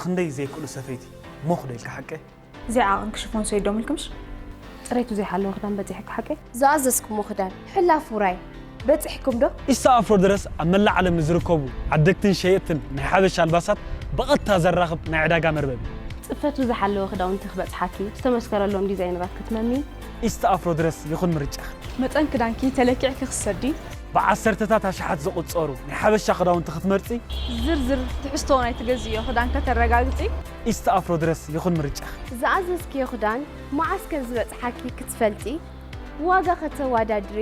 ክንደይ ዘይክእሉ ሰፈይቲ ሞኽ ዶ ኢልካ ሓቀ? እዚኣ ዓቕን ክሽፎን ሰይዶም ኢልክምሽ? ጽሬቱ ዘይሓለወ ክዳን በጺሕኪ ሓቀ? ዝኣዘዝኩሞ ክዳን ሕላፍ ውራይ በጺሕኩም ዶ? ኢስታ ኣፍሮ ድረስ ኣብ መላእ ዓለም ንዝርከቡ ዓደግትን ሸየጥትን ናይ ሓበሻ ኣልባሳት ብቐጥታ ዘራኽብ ናይ ዕዳጋ መርበብ እዩ። ጽፈቱ ዝሓለወ ክዳውንቲ ክበጽሓኪ፣ ዝተመስከረሎም ዲዛይነራት ክትመሚ፣ ኢስታ ኣፍሮ ድረስ ይኹን ምርጫኺ። መጠን ክዳንኪ ተለኪዕኪ ክትሰዲ። ብዓሰርተታት ኣሽሓት ዝቑጸሩ ናይ ሓበሻ ክዳውንቲ ክትመርጺ። ዝርዝር ትሕዝቶ ናይ ትገዝእዮ ክዳን ከተረጋግጺ። ኢስት ኣፍሮ ድረስ ይኹን ምርጫኺ። ዝኣዘዝክዮ ክዳን መዓስ ከም ዝበጽሓኪ ክትፈልጢ፣ ዋጋ ከተወዳድሪ፣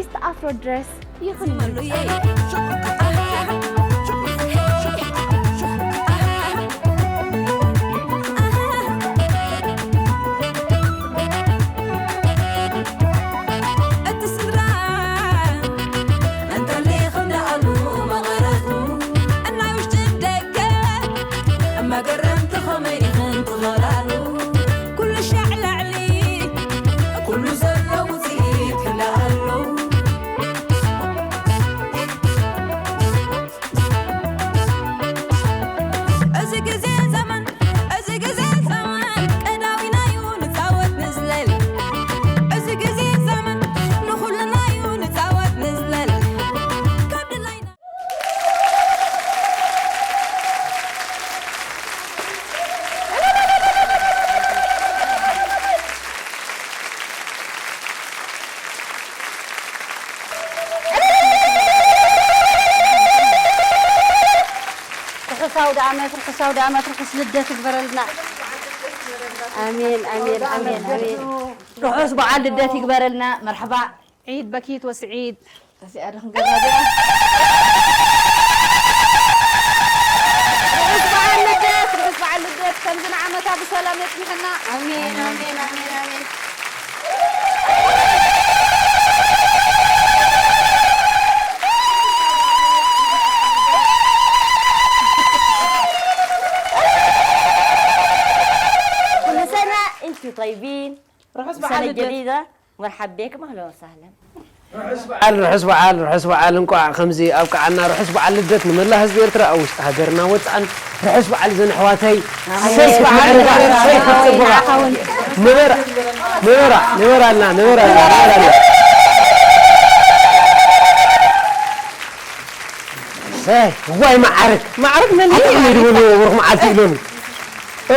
ኢስት ኣፍሮ ድረስ ይኹን ምርጫኺ። ርሑስ ኣውደ ኣመት ርሑስ ኣውደ ኣመት ርሑስ ልደት ይግበረልና። ኣሜን ኣሜን ኣሜን ኣሜን። ርሑስ በዓል ልደት ይግበረልና። መርሐባ። ዒድ በኪት ወስዒድ። እዚኣ ዶ ክንገብራ ድያ? ርሑስ በዓል ልደት ርሑስ በዓል ልደት ከምዚ ንዓመታ ብሰላም የጽንሐና። ኣሜን ኣሜን ኣሜን ኣሜን። كل سنة انتو طيبين. رحوش بحال الجديدة. مرحب بكم اهلا وسهلا. ርሑስ በዓል ርሑስ በዓል ርሑስ በዓል እንቋዕ ከምዚ ኣብቅዓና ርሑስ በዓል ልደት ንመላ ህዝቢ ኤርትራ ኣብ ውሽጢ ሃገርና ወፃእን ርሑስ በዓል ዘን ኣሕዋተይ ሰይ ክትምዕርጋ ሰይ ክትፅብቓ ንበራ ንበራ ንበራልና ንበራልና ንበራልና ሰይ እዋይ መዓርግ መዓርግ መን ኣጥዕሚ ድብሉ ብሩኽ መዓልቲ ኢሎኒ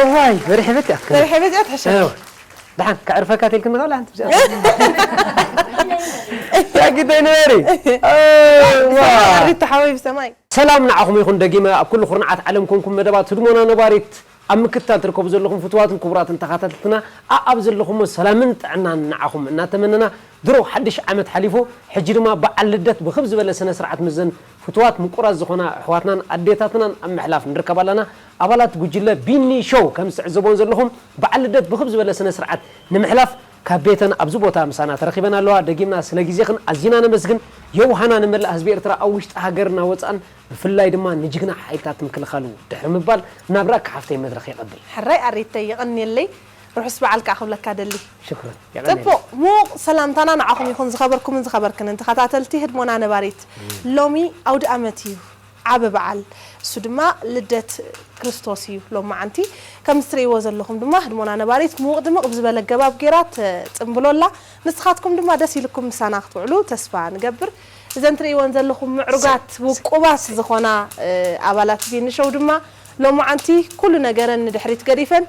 እዋይ መሪሕ ቤት እያ መሪሕ ቤት እያ ትሕሸ ደሓን ከዕርፈካ ተልክኒ ካላ ኣንቲ ብዛዕባ ያ ግደይ ንበሪ ሪቶ ሓወይ ብሰማይ ሰላም ንዓኹም ይኹን ደጊመ ኣብ ኩሉ ኩርናዓት ዓለም ኮንኩም መደባት ህድሞና ነባሪት ኣብ ምክትታል ትርከቡ ዘለኹም ፍትዋትን ክቡራትን ተኸታተልትና ኣኣብ ዘለኹሞ ሰላምን ጥዕናን ንዓኹም እናተመነና ድሮ ሓድሽ ዓመት ሓሊፉ ሕጂ ድማ በዓል ልደት ብኽብ ዝበለ ስነ ስርዓት ምዘን ፍትዋት ምቁራት ዝኾና ኣሕዋትናን ኣዴታትናን ኣብ ምሕላፍ ንርከብ ኣለና ኣባላት ጉጅለ ቢኒ ሾው ከም ዝትዕዘቦን ዘለኹም በዓል ልደት ብኽብ ዝበለ ስነ ስርዓት ንምሕላፍ ካብ ቤተን ኣብዚ ቦታ ምሳና ተረኺበን ኣለዋ። ደጊምና ስለ ግዜኽን ኣዚና ነመስግን። የውሃና ንመላእ ህዝቢ ኤርትራ ኣብ ውሽጢ ሃገርና ወጻእን ብፍላይ ድማ ንጅግና ሓይልታት ምክልኻሉ ድሕሪ ምባል ናብ ራኪ ሓፍተይ መድረኽ የቐብል። ሕራይ ኣሬተይ የቐንየለይ። ርሑስ በዓል ከኣ ክብለካ ደሊ። ሽክረን። የቐንየለይ። ጽቡቕ ሙቕ ሰላምታና ንዓኹም ይኹን ዝኸበርኩምን ዝኸበርክንን ተኸታተልቲ ህድሞና ነባሪት። ሎሚ ኣውደ ኣመት እዩ። ዓቢ በዓል እሱ ድማ ልደት ክርስቶስ እዩ ሎማዓንቲ ከምዚ ትርእይዎ ዘለኹም ድማ ህድሞና ነባሪት ምውቕ ድምቕ ብዝበለ ኣገባብ ጌራ ትጽምብሎ ኣላ ንስኻትኩም ድማ ደስ ኢልኩም ምሳና ክትውዕሉ ተስፋ ንገብር እዘን ትርእይወን ዘለኹም ምዕሩጋት ውቁባት ዝኾና ኣባላት ቢኒ ሾው ድማ ሎማዓንቲ ኩሉ ነገረን ንድሕሪት ገዲፈን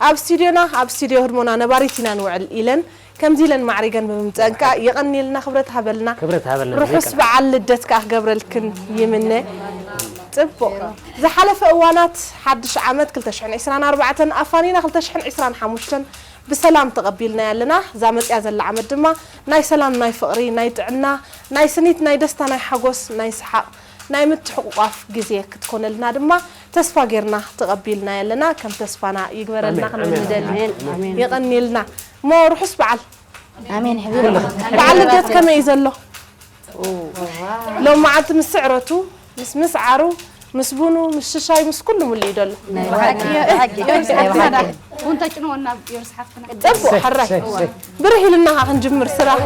ኣብ ስቱድዮና ኣብ ስቱድዮ ህድሞና ነባሪት ኢና ንውዕል ኢለን ከምዚ ኢለን ማዕሪገን ብምምፀእን ከዓ የቐንየልና ክብረት ሃበልና ክብረት ሃበልና ርሑስ በዓል ልደት ከዓ ክገብረልክን ይምነ ፅቡቕ ዝሓለፈ እዋናት ሓድሽ ዓመት ክልተ ሽሕን ዕስራን ኣርባዕተን ኣፋኒና ክልተ ሽሕን ዕስራን ሓሙሽተን ብሰላም ተቐቢልና ኣለና እዛ መፅያ ዘላ ዓመት ድማ ናይ ሰላም ናይ ፍቕሪ ናይ ጥዕና ናይ ስኒት ናይ ደስታ ናይ ሓጎስ ናይ ሰሓቕ ናይ ምትሕቑቋፍ ግዜ ክትኮነልና ድማ ተስፋ ጌርና ተቐቢልናዮ ኣለና ከም ተስፋና ይግበረልና ክንብል ንደሊ የቐንየልና እሞ ርሑስ በዓል ኣሜን ሕቢር በዓል ልደት ከመይ እዩ ዘሎ ሎም መዓልቲ ምስ ስዕረቱ ምስ ምስዓሩ ምስ ቡኑ፣ ምስ ሽሻይ፣ ምስ ኩሉ ምልእ እዩ ደሎ። ናይ ብሓቂ ናይ ብሓቂ ናይ ብሓቂ ቡን ተጭንወና ዮርስ ሓፍትና። ጽቡቕ፣ ሕራይ። ብርህ ኢልና ኸዓ ክንጅምር ስራሕ።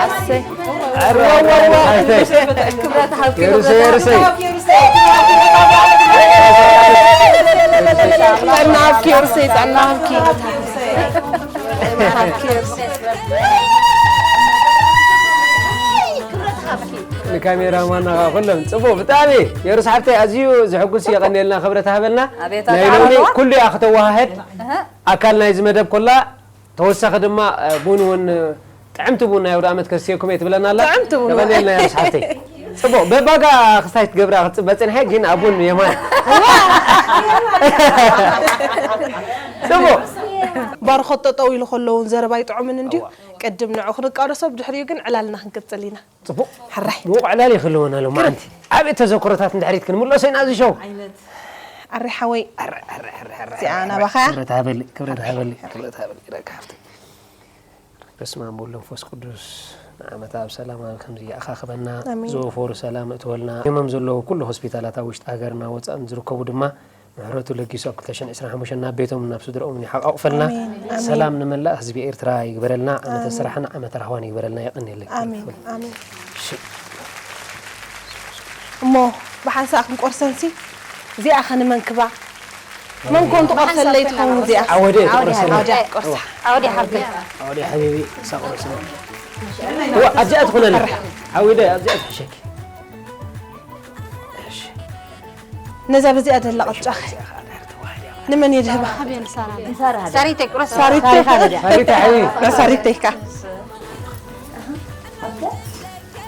ኣሰይ። ክብረት ሃብኪ የሩሰይ፣ የሩሰይ። ጥዕና ሃብኪ ዮርሰይ፣ ጥዕና ሃብኪ። ጥዕና ሃብኪ ዮርሰይ። ንካሜራ ማና ኸዓ ኩሎም ጽቡቕ ብጣዕሚ የሩስ ሓፍተይ ኣዝዩ ዘሐጉስ የቐንየልና ክብረት ሃበልና ኣቤት ናይ ኣታ ሎሚ ኣለዋ? ኩሉ እያ ክተዋሃድ ኣካል ናይዚ መደብ ኮላ ተወሳኺ ድማ ቡን እውን ጥዕምቲ ቡን ናይ ኣውደ ዓመት ከስትየኩም እየ ትብለና ኣላ ጥዕምቲ ቡን። የቐንየልና የሩስ ሓፍተይ ጽቡቕ በባጋ ክስታይ ትገብራ ክትጽበ ጽንሐ ግን ኣቡን የማን ጽቡቕ ባርኾት ጠጠው ኢሉ ከለውን ዘረባ ይጥዑምን እንድዩ ቅድም ንዑ ክንቃደሶ ብድሕሪኡ ግን ዕላልና ክንቅጽል ኢና ጽቡቕ ሕራይ ምቑዕ ዕላል ይኽልወና ሎም ዓንቲ ዓበይ ተዘክሮታት እንድሕሪት ክንምለሶ ኢና እዚ ሸው ኣሪ ሓወይ እዚኣ ናባኻ ክብረት ሃበሊ ክብረት ሃበሊ ክብረት ሃበሊ ረካ ሃፍቲ በስመ ኣብ ወወልድ ወመንፈስ ቅዱስ ንዓመት ኣብ ሰላም ኣብ ከምዚ ይኣኻኽበና ኣሜን። ዝወፈሩ ሰላም እትወልና የመም ዘለዉ ኩሉ ሆስፒታላት ኣብ ውሽጢ ሃገርና ወፃእን ዝርከቡ ድማ ምሕረቱ ለጊሱ ኣብ ክልተ ሽሕን ዕስራን ሓሙሽተን ናብ ቤቶም ናብ ስድረኦም ይሓቃቕፈልና ኣሜን፣ ኣሜን። ሰላም ንመላእ ህዝቢ ኤርትራ ይግበረልና ዓመተ ስራሕን ዓመተ ራህዋን ይግበረልና የቐንየለይ ኣሜን ኣሜን እሞ ብሓንሳእ ክንቆርሰንሲ እዚኣ ኸ ንመን ክባ መን ኮን ትቆርሰለይ ትኸውን እዚኣ ዓወደ ትቆርሰለይ ዓውዲያ ትቆርሳ ዓውዲ ሓብቲ ዓወደ ሓቢቢ ሳቁረሰ ኣብዚኣ ትኾነለ ዓወደ ኣብዚኣ ትሕሸኪ ነዛ በዚኣ ደላ ቅጫኸ ንመን የድህባ ሳሪተይ ቁረስ ሳሪታ ሓቢቢ ሳሪተይካ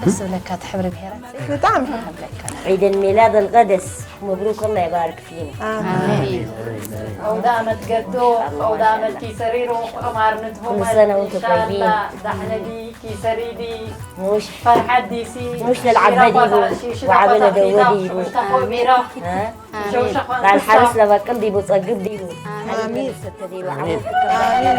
ደስ ዝብለካ ትሕብሪ ብሄራት ብጣዕሚ عيد الميلاد القدس مبروك الله يبارك فينا ኣውደ ዓመት ገዶ ኣውደ ዓመት ኪሰሪሩ ዕማር ንትሁመል كل سنة وانتم طيبين ዳሕነዲ ኪሰሪዲ مش ፈርሓዲሲ مش للعبادي وعبنا دودي ተኾቢራ ها ሸውሸኾን قال حارس لما قلبي بوصل قلبي ኣሜን ستدي ኣሜን ኣሜን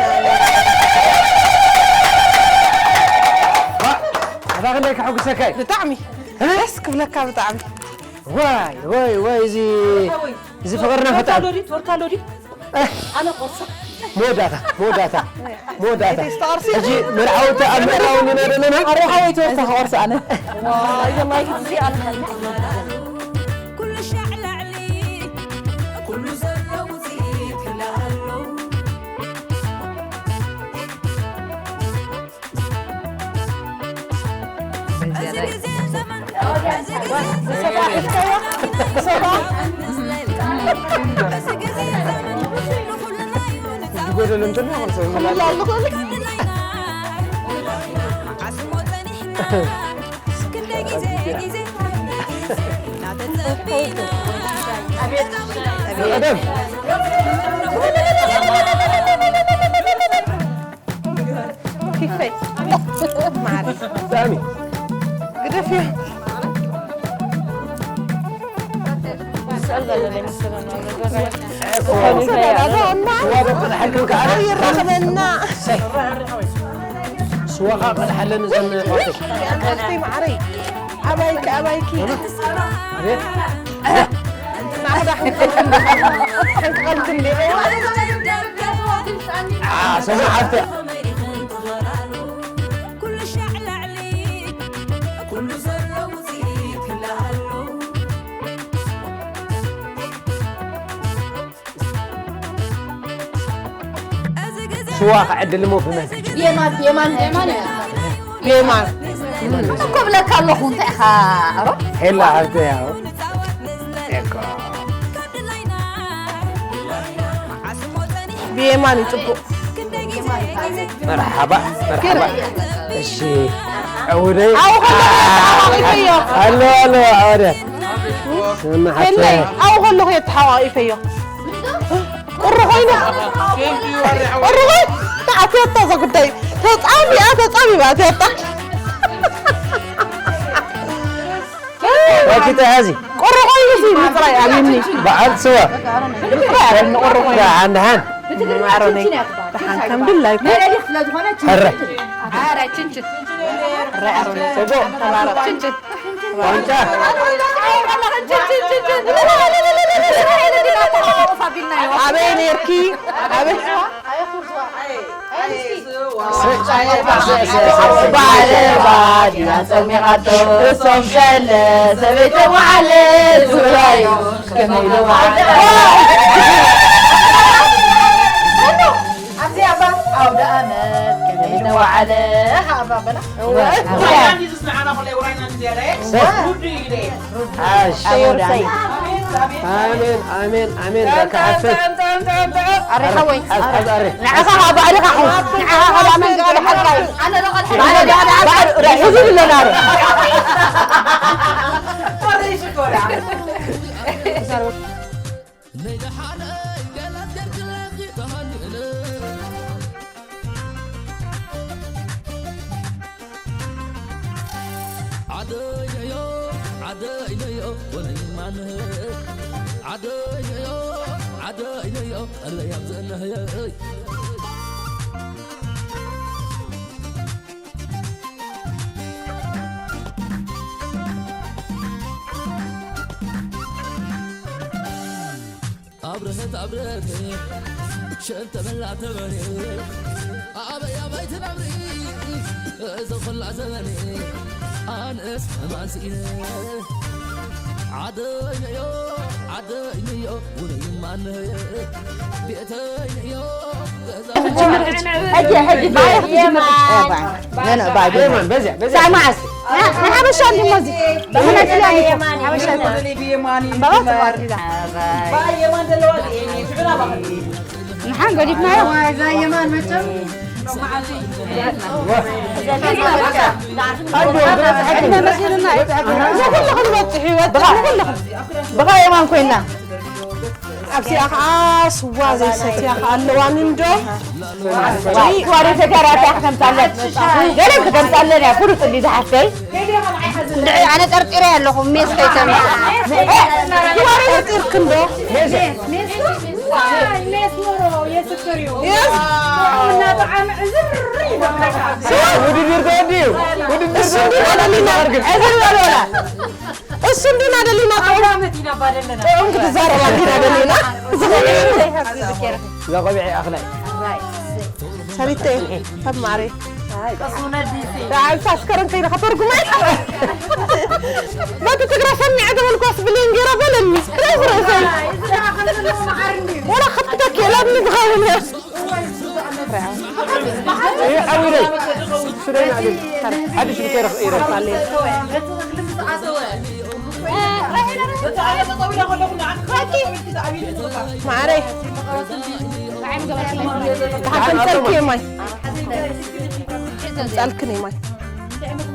ኣታ ክንደይ ከሐጉሰካ እዩ ብጣዕሚ ደስ ክብለካ ብጣዕሚ ዋይ ዋይ ዋይ እዚ እዚ ፍቕርና ፈጣሪ ዶዲ ትወርካ ዶዲ ኣነ ቆርሳ መወዳእታ መወዳእታ መወዳእታ ሕጂ መርዓውቲ ኣብ ምእራውን ኢና ዘለና ኣርሓወይ ትወርካ ክቆርሳ ኣነ ኩሉ ሻዕ ላዕሊ ኩሉ ዘሎ ውፅኢት ክልኣሉ ዝጎደለ እንተሎ ኪፈይ ማሪ ሳሚ ግደፍዮ ስዋኻ ቀድሓለን እዘን ማዕረይ ኣባይኪ ኣባይኪ ሰማዓተ ኩሉ ሻዕ ላዕሊ ኩሉ ዘሎ ውፅኢት ክልኣሉ ስዋ ክዕድል እሞ ብመን የማን የማን የማን የማን እኮ ብለካ ኣለኹ እንታይ ኢኻ ሮ ሄላ ሃብተ ያው ብየማን እዩ ፅቡቅ መርሓባ መርሓባ እሺ ዕውደይ ኣው ከሎ ተሓዋቂፈዮ ኣሎ ኣሎ ዕወደ ሄለይ ኣው ከለኹ የተሓዋቂፈዮ ቁሪ ኮይኑ ቁሪ ኮይኑ ኣትየታ ዘጉዳይ ተፃሚያ ተፃሚማ ኣትየታ ዋኪተ ሓዚ ቁሪ ኮይኑ ሲ ምፅራይ ኣብኒ በዓል ስዋ ምፅራይ ኣብኒ ቁሪ ኮይኑ ደሓን ደሓን ማዕረነይ ደሓን ከም ድላይኩ ዝኾነ ሕረ። ችንችን። ኧረ ችንችን። ጽቡቕ። ተባረኽ። ችንችን። ዋንጫ። ኣበይ ነርኪ? ኣበይ? ባለ ባድያ ጸሚቓቶ፣ እሶም ሸለ ሰበይተ ወዓለ ዙራዮ ከመይ ኢሉ ወዓለ። ኣብዚ ኣባ ኣውደ ኣመት ከመይ ኢሉ ወዓለ። ኣባ በላ። እወ። ራይናን ይዝስ ንዓና ኮለ ራይናን ዝያዳ። ሰ- ውዱ ይግደ። ኣሽ። ኣሜን፣ ኣሜን፣ ኣሜን። በቃ ሓፍት። ኣረ ሓወይ። ሓዝ፣ ሓዝ፣ ኣረ። ንዓኻ ኸዓ ባዕልኻ ሓዝ። ንዓኻ ኸዓ መንገዲ ሓዝካ እዩ። ኣነ ዶ ቀድሐ? ባዕለ፣ ባዕለ፣ ባዕለ፣ ራይ፣ ሕዚ ብለና ኣረ። ወረይ ሽኮራ። ዓደይነዮ ዓደይነዮ ወለይማነ ዓደይነዮ ዓደይነዮ ቀለይ ኣብዘነህየ ኣብረሀት ኣብረሀት ሸንተበላ ተበኔ ኣበይ ኣበይ ትነብሪ እዞ ኹላ ዘበኔ ኣነስ ሕማን ስኢነ ዓደይነዮ ዓደይነዮ ውነይማነየ ቤተይነዮ ገዛ ሕጂ ሕጂ ባይ ክትጅምር የማን። ነነ ባይ የማን በዚያ በዚያ ሳማስ ንሓበሻ እንዲሞ እዚ በመናት ስለኒ ሓበሻ እምበባ ጽቡቅ ሒዛ ንሓን ገዲፍናዮ። እዛ የማን መቸም ዕድመ መሲልና እዩ። ንኩልኹም በፅሑ ይወፅእ ንኩልኹም። ብኻ የማን ኮይና ኣብዚኣ ከዓ ስዋ ዘይሰትያ ከዓ ኣለዋ ንንዶ። ዋሪ ተጋራታ ክተምፃለን ገለ ክተምፃለን እያ ፍሉጥ እንዲ ዝሓፍተይ። እንድዒ ኣነ ጠርጢረ ኣለኹ ሜስ ከይተምፅእ። ዋሪ ጠርጢርክ እንዶ። ሜስ ኖሮ የስክር እዩ። እና ብጣዕሚ ዕዝር ይገብረካ። ውድድር ተወዲኡ። ውድድር እሱ እንዲና ደሊና። ዕዝር በል ወላ። እሱ እንዲና ደሊና። ጥዑም ጥዑም ክትዛረባ እንዲና ደሊና። ዝኾነ ይኹን። እዛ ቆቢዐ ይኣኽላ እዩ። ሰሊተይ፣ ካብ ማዕረይ። ኣንታ ኣስከረን ከይነ ከተርጉመ። በቲ ትግረ ሰሚዐ ተበልኳስ ብሌን ገይራ በለኒ። ክረስ ርእሰይ። ወላ ከብተክ የላብኒ ዝኸውን። ይሄ ዓዊረይ። ሱዳይ ናዕሊ። ሓድሽ ብከይረ ክኢረ። ማዕረይ። ተሓተምፀልኪ ማይ። ከምፃልክኒ ማይ።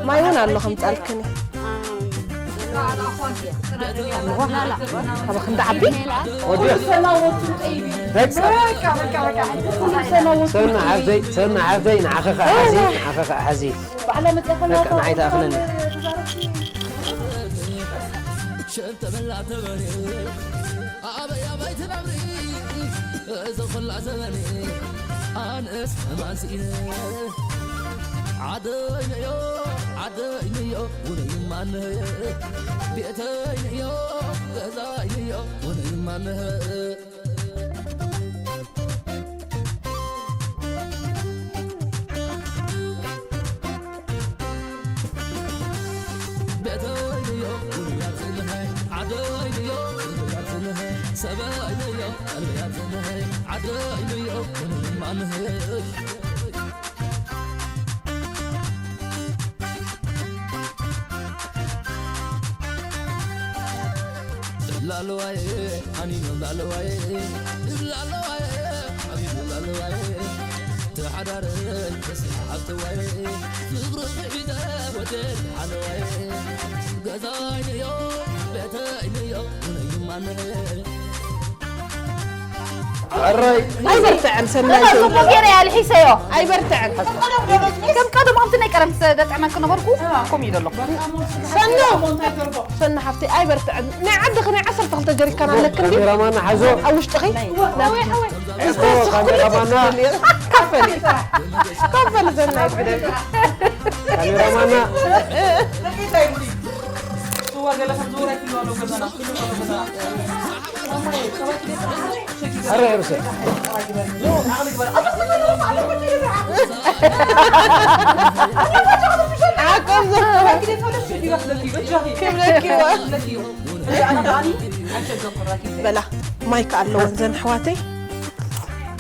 ማይ እውን ኣሎ ከምፃልክኒ። ኣለዋ። ካብ ክንዲ ዓቢ? ወዲ። ሰና ሓፍተይ፣ ሰና ሓፍተይ፣ ንዓኺ ከዓ ሓዚ፣ ንዓኺ ከዓ ሓዚ። በቃ ንዓይ ተኣኽለኒ። ሸንተበላ ተበሬ፣ ኣበይ ኣበይ ትነብሪ፣ እዚ ኹላ ዘበኔ፣ ኣነስ ሕማን ስኢነ። ዓደይነዮ፣ ዓደይነዮ፣ ውነይ ማነየ፣ ቤተይነዮ፣ ገዛይነዮ፣ ውነይ ማነየ። ላለዋየ ኣኒኖ ላለዋየ ላለዋየ ኣኒኖ ላለዋየ ተሓዳረይ ተስሓብተዋየ ፍቕሪ ብሒተ ወደድ ሓለዋየ ገዛይነዮ ቤተይነዮ ውነይማነየ ሕራይ። ኣይበርትዐን ሰናይ። ጽቡቅ ገይረ እያ ልሒሰዮ። ኣይበርትዐን። ከም ቀደም ከምቲ ናይ ቀደም ዘጥዕመኪ ነበርኩ። ከምኡ እዩ ዘሎ። ሰኑ ሰኑ ሓፍቲ ኣይበርትዐን። ናይ ዓድኺ ናይ ዓሰርተ ክልተ ጀሪካን ኣለክ እንዲ ካሜራማና ሓዞ። ኣብ ውሽጥኺ እኮ ካሜራማና ከፈሊ ከፈሊ ሰናይት ግደፊ። ካሜራማና ኣረ ርሰ ክብለኪዋ በላ ማይ ከ ኣለወን ዘን ኣሕዋተይ።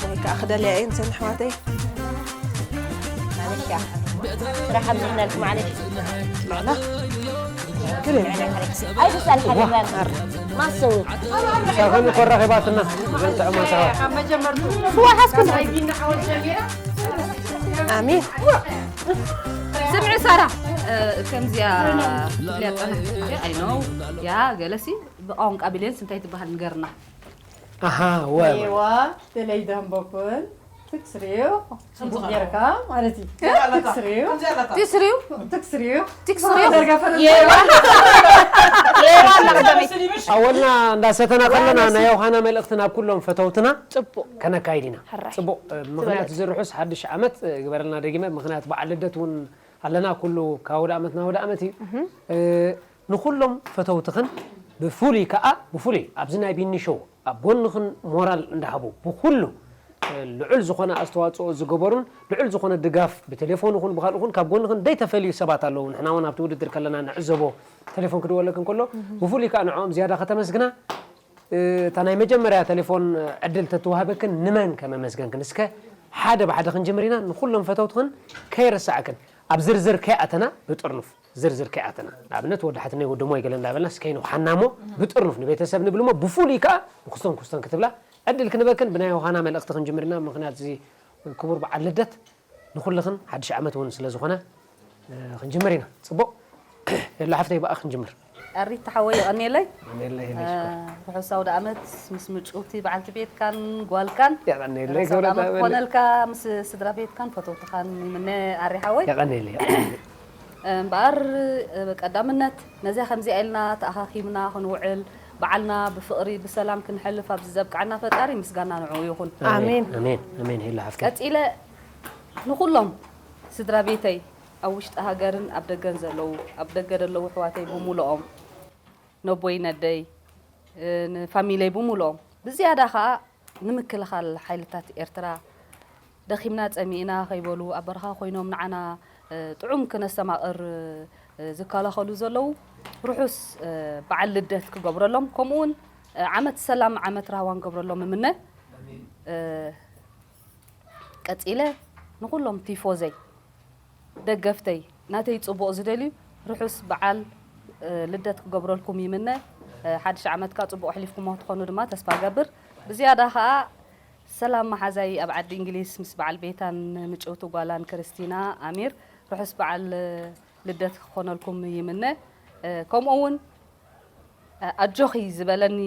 ማይ ከ ክደልያ እየን ዘን ኣሕዋተይ። ስራሕ ኣብዝሕነልኩም ዓለሽ በላ ኣይትሳል ሓደጋን ማሰው ሳኸኒ ኮራኺባትና ዘንጥዕማ ሳዋ ስዋ ሓስኩም ኣሜን። ስምዒ ሳራ እ፣ ከምዚኣ ክፍልያ ጸናሕቲ ሕጂ ኣይኖ ያ ገለሲ ብቋንቋ ቢልየንስ እንታይ ትበሃል ንገርና። ኣሃ ወ ዋ ተለይ ደንበኩን ትክስሪዮ ጌርካ ማለት እዩ። ትክስሪዮ ትስሪው ትክስሪዮ ትክስሪዮ ደርጋ ፈረንሳ የዋ የዋ እንዳቀዳመይ ኣወልና እንዳሰተና ከለና ናይ ዮሃና መልእኽቲ ናብ ኩሎም ፈተውትና ጽቡቅ ከነካይድ ኢና ሕራይ። ጽቡቅ ምክንያት እዚ ርሑስ ሓድሽ ዓመት ግበረልና ደጊመ ምክንያት በዓል ልደት እውን ኣለና ኩሉ ካብ ወደ ዓመት ናብ ወደ ዓመት እዩ ንኩሎም ፈተውትኽን ብፍሉይ ከዓ ብፍሉይ ኣብዚ ናይ ቢኒ ሾው ኣብ ጎንኽን ሞራል እንዳሃቡ ብኩሉ ልዑል ዝኾነ ኣስተዋፅኦ ዝገበሩን ልዑል ዝኾነ ድጋፍ ብቴሌፎን ይኹን ብካልእ ይኹን ካብ ጎንኽን ደይተፈልዩ ሰባት ኣለዉ ንሕና እውን ኣብቲ ውድድር ከለና ንዕዘቦ ቴሌፎን ክድወለክን ከሎ ብፍሉይ ከዓ ንዕኦም ዝያዳ ከተመስግና እታ ናይ መጀመርያ ቴሌፎን ዕድል ተትዋህበክን ንመን ከመመስገንክን እስከ ሓደ ብሓደ ክንጅምር ኢና ንኩሎም ፈተውትኽን ከይረሳዕክን ኣብ ዝርዝር ከይኣተና ብጥርኑፍ ዝርዝር ከይኣተና ንኣብነት ወዲ ሓትነይ ወዲ ሞይ ገለ እንዳበልና እስከይኑ ሓናሞ ብጥርኑፍ ንቤተሰብ ንብልሞ ብፍሉይ ከዓ ንክስቶን ክስቶን ክትብላ ዕድል ክንበክን ብናይ ውሃና መልእኽቲ ክንጅምር ኢና ምክንያት እዚ ክቡር በዓል ልደት ንኩልኽን ሓድሽ ዓመት እውን ስለዝኾነ ክንጅምር ኢና ጽቡቅ የላ ሓፍተይ በኣ ክንጅምር ኣሪት ተሓወይ ይቐንየለይ ኣሜለይ ርሑስ ኣውደ ኣመት ምስ ምጭውቲ በዓልቲ ቤትካን ጓልካን የቐንየለይ ርሑስ ኣውደ ኣመት ገብረ ክኾነልካ ምስ ስድራ ቤትካን ፈተውትኻን ይምነ ኣሪ ሓወይ የቐንየለይ እምበኣር ቀዳምነት ነዚኣ ከምዚኣ ኢልና ተኣኻኺብና ክንውዕል በዓልና ብፍቕሪ ብሰላም ክንሐልፍ ኣብዚ ዘብቅዓና ፈጣሪ ምስጋና ንዕኡ ይኹን ኣሜን። ኣሜን ኣሜን ሄላ ሓፍተይ ቀጺለ ንኹሎም ስድራ ቤተይ ኣብ ውሽጢ ሃገርን ኣብ ደገን ዘለዉ ኣብ ደገ ዘለዉ ኣሕዋተይ ብምልኦም ነቦይ ነደይ ንፋሚለይ ብምልኦም ብዝያዳ ከዓ ንምክልኻል ሓይልታት ኤርትራ ደኺምና ጸሚእና ከይበሉ ኣብ በረኻ ኮይኖም ንዓና ጥዑም ክነስተማቕር ዝከላኸሉ ዘለዉ ርሑስ በዓል ልደት ክገብረሎም ከምኡ እውን ዓመት ሰላም ዓመት ራህዋን ገብረሎም እምነ ቀጺለ ንኹሎም ቲፎዘይ ደገፍተይ ናተይ ጽቡቕ ዝደልዩ ርሑስ በዓል ልደት ክገብረልኩም ይምነ ሓድሽ ዓመትካ ጽቡቕ ኣሕሊፍኩሞ ትኾኑ ድማ ተስፋ ገብር ብዝያዳ ኸኣ ሰላም መሓዛይ ኣብ ዓዲ እንግሊዝ ምስ በዓል ቤታን ምጭውቲ ጓላን ክርስቲና ኣሚር ርሑስ በዓል ልደት ክኾነልኩም ይምነ ከምኡ እውን ኣጆኺ ዝበለኒ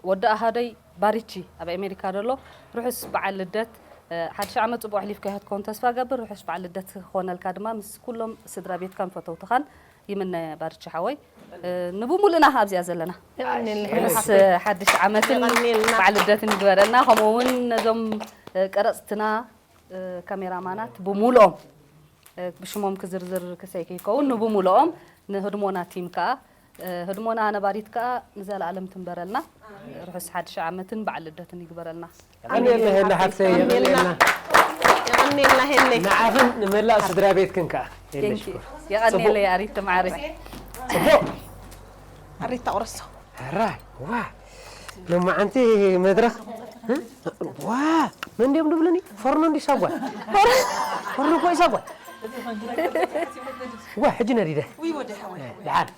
ወዲ ኣሃደይ ባሪቺ ኣብ ኣሜሪካ ዘሎ ርሑስ በዓል ልደት ሓድሽ ዓመት ፅቡቅ ኣሕሊፍካዮ ክትከውን ተስፋ ገብር ርሑስ በዓል ልደት ክኾነልካ ድማ ምስ ኩሎም ስድራ ቤትካን ፈተውትኻን ይምነ ባርቺ ሓወይ ንብሙሉእና ኣብዚኣ ዘለና ርሑስ ሓድሽ ዓመትን በዓል ልደትን ይግበረልና ከምኡ እውን ነዞም ቀረፅትና ካሜራማናት ብሙሉኦም ብሽሞም ክዝርዝር ክሰይ ከይከውን ንብሙሉኦም ንህድሞና ቲም ከዓ ህድሞና ነባሪት ከዓ ንዘለኣለም ትንበረልና ርሑስ ሓድሽ ዓመትን በዓል ልደትን ይግበረልና የቐንየልና ሄላ ሓፍተይ የቐንየልና የቐንየልና ሄለይ ንዓኽን ንመላእ ስድራ ቤትክን ከዓ ሄለ ሽኮር የቐንየለይ ኣሪት ተማዓሪ ፅቡቅ ኣሪታ ቁረሶ ሕራይ ዋ ሎማዓንቲ መድረኽ ዋ መን ድዮም ድብሉኒ ፈርኖ እንዲ ሳጓ ፈርኖ ኮይ ሳጓ ዋ ሕጂ ነዲደ ድሓን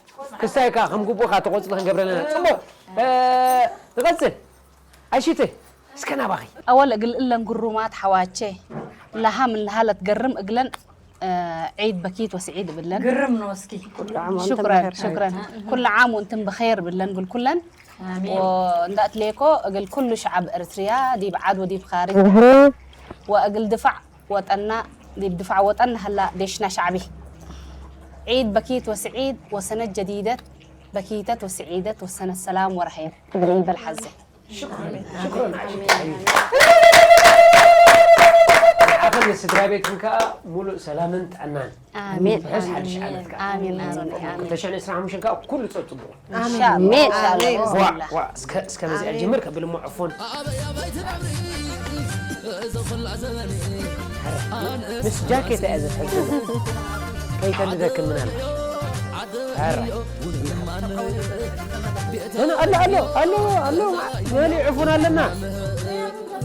ክስታይ ከዓ ከም ግቡእካ ተቆፅሊ ክንገብረለና ፅቡቅ ንቐፅል ኣይሽተ እስከ ናባኺ أول قل إلا قرومات حواجه لها من لها لا تقرم إقلن عيد بكيت وسعيد بلن ግርም ነው እስኪ شكرا شكرا كل عام وانتم بخير بلن قل كلن ኣሜን። ወእንዳእትሌኮ እግል ኩሉ ሸዓብ እርትርያ ዲብ ዓድ ወዲብ ኻርጅ ወእግል ድፋዕ ወጠና ዲብ ድፋዕ ወጠን ሀላ ዴሽና ሸዕቢ ዒድ በኪት ወስዒድ ወሰነት ጀዲደት በኪተት ወስዒደት ወሰነት ሰላም ወረሐየት እብል ይበል ሓዘ። ሽኩረን። ንዓኽን ንስድራ ቤትክን ከኣ ሙሉእ ሰላምን ጥዕናን። ኣሜን። ርሑስ ሓድሽ ዓመት ከኣ። ኣሜን ኣሮን፣ ኣሜን። ክልተ ሽሕን ዕስራን ሓሙሽተን ከኣ ኩሉ ጸ-፣ ጽቡቕ። ኣሜን። ኢንሻኣላህ። ኣሜን። ኢንሻኣላህ። ዋ፣ ዋ፣ እስከ፣ እስከ በዚኣ ኣሜን። ጅምር ከብል እሞ ዕፉን። ምስ ጃኬት እያ ዘትሕዝን። ከይተልደክም ምን ኣላ። ሕራይ። ምን ኣሎ፣ ኣሎ፣ ኣሎ፣ ኣሎ። መሊኡ ዕፉን ኣለና።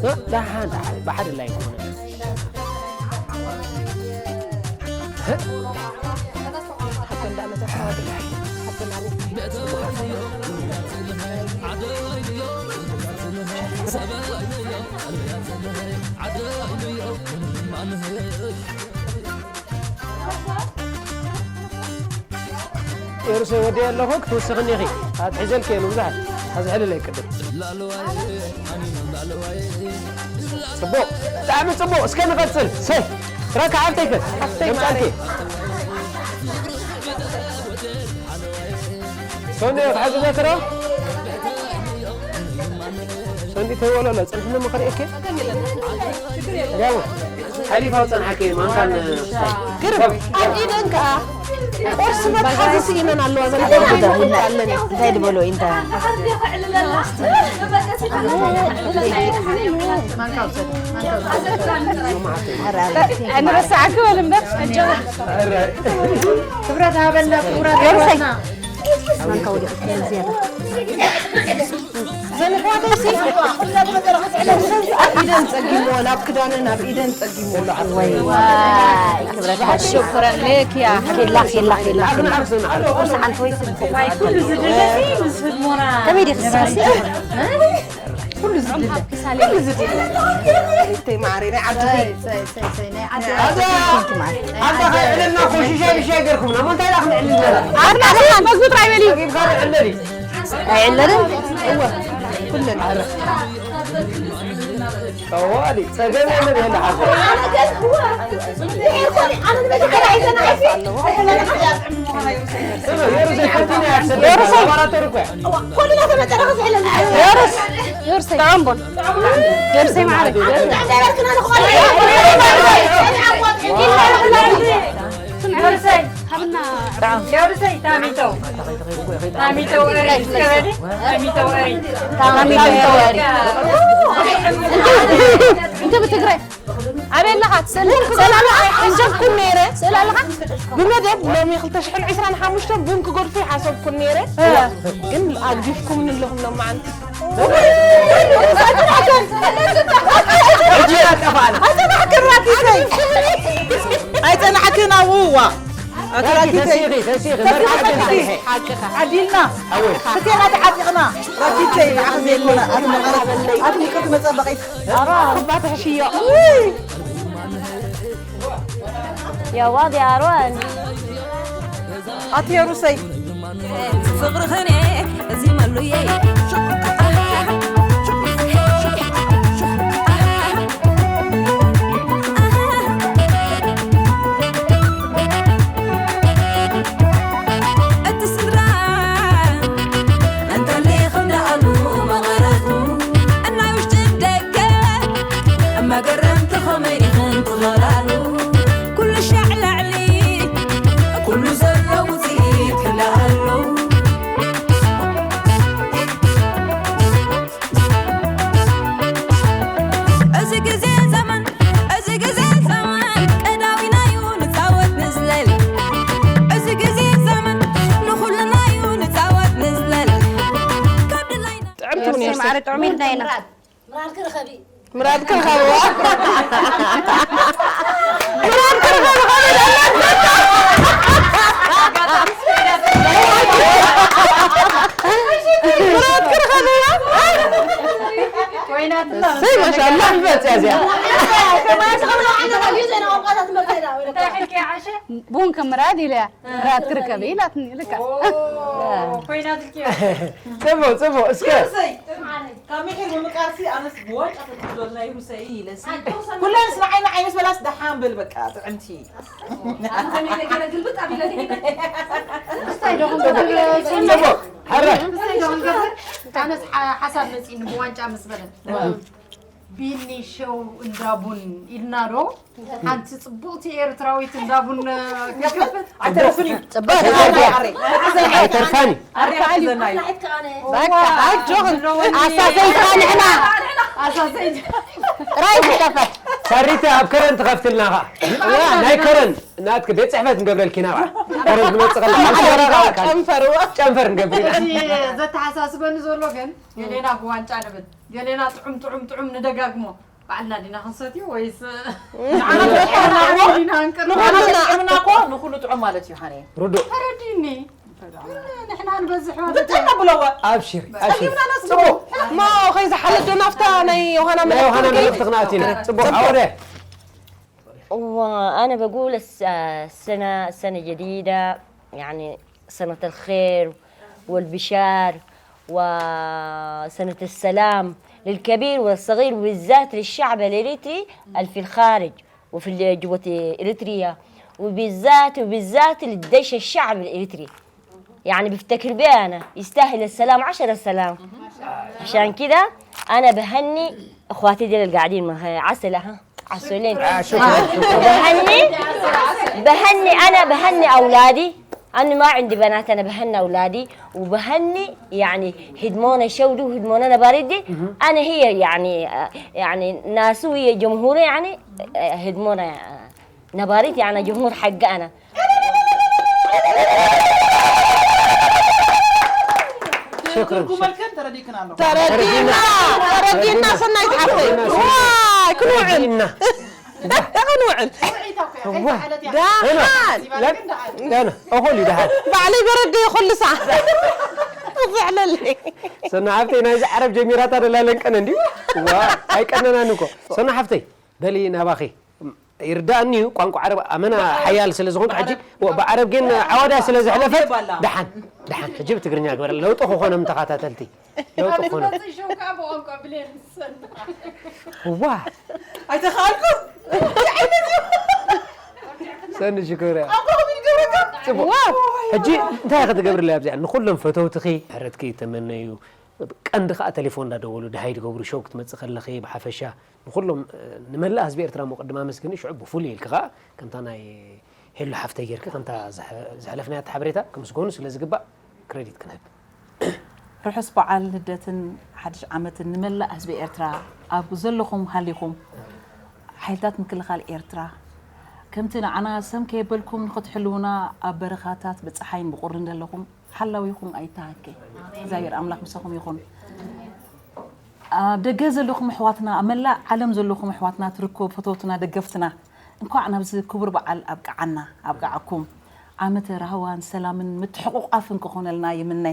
እ፣ ደሓን፣ ደሓን፣ ብሓደ ላይ ኮነ። ዮርሰ ወዲ ኣለኹ ክትውስኽኒ ኢኺ። ኣትሒዘልኪ እየ ንብዙሓት። ሕዚ ሕልለይ ቅድም። ጽቡቕ። ብጣዕሚ ጽቡቕ። እስከ ንቐጽል። ሰይ። ረካ ሓፍተይ ከ? ሓፍተይ ከምጻልኪ። ማረይ። ሶኒ ክትሓግዘኪ ዶ? ሶኒ ተወለሎ፣ ጽንሕኒ ምኽሪ እከ? ያው፣ ሓሊፋ ውጸን ሓቂ፣ ማንካን፣ ግርም፣ ኣብ ኢደን ከኣ ቁርሲ መትሓዚ ስኢነን ኣለዋ፣ ዘን እንታይ ድበሎ፣ እንታይ? ንረሳዕኪ በል እምበር፣ ኣጆኺ። ክብረት ሃበና፣ ክቡራት ኣሕዋትና። ዘን ኣሕዋተይሲ፣ ኣብ ኢደን ጸጊምዎ፣ ናብ ክዳነን ኣብ ኢደን ጸጊምዎ። ዋይ፣ ክብረት ሃበና። ሽኩረን ለክ ያ። ኬላ፣ ኬላ፣ ኬላ፣ ኬላ። ቁርሲ ሓንቲ ወይ ስልቲ። ዋይ፣ ኩሉ ዝድለኒ ምስ ህድሞና። ከመይ ዲኺ? ኩሉ ዝድለ። ኩሉ ዝድለ። እተይ ማዕረይ፣ ናይ ዓድኺ። ኣዛ፣ ኣዛ፣ ኣዛ፣ ከይዕለልና እኮ ሽሻይ ብሻይ ገርኩምና። እሞ እንታይ ደኣ ክንዕልል ነራ? ኣርና መግቢ ጥራይ በሊ። ጸጊብካ ዶ ዕለል እዩ? ኣይዕለልን? እወ፣ ኩለን። ጠዋሊ፣ ጸገም የለን፣ የለ ሓዘን። ስሚ፣ ዮርሰይ፣ ፈቲና ያሰደድካ፣ ዮርሰይ። ላቦራቶሪ እኮ እያ። ዮርስ፣ ዮርሰይ፣ ጥዑም ቡን። ዮርሰይ ማዕረ። ዮርሰይ፣ ሃብና። ዮርሰይ፣ ታሚቶ። ታሚቶ ወረሪ፣ እስከ በሊ። ታሚቶ ወረሪ። ታሚቶ ወረሪ። እንተ ብትግራይ። ኣበይ ኣለኻ? ስእሊ፣ ስእሊ ኣለኻ? እንጀብኩም ነይረ። ስእሊ ኣለኻ? ብመደብ ሎሚ ክልተ ሽሕን ዕስራን ሓሙሽተን ቡን ክገድፉ ይሓሰብኩን ነይረ። እ። ግን ኣግዲፍኩምኒ ኣለኹም ሎማዓንቲ። ሕጂ ኣጠፋእና። ኣይጸናሕክን ራኪተይ። ኣይጸናሕክን ኣብዋ። ኣቶ ራኪተይ። ተሲኺ፣ ተሲኺ፣ ተሲኺ መርዓ ተሲኺ። ሓቅኻ። ዓዲልና። ኣወይ። ክልቴና ተዓጢቕና። ራኪተይ፣ ንዓኺ ዘይኮነ፣ ኣቲ መቐረት፣ ኣቲ ይቅርታ መጸበቒት። ኣባ ትሕሽዮ። ውይ። يا واضي أروان. ኣቲ ዮሩሰይ። ፍቕርኽን እዚ መሉየ። እቲ ስድራ እንተሊኹም ደኣሉ መቐረቱ እናይ ውሽጢ ደገ መገረምቲ ኸመይ ኢኽን ትኸላሉ ኩሉ ሻዕ ላዕሊ ኩሉ ዘሎ ውፅኢት ክልኣሉ እዚ ግዜ ዘመን እዚ ግዜ ዘመን ቀዳዊናዩ ንፃወት ንዝለል እዚ ግዜ ዘመን ንኹልናዩ ንፃወት ንዝለል ካብ ድላይና ጥዕምቲ እውን ዮርሰይ ማዕረ ጥዑም ኢልና ኢና ምራድ ክረኸቢ ምራድ ክረኸቢ ምራድ ክረኸቢ እሰይ ማሻኣላህ መፅያ እዚኣ ከማይ ስለ ዓና እዩ ዜና ቋንቋታት መርተዳ ወይ እንታይ ሕልኪ ዓሸ? ቡን ክምራድ ኢለ ራት ክርከብ ኢላትኒ ልካ። ኮይና ድልኪ። ጽቡቕ፣ ጽቡቕ። እስከ ካብ ምሒር ብምቃርሲ ኣነስ ብዋንጫ ተትሕዞልና ይምሰይ ኢለሲ። ኩለን ስለ ዓይኒ ዓይኒ ስበላስ ደሓን ብል በቃ ጥዕምቲ። ጽቡቕ። ሓረ። ኣነስ ሓሳብ መጺኒ ብዋንጫ ምስ በለ። ቢኒ ሸው እንዳ ቡን ኢልና ዶ? ሓንቲ ጽቡቕቲ ኤርትራዊት እንዳ ቡን ክንከፍት? ኣይተርፍን እዩ። ጽቡቕ። ኣይተርፋን እዩ። ኣርያ ሓዘና እዩ። በቃ ኣጆኽን። ኣሳሰይትና ንሕና። ኣሳሰይ። ጥራይ ትከፈት። ሳሪተ ኣብ ከረን ትኸፍትልና ኸዓ። ናይ ከረን ናትክ ቤት ጽሕፈት ንገብረልኪ ኢና ኸዓ። ከረን ክመጽእ ከላ ሓንቲ ወረቓ ጨንፈር፣ ጨንፈር ንገብር ኢና። እቲ ዘተሓሳስበኒ ዘሎ ግን ገሌና ብዋንጫ ንብል፣ ገሌና ጥዑም ጥዑም ጥዑም ንደጋግሞ። ባዕልና ዲና ክንሰትዮ ወይስ ንዓና ንዓና ንዓና ጥዑምና እኮ ንኹሉ ጥዑም ማለት እዩ። ሃኒ ርዱእ። ተረዲኒ። ንሕና ንበዝሕ ማለት ብጣዕሚ ብለዋ። ኣብሽሪ፣ ኣብሽሪ። ጸጊብና ነስቡ። እሞ ከይዝሓለዶ ናፍታ ናይ ዮሃና ናይ ዮሃና መልእኽቲ መልእኽቲ ክንኣቱ ኢና። ጽቡቕ፣ ኣወደ። وأنا بقول الس- السنة سنة جديدة، يعني سنة الخير والبشار وسنة السلام للكبير والصغير، وبالذات للشعب الإريتري اللي في الخارج وفي ال- جوة إريتريا، وبالذات وبالذات للدش الشعب الإريتري. يعني بفتكر بيه أنا يستاهل السلام عشرة سلام. عشان كده أنا بهني إخواتي ديل القاعدين من هاي عسل، ها، عسولين. آه، شكرًا، شكرًا. بهني، بهني، أنا بهني أولادي. أنا ما عندي بنات، أنا بهني أولادي وبهني يعني هدمونا شودي وهدمونا باردي. أنا هي يعني، آه، يعني ناس وهي جمهور يعني، آه، هدمونا، آه، نباريت يعني جمهور حق أنا. ሽክርን። ትርጉም መልክን ተረዲክን ኣሎ። ተረዲና፣ ተረዲና ሰናይት ሓፍተይ። ተረዲና። ዋይ፣ ክንውዕል። ተረዲና። ክንውዕል። ውዒታ እኮ እያ። እዋ። ከይተሓለት እያ። ደሓን። ደህና። ደህና። እኹል እዩ ደሓን። ባዕለይ በረደ ይኹሉ ሰዓት። ዘዕለለይ። ሰና ሓፍተይ ናይዚ ዓረብ ጀሚራታ ደላ ለንቀነ እንዲ። ዋ፣ ኣይቀነናን እኮ። ሰና ሓፍተይ፣ በሊ ናባኺ። ይርዳእኒ እዩ፣ ቋንቋ ዓረብ ኣመና ሓያል ስለ ዝኾንኩ፣ ሕጂ ብዓረብ፣ ብዓረብ ግን ዓወዳ ስለ ዘሕለፈት፣ ባላ። ደሓን፣ ደሓን፣ ሕጂ ብትግርኛ ግበረላ። ለውጢ ክኾኖም ተኸታተልቲ፣ ለውጢ ክኾኖም። ዝመጽእ ሾው ከዓ ብቋንቋ ብሌን ዝሰንዓ። እዋ። ኣይተኻልኩ። ሰኒ ሽኮር እያ። ቋንቋ ከመይ ይገብረካ? ጽቡቕ። ዋው። ሕጂ እንታይ ክትገብርለይ ኣብዚኣ? ንኹሎም ፈተውትኺ ምሕረትኪ ተመነዩ። ቀንዲ ከዓ ቴሌፎን እንዳደወሉ ደሃይ ትገብሩ ሾው ክትመጽእ ከለኺ ብሓፈሻ ንኹሎም፣ እ፣ ንመላእ ህዝቢ ኤርትራ እሞ ቅድም ኣመስግኒ፣ ሽዑ ብፍሉይ ኢልኪ ከኣ ከምታ ናይ ሄሉ ሓፍተይ ጌርኪ፣ ከምታ ዘሕ-፣ ዘሕለፍናያ ሓበሬታ ክምስገኑ ስለ ዝግባእ ክሬዲት ክንህብ። ርሑስ በዓል ልደትን ሓድሽ ዓመትን ንመላእ ህዝቢ ኤርትራ፣ ኣብ ዘለኹም ሃሊኹም ሓይልታት ምክልኻል ኤርትራ፣ ከምቲ ንዓና ሰም ከየበልኩም ንኽትሕልዉና ኣብ በረኻታት ብጸሓይን ብቑርን ዘለኹም ሓላዊኹም ኣይተሃኬ። እግዚኣብሔር ኣምላኽ ምሳኹም ይኹን። ኣብ ደገ ዘለኹም ኣሕዋትና፣ ኣብ መላእ ዓለም ዘለኹም ኣሕዋትና ትርከቡ ፈተውትና፣ ደገፍትና፣ እንኳዕ ናብዚ ክቡር በዓል ኣብቅዓና፣ ኣብቅዓኩም። ዓመተ ራህዋን ሰላምን ምትሕቑቋፍን ክኾነልና ይምነ።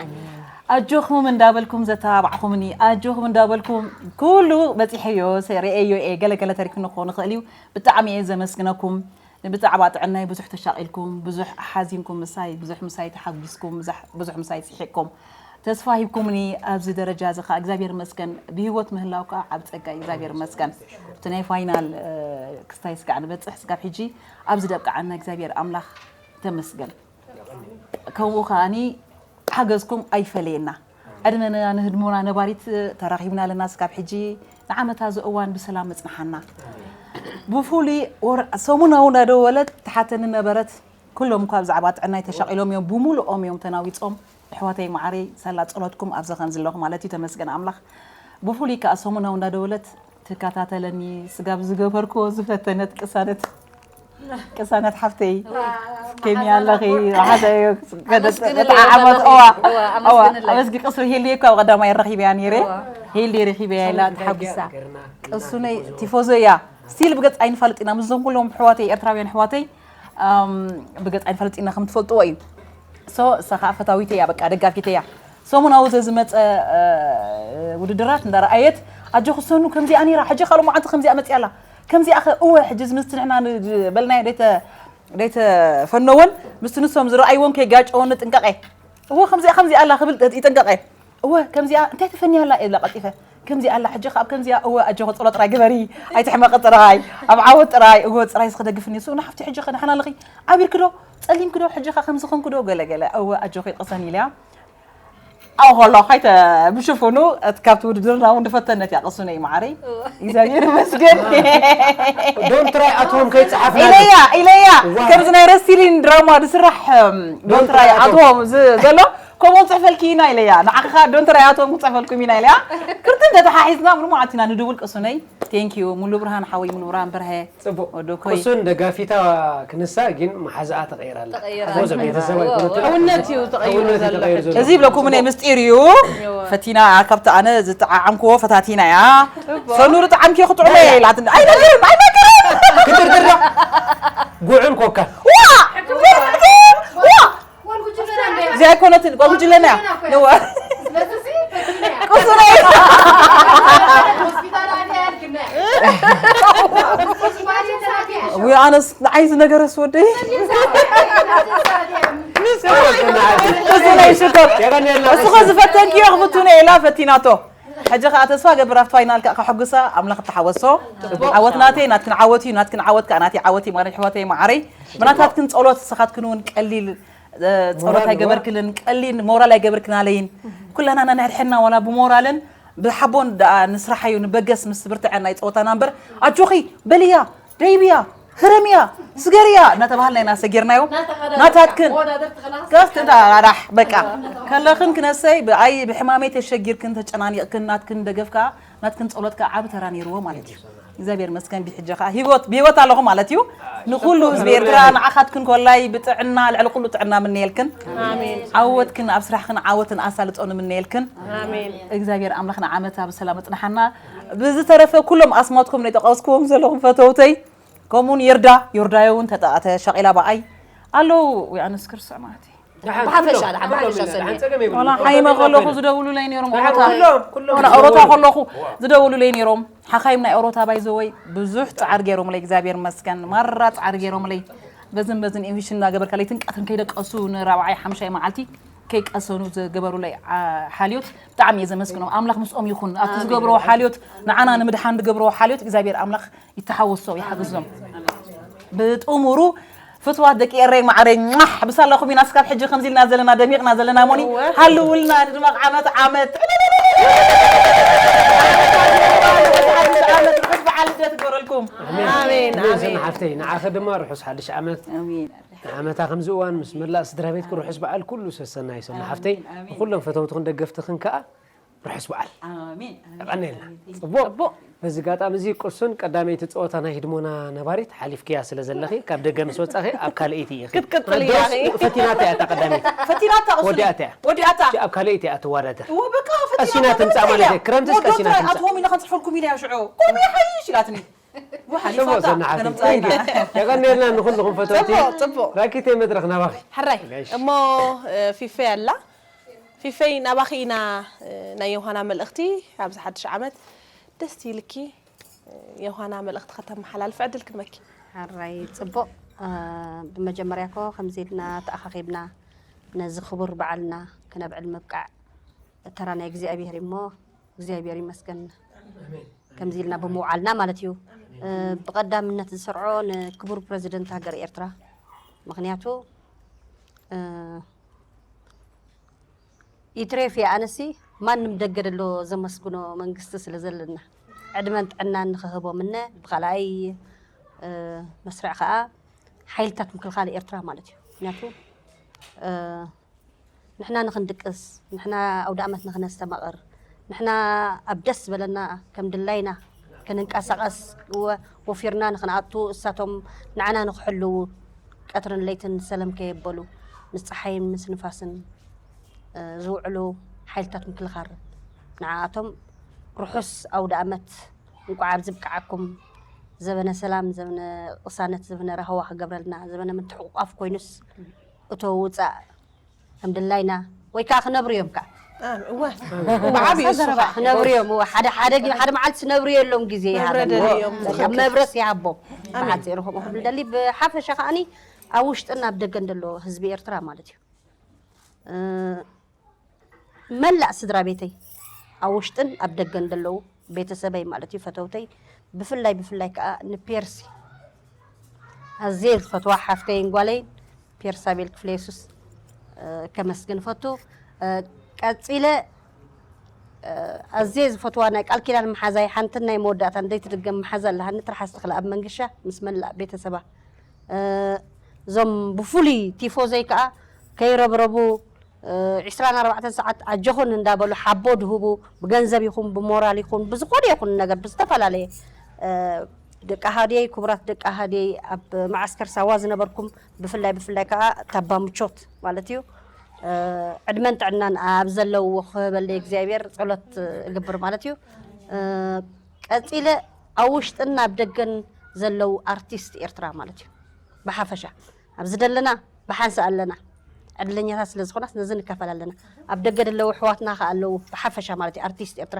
ኣሜን። ኣጆኹም እንዳበልኩም ዘተባባዕኹምኒ፣ ኣጆኹም እንዳበልኩም ኩሉ በጺሐዮ፣ ሰ-፣ ርእየዮ እየ፣ ገለ ገለ ተሪፉኒ ክኾን ይኽእል እዩ። ብጣዕሚ እየ ዘመስግነኩም። ንብዛዕባ ጥዕናይ ብዙሕ ተሻቒልኩም፣ ብዙሕ ሓዚንኩም ምሳይ፣ ብዙሕ ምሳይ ተሓጒስኩም፣ ብዙሕ፣ ብዙሕ ምሳይ ስሒቕኩም። ተስፋ ሂብኩምኒ ኣብዚ ደረጃ እዚ ኸኣ እግዚኣብሔር ይመስገን። ብህይወት ምህላው ከኣ ዓቢ ጸጋ እዩ፣ እግዚኣብሔር ይመስገን። እቲ ናይ ፋይናል፣ እ፣ ክስታይ ስጋዕ ንበጽሕ ስጋብ ሕጂ ኣብዚ ደብቅዓና እግዚኣብሔር ኣምላኽ ተመስገን። ከምኡ ከኣኒ ሓገዝኩም ኣይፈለየና። ዕድመና ንህድሞና ነባሪት ተራኺብና ኣለና። ስካብ ሕጂ ንዓመታ እዚ እዋን ብሰላም መጽንሓና። ብፍሉይ ወር-፣ ሰሙናዊ እናደወለት ትሓተኒ ነበረት። ኩሎም እኳ ብዛዕባ ጥዕናይ ተሻቒሎም እዮም፣ ብምሉኦም እዮም ተናዊጾም። ኣሕዋተይ መዓረይ፣ ሳላ ጸሎትኩም ኣብዚ ከም ዘለኹ ማለት እዩ። ተመስገን ኣምላኽ። ብፍሉይ ከኣ ሰሙናዊ እናደወለት ትከታተለኒ፣ ስጋብ ዝገበርክዎ ዝፈተነት ቅሳነት፣ ቅሳነት ሓፍተይ፣ ዋ፣ ከመይ መሓዛ ኣለኺ? ናቦ። መሓዛ እዩ። ኣመስግንለይ በጣዕሚ ኣለኹ። እዋ፣ እዋ፣ እዋ፣ ኣመስግንለይ። ኣመስግን ቅስሪ ሄልየ እኳ ኣብ ቀዳማይ ረኺበያ ነይረ። እዋ። ሄልየ ረኺበያ ኢላ ተሓጒሳ። ቅሱነይ ቲፎዞ እያ። ስቲል ብገጽ ኣይንፋለጥ ኢና። ምስዞም ኩሎም ኣሕዋተይ፣ ኤርትራውያን ኣሕዋተይ፣ ኣም፣ ብገጽ ኣይንፋለጥ ኢና፣ ከም ትፈልጥዎ እዩ። ሶ፣ እሳ ኸዓ ፈታዊተይ እያ፣ በቃ፣ ደጋፊተይ እያ። ሰሙናዊ ዘዝመጸ፣ እ፣ ውድድራት እንዳረኣየት፣ "ኣጆኺ ሰኑ ከምዚኣ ነይራ፣ ሕጂ ካልእ መዓልቲ ከምዚኣ መጺኣ ኣላ፣ ከምዚኣ ኸ እወ ሕጂ ምስቲ ንሕና ን- በልናዮ ደይተ ደይተፈነወን ምስቲ ንሶም ዝረኣይዎን ከይጋጨወኒ ጥንቀቐ። እወ ከምዚኣ ከምዚኣ ኣላ ክብል ይጥንቀቐ። እወ ከምዚኣ እንታይ ተፈንያ ኣላ ኢላ ቀልጢፈ ከምዚኣ ኣላ ሕጂ ካብ ከምዚኣ እወ ኣጆኺ ጸሎት ጥራይ ግበሪ ኣይትሕመቂ ጥራይ ኣብ ዓወት ጥራይ እወ ጥራይ ዝኸደግፍኒ እሱ ንሓፍቲ ሕጂ ኸ ንሓና ኣለኺ ዓቢርክዶ ጸሊምክዶ ሕጂ ኸ ከምዚ ኾንክዶ ገለ ገለ እወ ኣጆኺ ቅሰን ኢልያ ኣብኡ ከሎ ኸይተ ብሽፉኑ እቲ ካብቲ ውድድርና እውን ዝፈተነት እያ ቅሱነይ መዓረይ እግዚኣብሔር ይመስገን ዶን ትራይ ኣቶም ከይፅሓፍና ኢለያ ኢለያ ከምዚ ናይ ረስቲሊን ድራማ ዝስራሕ ዶን ትራይ ኣቶም ዘሎ ከምኡ ንፅሕፈልኪ ኢና ኢለያ ንዓኻ ዶን ትራይ ኣቶም ክንፅሕፈልኩም ኢና ኢለያ ክልተ እንተተሓሒዝና ምንም ዓቲና ንድውል ቅሱነይ ቴንኪዩ ሙሉ ብርሃን ሓወይ ሙሉ ብርሃን በርሀ ፅቡቅ ወደኮይ ቅሱን ደጋፊታ ክንሳ ግን መሓዝኣ ተቀይራ ኣላ ተቀይራ ፎዘ ቤተሰብ ኣይኮነትን ሕውነት እዩ ተቀይሩ ሕውነት እዩ ዘሎ ተቀይሩ ዘሎ እዚ ብለኩምኒ ምስጢር እዩ ፈቲና ካብቲ ኣነ ዝጠዓዓምክዎ ፈታቲና እያ ሰኑር ጣዓምኪ ክትዑለ ኢላትኒ ኣይነግርን ኣይነግርን ክትርድራ ጉዕን ኮካ ዋ ዋ እዚኣ ኣይኮነትን ጓጉጅለና እያ ነዋ ቅሱነይ ወይ ኣነስ ንዓይ ዝነገረስ ወደይ ቅሱነይ ሽኮር እስኸ ዝፈተንክዮ ክፍቱነ ኢላ ፈቲናቶ ሕጂ ከዓ ተስፋ ገብር ኣብቲ ፋይናል ከዓ ከሐጉሳ ኣምላኽ ተሓወሶ ዓወት ናተይ ናትክን ዓወት እዩ ናትክን ዓወት ከዓ ናተይ ዓወት እዩ ማለት ሕወተይ መዓረይ ብናታትክን ጸሎት ንስኻትክን እውን ቀሊል ጸሎት ኣይገበርክልን ቀሊል ሞራል ኣይገበርክናለይን ኩላና ነንሕድሕድና ዋላ ብሞራልን ብሓቦን ደኣ ንስራሕ እዩ ንበገስ ምስ ብርትዐና ይጸወታና እምበር ኣጆኺ በልያ ደይብያ ህረምያ ስገርያ እናተባሃልና ኢና ሰጊርናዮ ናታትክን ጋስ ተዳራራሕ በቃ ከለኽን ክነሰይ ብኣይ ብሕማመይ ተሸጊርክን ተጨናኒቕክን ናትክን ደገፍ ከዓ ናትክን ጸሎት ከዓ ዓቢ ተራ ነይርዎ ማለት እዩ እግዚኣብሔር መስገን ብሕጂ ከዓ ህይወት ብህይወት ኣለኹ ማለት እዩ ንኩሉ ህዝቢ ኤርትራ ንዓኻትክን ኮላይ ብጥዕና ልዕሊ ኩሉ ጥዕና ምነየልክን ዓወትክን ኣብ ስራሕክን ዓወትን ኣሳልጦ ንምነየልክን እግዚኣብሔር ኣምላኽ ንዓመታ ብሰላም እጽንሓና ብዝተረፈ ኩሎም ኣስማትኩም ነጠቀስክዎም ዘለኹም ፈተውተይ ከምኡውን ይርዳ ዮርዳዮ እውን ተሸቂላ ብኣይ ኣለዉ ኣነስ ክርስዕ ማለት እዩ ብሓፈሻ ብሓፈሻ ሰኒ ወላ ሓይመ ከለኹ ዝደውሉለይ ነይሮም ኦሮታ ወላ ኦሮታ ከለኹ ዝደውሉለይ ነይሮም ሓኻይም ናይ ኦሮታ ባይዘወይ ብዙሕ ፃዕሪ ገይሮምለይ እግዚኣብሔር መስገን ማራ ፃዕሪ ገይሮምለይ በዝን በዝን ኢንቪሽን እናገበርካ ለይትን ቀትርን ከይደቀሱ ንራብዓይ ሓምሻይ መዓልቲ ከይቀሰኑ ዝገበሩለይ ሓልዮት ብጣዕሚ እየ ዘመስግኖም ኣምላኽ ምስኦም ይኹን ኣብቲ ዝገብርዎ ሓልዮት ንዓና ንምድሓን ዝገብርዎ ሓልዮት እግዚኣብሔር ኣምላኽ ይተሓወሶ ይሓግዞም ብጥሙሩ ፍትዋት ደቂ ኤረይ ማዕረይ ሟሕ ብሳላኹም ኢና ስካብ ሕጂ ከምዚ ኢልና ዘለና ደሚቕና ዘለና ሞኒ ሃልውልና ንድመቕ ዓመት ዓመት ዓመት ርሑስ በዓል ልደት ይግበረልኩም ኣሜን ኣሜን ሰና ኣሜን ሓፍተይ ንዓኺ ድማ ርሑስ ሓድሽ ዓመት ንዓመታ ከምዚ እዋን ምስ መላእ ስድራ ቤትኪ ርሑስ በዓል ኩሉ ሰሰናይ ሰና ሓፍተይ ንኩሎም ፈተውትኽን ደገፍትኽን ከዓ ርሑስ በዓል ኣሜን የቐንየልና ጽቡቕ በዚ ጋጣሚ እዚ ቅሱን ቀዳመይቲ ፀወታ ናይ ህድሞና ነባሪት ሓሊፍክያ ስለ ዘለኺ ካብ ደገ ምስ ወፃኺ ኣብ ካልኣይቲ ኢኺ ክትቅፅል እያ ፈቲናታ እያ እታ ቀዳመይቲ ፈቲናታ ቅሱን ወዲኣታ እያ ወዲኣታ ኣብ ካልኣይቲ እያ ትወዳደር እወ በቃ ቀሲና ትምጻእ ማለት እያ ክረምትስ ቀሲና ትምጻእ ኣትሆም ኢና ክንፅሕፈልኩም ኢለ ሽዑ ከምኡ ሓይሽ ኢላትኒ ጽቡቕ ሰናሓቲ የቐንየልና ንኹልኹም ፈተውቲ ፅቡቕ ፅቡቕ ራኪተይ መድረኽ ናባኺ ሕራይ ጋሽ። እሞ እ፣ ፊፈይ ኣላ ፊፈይ ናባኺ ኢና እ፣ ናይ ዮሃና መልእኽቲ ኣብዚ ሓድሽ ዓመት ደስ ይልኪ እ፣ ዮሃና መልእኽቲ ከተመሓላልፊ ዕድል ክመኪ ሕራይ ጽቡቕ እ፣ ብመጀመርያ ኮ ከምዚ ኢልና ተኣኻኺብና ነዚ ክቡር በዓልና ክነብዕል ምብቃዕ ተራ ናይ እግዚኣብሔር እሞ እግዚኣብሔር ይመስገን ከምዚ ኢልና ብምውዓልና ማለት እዩ እ፣ ብቐዳምነት ዝሰርዖ ንክቡር ፕረዚደንት ሃገር ኤርትራ ምክንያቱ እ፣ ይትረፍ እየ ኣነሲ ማንም ደገ ደሎ ዘመስግኖ መንግስቲ ስለ ዘለና ዕድመን ጥዕናን ንክህቦም እነ ብካልኣይ እ፣ መስርዕ ከዓ ሓይልታት ምክልኻል ኤርትራ ማለት እዩ ምክንያቱ እ፣ ንሕና ንክንድቅስ ንሕና ኣውደ ኣመት ንክነስተማቕር ንሕና ኣብ ደስ ዝበለና ከም ድላይና ክንንቀሳቐስ ወ- ወፊርና ንክንኣቱ እሳቶም ንዓና ንክሕልዉ ቀትርን ለይትን ሰለም ከየበሉ ምስ ፀሓይን ምስ ንፋስን እ፣ ዝውዕሉ ሓይልታት ምክልኻል ንዓኣቶም ርሑስ ኣውደ ኣመት እንቋዕ ኣብዚ ብቅዓኩም ዘበነ ሰላም ዘበነ ቅሳነት ዘበነ ራህዋ ክገብረልና ዘበነ ምትሕቁቋፍ ኮይኑስ እቶ ውፃእ ከም ድላይና ወይ ከዓ ክነብሩ እዮም ከዓ እወ፣ ብዓብዩ እሱ ከዓ ክነብሩ እዮም። እወ፣ ሓደ ሓደ ግዜ ሓደ መዓልቲ ክነብሩ የሎም ግዜ መብረ ይሃበና። ደልዮም። በቃ መብረስ ይሃቦም። ብሓፂሩ ከምኡ ክብል ደሊ። ብሓፈሻ ከዓኒ ኣብ ውሽጥን ኣብ ደገን ዘሎ ህዝቢ ኤርትራ ማለት እዩ። እ፣ መላእ ስድራ ቤተይ ኣብ ውሽጥን ኣብ ደገን ዘለዉ ቤተሰበይ ማለት እዩ፣ ፈተውተይ፣ ብፍላይ ብፍላይ ከዓ ንፔርሲ ኣዝየ ዝፈትዋ ሓፍተይን ጓለይን ፔርሳቤል ክፍለ የሱስ፣ እ፣ ከመስግን እፈቱ። እ፣ ቀጺለ፣ እ፣ ኣዝየ ዝፈትዋ ናይ ቃል ኪዳን መሓዛይ ሓንትን ናይ መወዳእታን ዘይትድገም መሓዛ ኣለሃኒ፣ ትርሓስ ተኽለ ኣብ መንገሻ ምስ መላእ ቤተሰባ። እ፣ እዞም ብፍሉይ ቲፎዘይ ከዓ ከይረብረቡ፣ እ፣ ዕስራን ኣርባዕተን ሰዓት ኣጆኹን እንዳበሉ ሓቦ ድህቡ፣ ብገንዘብ ይኹን ብሞራል ይኹን ብዝኾነ ይኹን ነገር ብዝተፈላለየ፣ እ፣ ደቂ ኣሃድየይ፣ ክቡራት ደቂ ኣሃድየይ፣ ኣብ መዓስከር ሳዋ ዝነበርኩም ብፍላይ ብፍላይ ከዓ ታባ ምቾት ማለት እዩ፣ እ፣ ዕድመን ጥዕናን ኣብ ዘለውዎ ክህበለይ እግዚኣብሔር ጸሎት እገብር ማለት እዩ። እ፣ ቀጺለ ኣብ ውሽጥን ኣብ ደገን ዘለዉ ኣርቲስት ኤርትራ ማለት እዩ። ብሓፈሻ ኣብዚ ደለና ብሓንሳእ ኣለና። ዕድለኛታት ስለ ዝኾናስ ነዚ ንካፈል ኣለና። ኣብ ደገ ዘለዉ ኣሕዋትና ከኣ ኣለዉ፣ ብሓፈሻ ማለት እዩ፣ ኣርቲስት ኤርትራ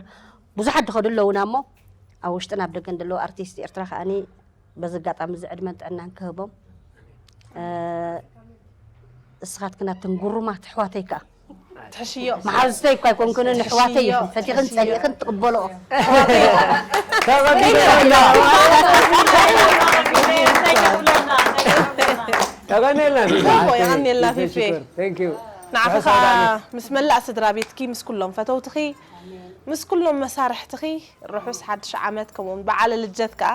ብዙሓት ዝኸዱ ኣለዉና እሞ፣ ኣብ ውሽጥን ኣብ ደገን ዘለዉ ኣርቲስት ኤርትራ ከኣኒ በዚ ኣጋጣሚ እዚ ዕድመን ጥዕናን ክህቦም። እ፣ እስኻትክን ኣተን ግሩማት ኣሕዋተይ ከኣ ትሕሽዮ። መሓዙተይ እኳ ኣይኮንክንን፣ ኣሕዋተይ ኢኹን። ፈቲኽን ጸሊእኽን ትቕበልኦ። ተቐነልና እኮ የቐንየልና ፊፌ። Thank you። ንዓኺ ከዓ ምስ መላእ ስድራ ቤትኪ፣ ምስ ኩሎም ፈተውትኺ፣ ምስ ኩሎም መሳርሕትኺ ርሑስ ሓድሽ ዓመት፣ ከምኡውን በዓለ ልጀት ከዓ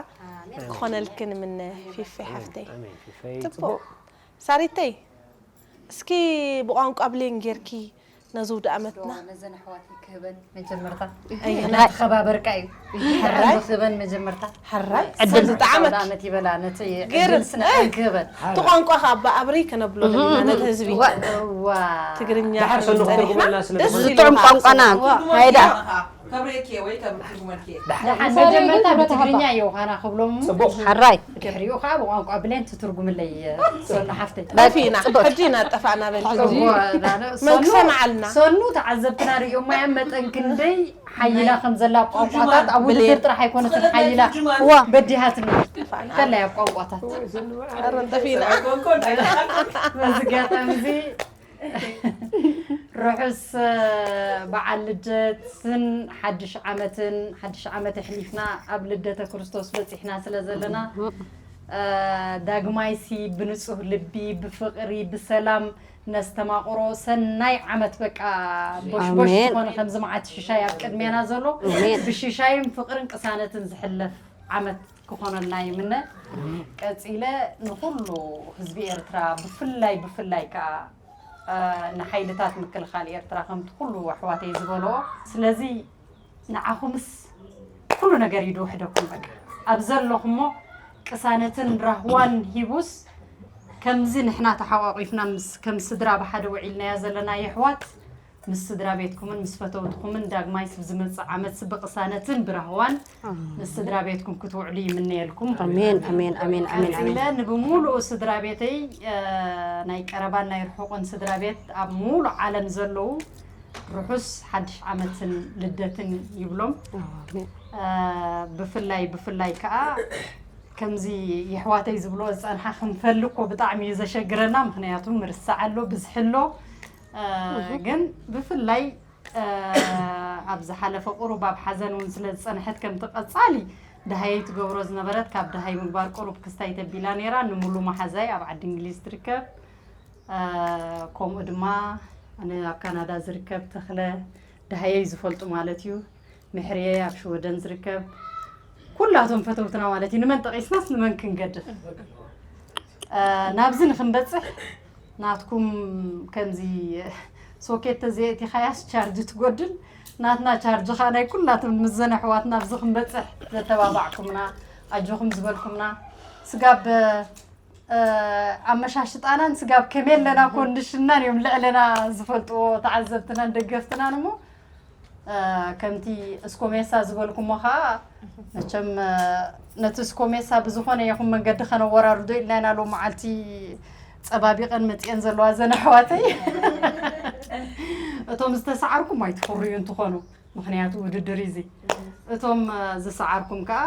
ክኾነልኪ ንምነ ፊፌ ሓፍተይ። ኣሜን። ፊፈይ ጽቡቕ። ሳሪተይ፣ እስኪ ብቋንቋ ብሌን ጌርኪ ነዚ ውደ ዓመትና ነዘን ኣሕዋት ክህበን መጀመርታ ኣየናይ? እናተኸባበርካ እዩ። ሕራይ ክህበን መጀመርታ ሕራይ ዕድል ዝጠዓመት ዓመት ይበላ ነቲ ገይር- ዕድል ስነሐን ክህበን እቲ ቋንቋ ካብ ብኣብሪ ከነብሎ ደሊና ነቲ ህዝቢ ዋ ትግርኛ ድሓር ሰኑ ጸኒሕና ክትርጉመልና ስለ ደስ ዝኾነ። ኢሉካ። ቋንቋና ሃይዳ ከብሬኪ ወይ ከብርትርጉመልኪ ደሓን መጀመርታ ብትግርኛ እየ ውሃና ክብሎም ጽቡቕ ሓራይ ድሕሪኡ ከዓ ብቋንቋ ብሌን ትትርጉምለይ ሰኑ ሓፍተይ ጠፊእና ሕጂ ኢና ጠፋእና በልኪ እዎ፣ ዳነ፣ መን ሰኑ- ክሰምዓልና? ሰኑ ተዓዘብትና ርእዮማ እያ መጠን ክንደይ ሓይላ ከም ዘላ ኣብ ቋንቋታት ኣብ ውድድር ጥራሕ ኣይኮነትን ሓይላ እዋ በዲሃትና ከላይ ኣብ ቋንቋታት ኣረን ጠፊእና በዚ ኣጋጣሚ እዚ ርሑስ በዓል ልደትን ሓድሽ ዓመትን ሓድሽ ዓመት ኣሕሊፍና ኣብ ልደተ ክርስቶስ በፂሕና ስለ ዘለና ዳግማይሲ ብንፁህ ልቢ ብፍቅሪ ብሰላም ነስተማቅሮ ሰናይ ዓመት በቃ ቦሽቦሽ ዝኾነ ከምዚ መዓት ሽሻይ ኣብ ቅድሜና ዘሎ ብሽሻይን ፍቅርን ቅሳነትን ዝሕለፍ ዓመት ክኾነልና ይምነ። ቀፂለ ንኩሉ ህዝቢ ኤርትራ ብፍላይ ብፍላይ ከዓ ንሓይልታት ምክልኻል ኤርትራ ከምቲ ኩሉ ኣሕዋተይ ዝበልኦ ስለዚ ንዓኹምስ ኩሉ ነገር እዩ ድውሕደኩም በቃ ኣብ ዘለኹሞ ቅሳነትን ራህዋን ሂቡስ ከምዚ ንሕና ተሓቋቂፍና ምስ ከም ስድራ ብሓደ ውዒልናዮ ዘለና የሕዋት ምስ ስድራ ቤትኩምን ምስ ፈተውትኹምን ዳግማይ ስብ ዝመጽእ ዓመት ስብ ብቅሳነትን ብራህዋን ምስ ስድራ ቤትኩም ክትውዕሉ ይምነየልኩም። ኣሜን ኣሜን ኣሜን ኣሜን ኣሜን። ቀጺለ ንብሙሉኡ ስድራ ቤተይ ናይ ቀረባን ናይ ርሑቕን ስድራ ቤት ኣብ ሙሉእ ዓለም ዘለዉ ርሑስ ሓድሽ ዓመትን ልደትን ይብሎም። ኣሜን። ብፍላይ ብፍላይ ከዓ ከምዚ የሕዋተይ ዝብሎ ዝፀንሓ ክንፈሊ እኮ ብጣዕሚ እዩ ዘሸግረና። ምክንያቱ ምርሳዕ ኣሎ ብዝሒ ኣሎ። ግን ብፍላይ ኣብ ዝሓለፈ ቁሩብ ኣብ ሓዘን እውን ስለ ዝፀንሐት ከምቲ ቀፃሊ ደሃየይ ትገብሮ ዝነበረት ካብ ደሃይ ምግባር ቁሩብ ክስታይ ተቢላ ነይራ። ንሙሉ መሓዛይ ኣብ ዓዲ እንግሊዝ ትርከብ። ከምኡ ድማ ኣብ ካናዳ ዝርከብ ተኽለ ደሃየይ ዝፈልጡ ማለት እዩ። ምሕርየ ኣብ ሽወደን ዝርከብ ኩላቶም ፈተውትና ማለት እዩ። ንመን ጠቒስናስ ንመን ክንገድፍ ናብዚ ንክንበፅሕ ናትኩም ከምዚ ሶኬት ተዘየእቲኻያስ ቻርጅ ትጎድል ናትና ቻርጅ ኻ ናይ ኩላቶም ምዘን ኣሕዋትና ኣብዚ ክንበፅሕ ዘተባባዕኩምና ኣጆኹም ዝበልኩምና ስጋብ ኣመሻሽጣናን ስጋብ ከመይ ኣለና ኮንድሽናን እዮም ልዕለና ዝፈልጥዎ ተዓዘብትናን ደገፍትናን እሞ ከምቲ እስኮሜሳ ዝበልኩሞ ከዓ መቸም ነቲ እስኮሜሳ ብዝኾነ ይኹን መንገዲ ከነወራርዶ ኢልና ኢና ሎ መዓልቲ ፀባቢቐን መፅአን ዘለዋ ዘን ኣሕዋተይ እቶም ዝተሰዓርኩም ኣይትኹርዩ እንትኾኑ፣ ምኽንያቱ ውድድር እዩ እዚ። እቶም ዝሰዓርኩም ከዓ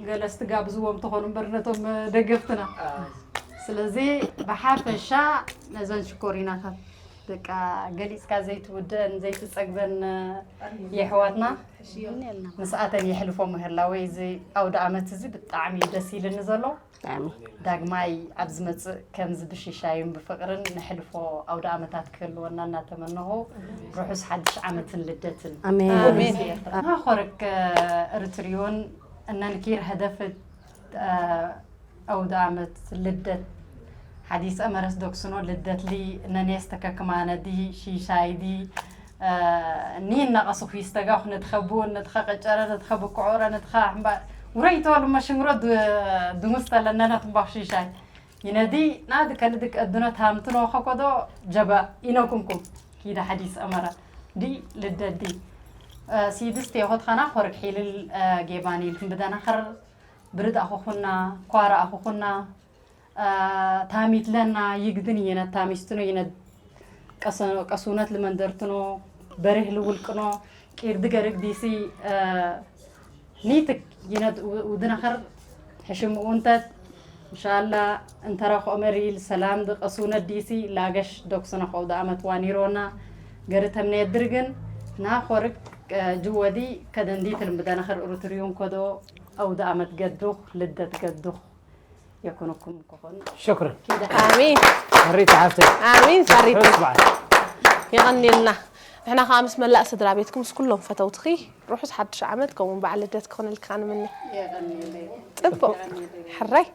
ገለ ስትጋብዝዎም ትኾኑ እምበር ነቶም ደገፍትና። ስለዚ ብሓፈሻ ነዘን ሽኮሪናታት በቃ ገሊፅካ ዘይትውደን ዘይትፀግበን የሕዋትና ምስኣተን የሕልፎ ምህላወይ እዚ ኣውደ ኣመት እዚ ብጣዕሚ እዩ ደስ ኢልኒ ዘሎ። ዳግማይ ኣብ ዝመጽእ ከምዚ ብሽሻይን ብፍቕርን ነሕልፎ ኣውደ ኣመታት ክህልወና እናተመነኹ ርሑስ ሓድሽ ዓመትን ልደትን ኣሜን። ኣሜን። ናኾርክ እርትሪዮን እነንኪር ሀደፍ ኣውደ ኣመት ልደት ሓዲስ እመረስ ዶክስኖ ልደት ሊ ነኔስ ተከክማነዲ ሺሻይዲ ኒን ነቐሱ ኺስተጋኹ ነትኸብውን ነትኸ ቀጨረ ነትኸ ብክዖረ ነትኸ ሕምባ ውረይ ተወሉ መሽምሮ ድሙስ ተለነነ ትንባኹ ሺሻይ ይነዲ ናድ ከልድክ እድኖ ታምትኖ ኸኮዶ ጀባ ኢኖኩምኩም ኪዳ ሓዲስ እመረ ዲ ልደዲ ሲድስት የኾትኸና ኾርክ ሒልል ጌባን ኢልኩም ብደናኸር ብርድ ኣኹኹና ኳራ ኣኹኹና ታሚት ለና ይግድን ይነት ታሚስትኖ ይነት ቀስውነት ልመንደርትኖ በሬህ ልውልቅኖ ቂርድ ገርግ ዲሲ ኒትክ ይነት ውድነኸር ሕሽም ኡንተት እንሻላ እንተረኽኦ መሪል ሰላም ድቀስውነት ዲሲ ላገሽ ዶክስነ ከውደ ኣመት ዋኒሮና ገርተምነ የድርግን ናኾርግ ጅወዲ ከደንዲት ልምደነኸር ኡርትሪዩን ከዶ ኣውደ ኣመት ገዱኽ ልደት ገዱኽ የኩንኩም ክኾን ሽኩርን ኪዳ ኣሜን ሳሪት ሓፍተይ ኣሜን ሳሪት ርሑስ በዓል የቐንየልና ንሕና ከዓ ምስ መላእ ስድራ ቤትኩም ምስ ኩሎም ፈተውትኺ ርሑስ ሓድሽ ዓመት ከምኡውን በዓል ልደት ክኾነልካ ንምነ የቐንየለይ ፅቡቅ ሕራይ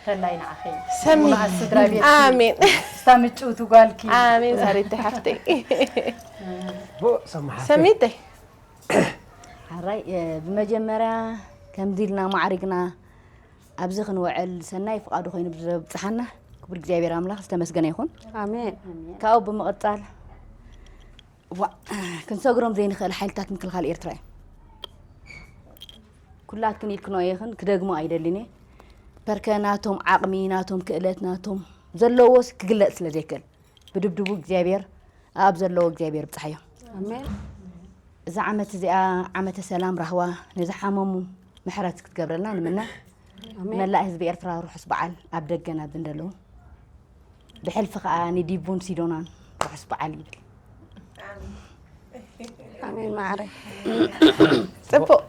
ተላይ ንዓኺ ሰሚ ሙሉኣት ስድራ ቤት ኣሜን ስታ ምጭውቲ ጓልኪ ኣሜን ሳሪት ሓፍተይ ብኡ ሰማሓ ሰሚተይ ሓራይ ብመጀመርያ ከምዚ ኢልና ማዕሪግና ኣብዚ ክንውዕል ሰናይ ፍቓዱ ኮይኑ ብዝብፅሓና ክቡር እግዚኣብሔር ኣምላኽ ዝተመስገነ ይኹን። ኣሜን። ካብኡ ብምቕፃል ዋ ክንሰግሮም ዘይንኽእል ሓይልታት ምክልኻል ኤርትራ እዩ። ኩላትክን ኢልክኖ ኢኽን ክደግሞ ኣይደልን እየ። ፐርከ ናቶም ዓቕሚ ናቶም ክእለት ናቶም ዘለዎስ ክግለፅ ስለ ዘይክእል ብድብድቡ እግዚኣብሔር ኣብ ዘለዎ እግዚኣብሔር ብፅሓዮ። ኣሜን። እዛ ዓመት እዚኣ ዓመተ ሰላም ራህዋ ንዝሓመሙ ምሕረት ክትገብረልና ንምነ። ኣሜን። መላእ ህዝቢ ኤርትራ ርሑስ በዓል ኣብ ደገን ኣብ እንደለዉ ብሕልፊ ከዓ ንዲቡን ሲዶናን ርሑስ በዓል ይብል። ኣሜን ማዕረ ጽቡቅ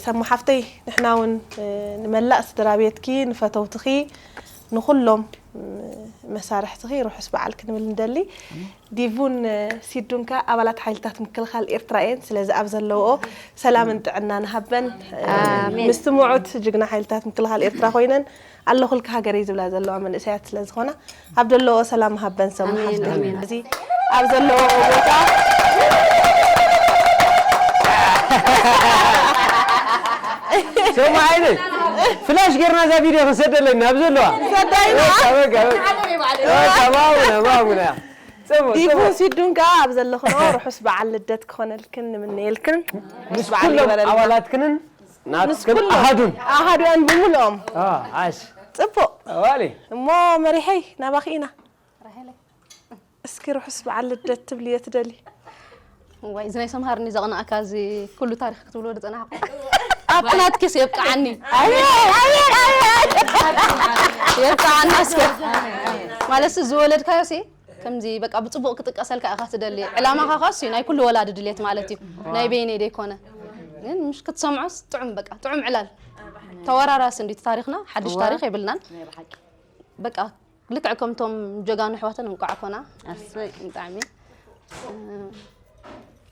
ሰሙ ሓፍተይ ንሕና እውን ንመላእ ስድራ ቤትኪ ንፈተውትኺ ንኹሎም መሳርሕትኺ ርሑስ በዓል ክንብል ንደሊ። ዲቡን ሲዱን ከ ኣባላት ሓይልታት ምክልኻል ኤርትራ እየን። ስለዚ ኣብ ዘለውኦ ሰላምን ጥዕናን ሃበን። ምስቲ ምዑት ጅግና ሓይልታት ምክልኻል ኤርትራ ኮይነን ኣለኹልኪ ሃገረይ ዝብላ ዘለዋ መንእሰያት ስለ ዝኾና ኣብ ዘለውኦ ሰላም ሃበን ሰሙ ሓፍተይ። እዚ ኣብ ዘለውኦ ቦታ ሰሙ ዓይነይ ፍላሽ ጌርና እዛ ቪድዮ ክንሰደለና ኣብ ዘለዋ ሰዳይና በቃ በቃ በቃ በቃ ማሙና ማሙና ጽቡቅ ዲቡ ጽቡቅ ሲዱን ከኣ ኣብ ዘለኽንኦ ርሑስ በዓል ልደት ክኾነልክን ንምነየልክን። ምስ በዓል ኩሎም ይበለልና። ኣባላትክንን ናትክን ኣሃዱን ኣሃዱን ብምልኦም። አ፣ ዓሽ ጽቡቅ ኣዋሊ እሞ መሪሐይ ናባኺ ኢና። እስኪ ርሑስ በዓል ልደት ትብልዮ ትደሊ? ዋይ እዚ ናይ ሰምሃርኒ ዘቕናእካ እዚ ኩሉ ታሪክ ክትብሎ ዝጸናሕኩ ኣብቲ ናትኪስ የብቅዓኒ። የብቅዓና እስከ ማለት ዝወለድካዮ ሲ ከምዚ በቃ ብጽቡቕ ክጥቀሰልካ ኢኻ ትደሊ። ዕላማኻ ከኣ እሱ ናይ ኩሉ ወላዲ ድሌት ማለት እዩ። ናይ በይነይ ደይኮነ። ግን ምሽ ክትሰምዖስ ጥዑም በቃ ጥዑም ዕላል። ተወራራሲ እንዲ ታሪኽና ሓድሽ ታሪኽ የብልናን። በቃ ልክዕ ከምቶም ጀጋኑ ኣሕዋተን እንቋዕ ኮና ኣስይ ብጣዕሚ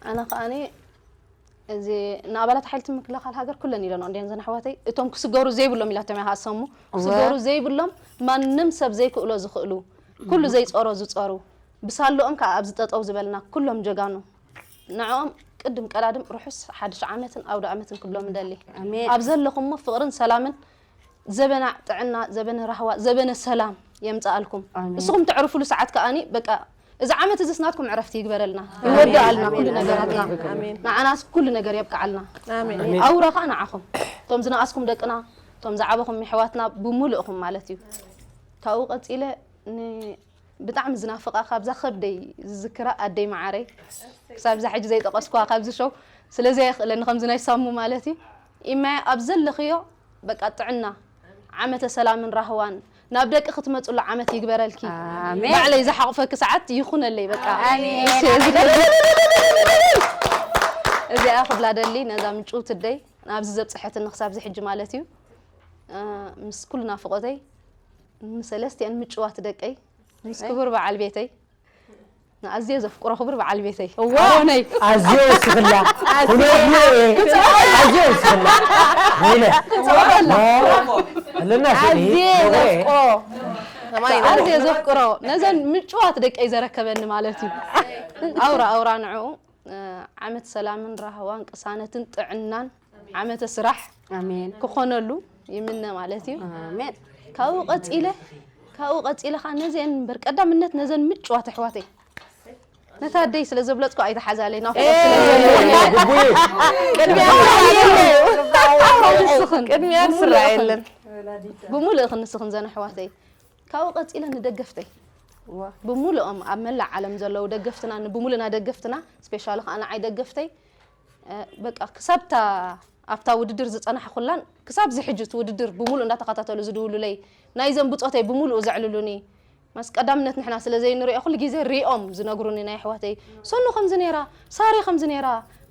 ኣነ ከኣኒ እዚ ንኣባላት ሓይልቲ ምክልኻል ሃገር ኩለን ኢለንኦ እንድየን ዘን ኣሕዋተይ እቶም ክስገሩ ዘይብሎም ኢላቶም እያ ሃሰሙ ክስገሩ ዘይብሎም ማንም ሰብ ዘይክእሎ ዝኽእሉ ኩሉ ዘይፀሮ ዝፀሩ ብሳለኦም ከዓ ኣብዚ ጠጠው ዝበልና ኩሎም ጀጋኑ ንዕኦም ቅድም ቀዳድም ርሑስ ሓድሽ ዓመትን ኣውደ ዓመትን ክብሎም እደሊ ኣብ ዘለኹሞ ፍቕርን ሰላምን ዘበና ጥዕና፣ ዘበነ ራህዋ፣ ዘበነ ሰላም የምፅኣልኩም። እስኹም ተዕርፉሉ ሰዓት ከኣኒ በቃ እዚ ዓመት እዚስ ናትኩም ዕረፍቲ ይግበረልና፣ ይወድኣልና ኩሉ ነገራትና። ንዓናስ ኩሉ ነገር የብቅዓልና። ኣውራ ከዓ ንዓኹም እቶም ዝነኣስኩም ደቅና፣ እቶም ዝዓበኹም የሕዋትና ብሙሉእኹም ማለት እዩ። ካብኡ ቀፂለ ን ብጣዕሚ ዝናፍቓ፣ ካብዛ ከብደይ ዝዝክራ ኣደይ መዓረይ፣ ክሳብ እዛ ሕጂ ዘይጠቐስኩዋ ካብዚ ሾው፣ ስለዚ ኣይኽእለኒ ከምዚ ናይ ሳሙ ማለት እዩ። ኢማየ ኣብ ዘለኽዮ በቃ ጥዕና፣ ዓመተ ሰላምን ራህዋን ናብ ደቂ ክትመጽሉ ዓመት ይግበረልኪ። ኣሜን። ባዕለይ ዝሓቑፈኪ ሰዓት ይኹነለይ በቃ። ኣሜን። እሺ፣ እዚ እዚኣ ክብላ ደሊ ነዛ ምጭውቲ ኣደይ ናብዚ ዘብጽሐትኒ ክሳብ እዚ ሕጂ ማለት እዩ። እ፣ ምስ ኩሉ ናፍቖተይ፣ ምስ ሰለስቲኣን ምጭዋት ደቀይ፣ ምስ ክቡር በዓል ቤተይ፣ ንኣዝየ ዘፍቅሮ ክቡር በዓል ቤተይ ኣሮነይ። ኣዝዮ ወስኽላ። ኩነትዮ እየ። ኣዝዮ ወስኽላ። ወይለ። ኣለና ስእሊ። ኣዝየ ዶግሬ። ዘፍቅሮ። ከማይ ኣዝየ ዘፍቅሮ ነዘን ምጭዋት ደቀይ ዘረከበኒ ማለት እዩ። ኣውራ ኣውራ ንዕኡ፣ እ፣ ዓመት ሰላምን ራህዋን ቅሳነትን ጥዕናን ዓመተ ስራሕ ኣሜን። ክኾነሉ ይምነ ማለት እዩ። ኣሜን። ካብኡ ቀጺለ፣ ካብኡ ቀጺለ ኸዓ ነዚአን እምበር ቀዳምነት ነዘን ምጭዋት ኣሕዋተይ። ነታ ኣደይ ስለ ዘብለጽኩ ኣይተሓዛለይ፣ ናፍቖት ስለ ዘለኒ። ግቡይ። ቅድሚያ ኣውራ ንስኽን፣ ቅድሚያ ብሙሉእኽን፣ ስራ የለን። ብሙሉእኽን ንስኽን ዘን ኣሕዋተይ። ካብኡ ቀጺለ ንደገፍተይ። ዋ። ብሙሉኦም ኣብ መላእ ዓለም ዘለዉ ደገፍትና፣ ብሙሉእና ደገፍትና፣ ስፔሻሊ ኸዓ ንዓይ ደገፍተይ፣ እ፣ በቃ ክሳብታ ኣብታ ውድድር ዝጸናሕኩላን ክሳብ እዚ ሕጂ እቲ ውድድር ብሙሉእ እንዳተኸታተሉ ዝድውሉለይ፣ ናይዘን ብጾተይ ብሙሉኡ ዘዕልሉኒ፣ መስ ቀዳምነት ንሕና ስለ ዘይንሪኦ ኩሉ ግዜ ሪኦም ዝነግሩኒ ናይ ኣሕዋተይ፣ ሰኑ ከምዚ ነይራ፣ ሳሪ ከምዚ ነይራ፣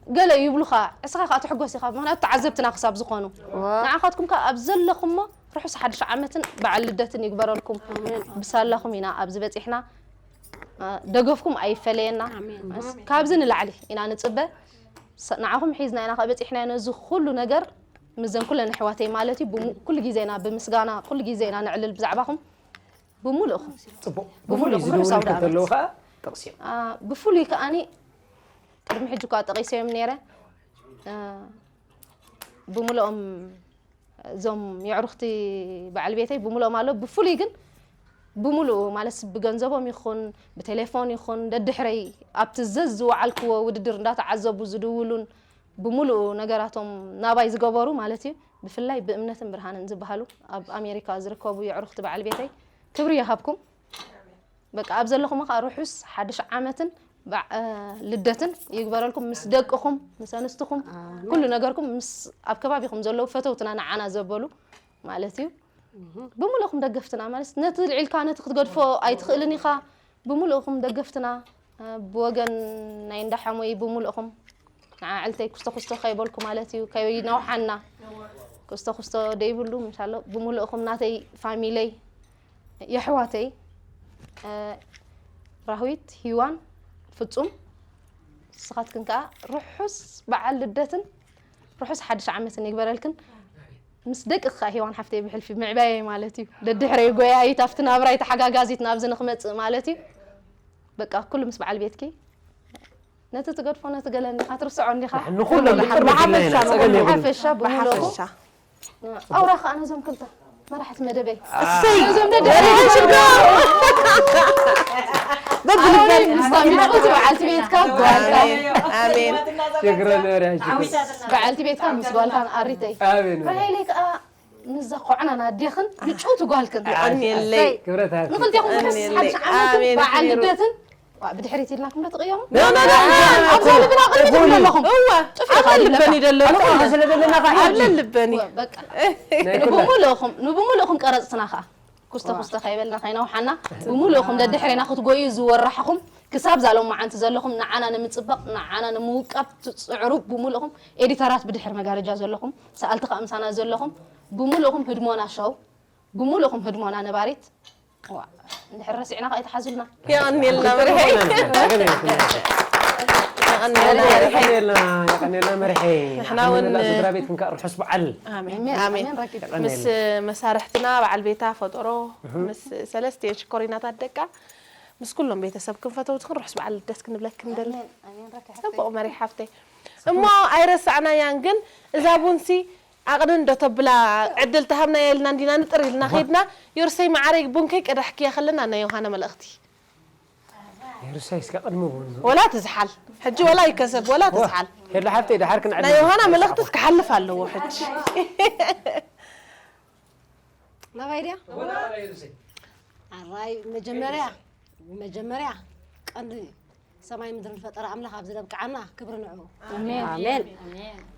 ገለ ይብሉኻ፣ እስኻ ኸዓ ትሕጎስ ኢኻ፣ ምኽንያቱ ተዓዘብትና ክሳብ ዝኾኑ። ዋ። ንዓኻትኩም ከኣ ኣብ ዘለኹሞ ርሑስ ሓድሽ ዓመትን በዓል ልደትን ይግበረልኩም። ብሳላኹም ኢና ኣብዚ በጺሕና። እ፣ ደገፍኩም ኣይፈለየና። ኣሜን። መስ ካብዚ ንላዕሊ ኢና ንጽበ። ሰ-፣ ንዓኹም ሒዝና ኢና ከኣ በጺሕና ነዚ ኩሉ ነገር ምስዘን ኩለን ኣሕዋተይ ማለት እዩ። ብሙ-፣ ኩሉ ግዜ ኢና ብምስጋና፣ ኩሉ ግዜ ኢና ነዕልል ብዛዕባኹም። ብሙሉእኹም። ጽቡቕ። ብሙሉእ ብፍሉይ ርሑስ ዝድውሉ ኣውደ ዓመት። እንተለዉ ኸዓ ጠቕስዮም። አ፣ ብፍሉይ ከኣኒ ቅድሚ ሕጂ እኳ ጠቒሰዮም ነይረ። አ፣ ብምሉኦም እዞም የዕሩኽቲ በዓል ቤተይ ብምሉኦም ኣሎ። ብፍሉይ ግን ብምሉኡ ማለት ብገንዘቦም ይኹን ብቴሌፎን ይኹን ደድሕረይ ኣብቲ ዘዝወዓልክዎ ውድድር እንዳተዓዘቡ ዝድውሉን ብምሉኡ ነገራቶም ናባይ ዝገበሩ ማለት እዩ። ብፍላይ ብእምነትን ብርሃንን ዝበሃሉ ኣብ ኣሜሪካ ዝርከቡ የዕሩኽቲ በዓል ቤተይ ክብሪ ይሃብኩም። በቃ ኣብ ዘለኹም ከኣ ርሑስ ሓድሽ ዓመትን በዕ-፣ እ፣ ልደትን ይግበረልኩም። ምስ ደቅኹም፣ ምስ ኣንስትኹም፣ ኩሉ ነገርኩም ምስ ኣብ ከባቢኹም ዘለዉ ፈተውትና ንዓና ዘበሉ ማለት እዩ። ብምሉእኹም ደገፍትና ማለት ነቲ ልዒልካ ነቲ ክትገድፎ ኣይትኽእልን ኢኻ። ብምሉእኹም ደገፍትና፣ እ፣ ብወገን ናይ እንዳ ሓሞይ ብምሉእኹም ንዓዕልተይ ኩስቶ ኩስቶ ከይበልኩ ማለት እዩ፣ ከይነውሓና። ኩስቶ ኩስቶ ደይብሉ፣ ምሻሎ ብምሉእኹም ናተይ ፋሚለይ፣ የሕዋተይ፣ እ፣ ራህዊት፣ ሂዋን፣ ፍጹም፣ ንስኻትክን ከኣ ርሑስ በዓል ልደትን ርሑስ ሓድሽ ዓመትን ይግበረልክን። ምስ ደቅኻ ሂዋን ሓፍተይ ብሕልፊ ምዕባየይ ማለት እዩ። ደድሕረይ ጎያይት፣ ኣብቲ ናብራይ ተሓጋጋዚት ናብዚ ንኽመጽእ ማለት እዩ። በቃ ኩሉ ምስ በዓል ቤትኪ። ነቲ ትገድፎ ነቲ ገለኒ ኢኻ ትርስዖ እንዲኻ። ንኹሎም ብቅርቢ ብሓፈሻ ዘለና ጸገም የብሉን። ብሓፈሻ ብምሉኡ ብሓፈሻ ኣውራ ከኣ ነዞም ክልተ መራሕቲ መደበይ እሰይ ነዞም ደደበይ በብልበን ምስታ ምዕሩቲ በዓልቲ ቤትካ ጓልካ ኣሜን ኣሜን ችግረ ነሪ ሕጂ በዓልቲ ቤትካ ምስ ጓልካ ኣሪተይ ኣሜን። ራሄለይ ከኣ ምስዛ ኮዕናን ኣዴኽን ምጭውቲ ጓልክን የቐንየለይ ክብረት ሃብቲ። ንኽልቴኹም ርሑስ ኣሜን። ሓድሽ ዓመትን ኣሜን። በዓል ኣሜን። ልደትን ዋ፣ ብድሕሪት ኢልናኩም ዶ ትቕየሙ? ኖ፣ ኖ፣ ኖ፣ ኖ። ኣብዛ ልብና ቅድሚት ኣለኹም እዋ ጥፍእ ኣብ ካሊ ልበኒ ለካ። ደለኹ ስለ ዘለና ኸዓ ኣብ ልበኒ በቃ ናይ ኩላ- ንብምሉእኹም ንብምሉእኹም ቀረፅትና ኸዓ ኩስተ ኩስተ ከይበልና ከይነውሓና ብምሉእኹም ደድሕሬና ክትጎዩ ዝወራሕኹም ክሳብ ዛሎም መዓንቲ ዘለኹም ንዓና ንምፅባቕ ንዓና ንምውቃብ ትፅዕሩ ብምሉእኹም ኤዲተራት ብድሕሪ መጋረጃ ዘለኹም ሰኣልቲ ከዓ ምሳና ዘለኹም ብምሉእኹም ህድሞና ሸው ብምሉእኹም ህድሞና ነባሪት ዋ፣ እንድሕር ረሲዕና ከዓ ይትሓዙልና የቐንየልና መርሐ የቐንየልና መርሐ የቐንየልና፣ የቐንየልና መርሐ። ንሕና እውን ንመላእ ስድራ ቤትኩም ከዓ ርሑስ በዓል። ኣሜን ኣሜን፣ ኣሜን ኣሜን ረኪብ። ምስ መሳርሕትና በዓል ቤታ ፈጠሮ ምስ ሰለስቲኤን ሽኮሪናታት ደቃ ምስ ኩሎም ቤተሰብክን ፈተውትክን ርሑስ በዓል ልደት ክንብለክን ደሊ ኣሜን፣ ኣሜን ረኪብ። ጽቡቕ መሪሕ ሓፍተይ እሞ ኣይረሳዕናያን ግን እዛ ቡንሲ ኣቕንን ዶ ተብላ ዕድል ተሃብናያ ኢልና እንዲና ንጥር ኢልና ኸይድና ዮርሰይ መዓረይ ቡንከይ ቀዳሕክያ ከለና ናይ ዮሃና መልእኽቲ የሩሳይ እስከ ቅድሚ ቡን ወላ ትዝሓል ሕጂ ወላ ይከሰብ ወላ ትዝሓል ሄሎ ሓፍተይ ድሓር ክንዕድም ናይ ዮሃና መልእኽትስ ክሓልፍ ኣለዎ ሕጂ ናባይ ድያ ኣራይ መጀመርያ መጀመርያ ቀንዲ ሰማይ ምድሪ ዝፈጠረ ኣምላኽ ኣብዚ ዘብቅዓና ክብሪ ንዕኡ። ኣሜን። ኣሜን።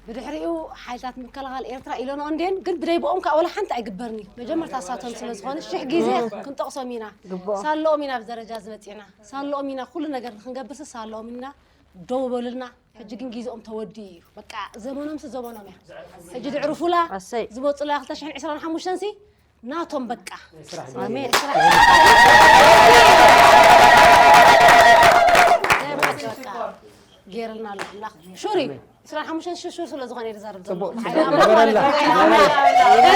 ብድሕሪኡ ሓይልታት ምክልኻል ኤርትራ ኢለንኦ እንድየን፣ ግን ብደይ ብኦም ከዓ ወላ ሓንቲ ኣይግበርን እዩ። መጀመርታ እሳቶም ስለ ዝኾነ ሽሕ ግዜ ክንጠቕሶም ኢና። ግብኦ። ሳለኦም ኢና ኣብዚ ደረጃ ዝበፂዕና። ሳለኦም ኢና ኩሉ ነገር ንክንገብርሲ ሳለኦም ኢና ደው በሉልና። ሕጂ ግን ግዜኦም ተወዲኡ እዩ። በቃ ዘመኖምሲ ዘመኖም እያ። ሕጂ ድዕርፉላ ኣሰይ። ዝመፁላ ክልተ ሽሕን ዕስራን ሓሙሽተን ሲ ናቶም በቃ። ኣሜን። ገይርልና ኣሎ ኣምላኽ። ሹር እዩ። ዕስራን ሓሙሽተን ሹር ሹር ስለ ዝኾነ እዩ ዝዛረብ ዘሎ። ጽቡቕ። ሓይሊ ኣምላኽ ማለት እዩ።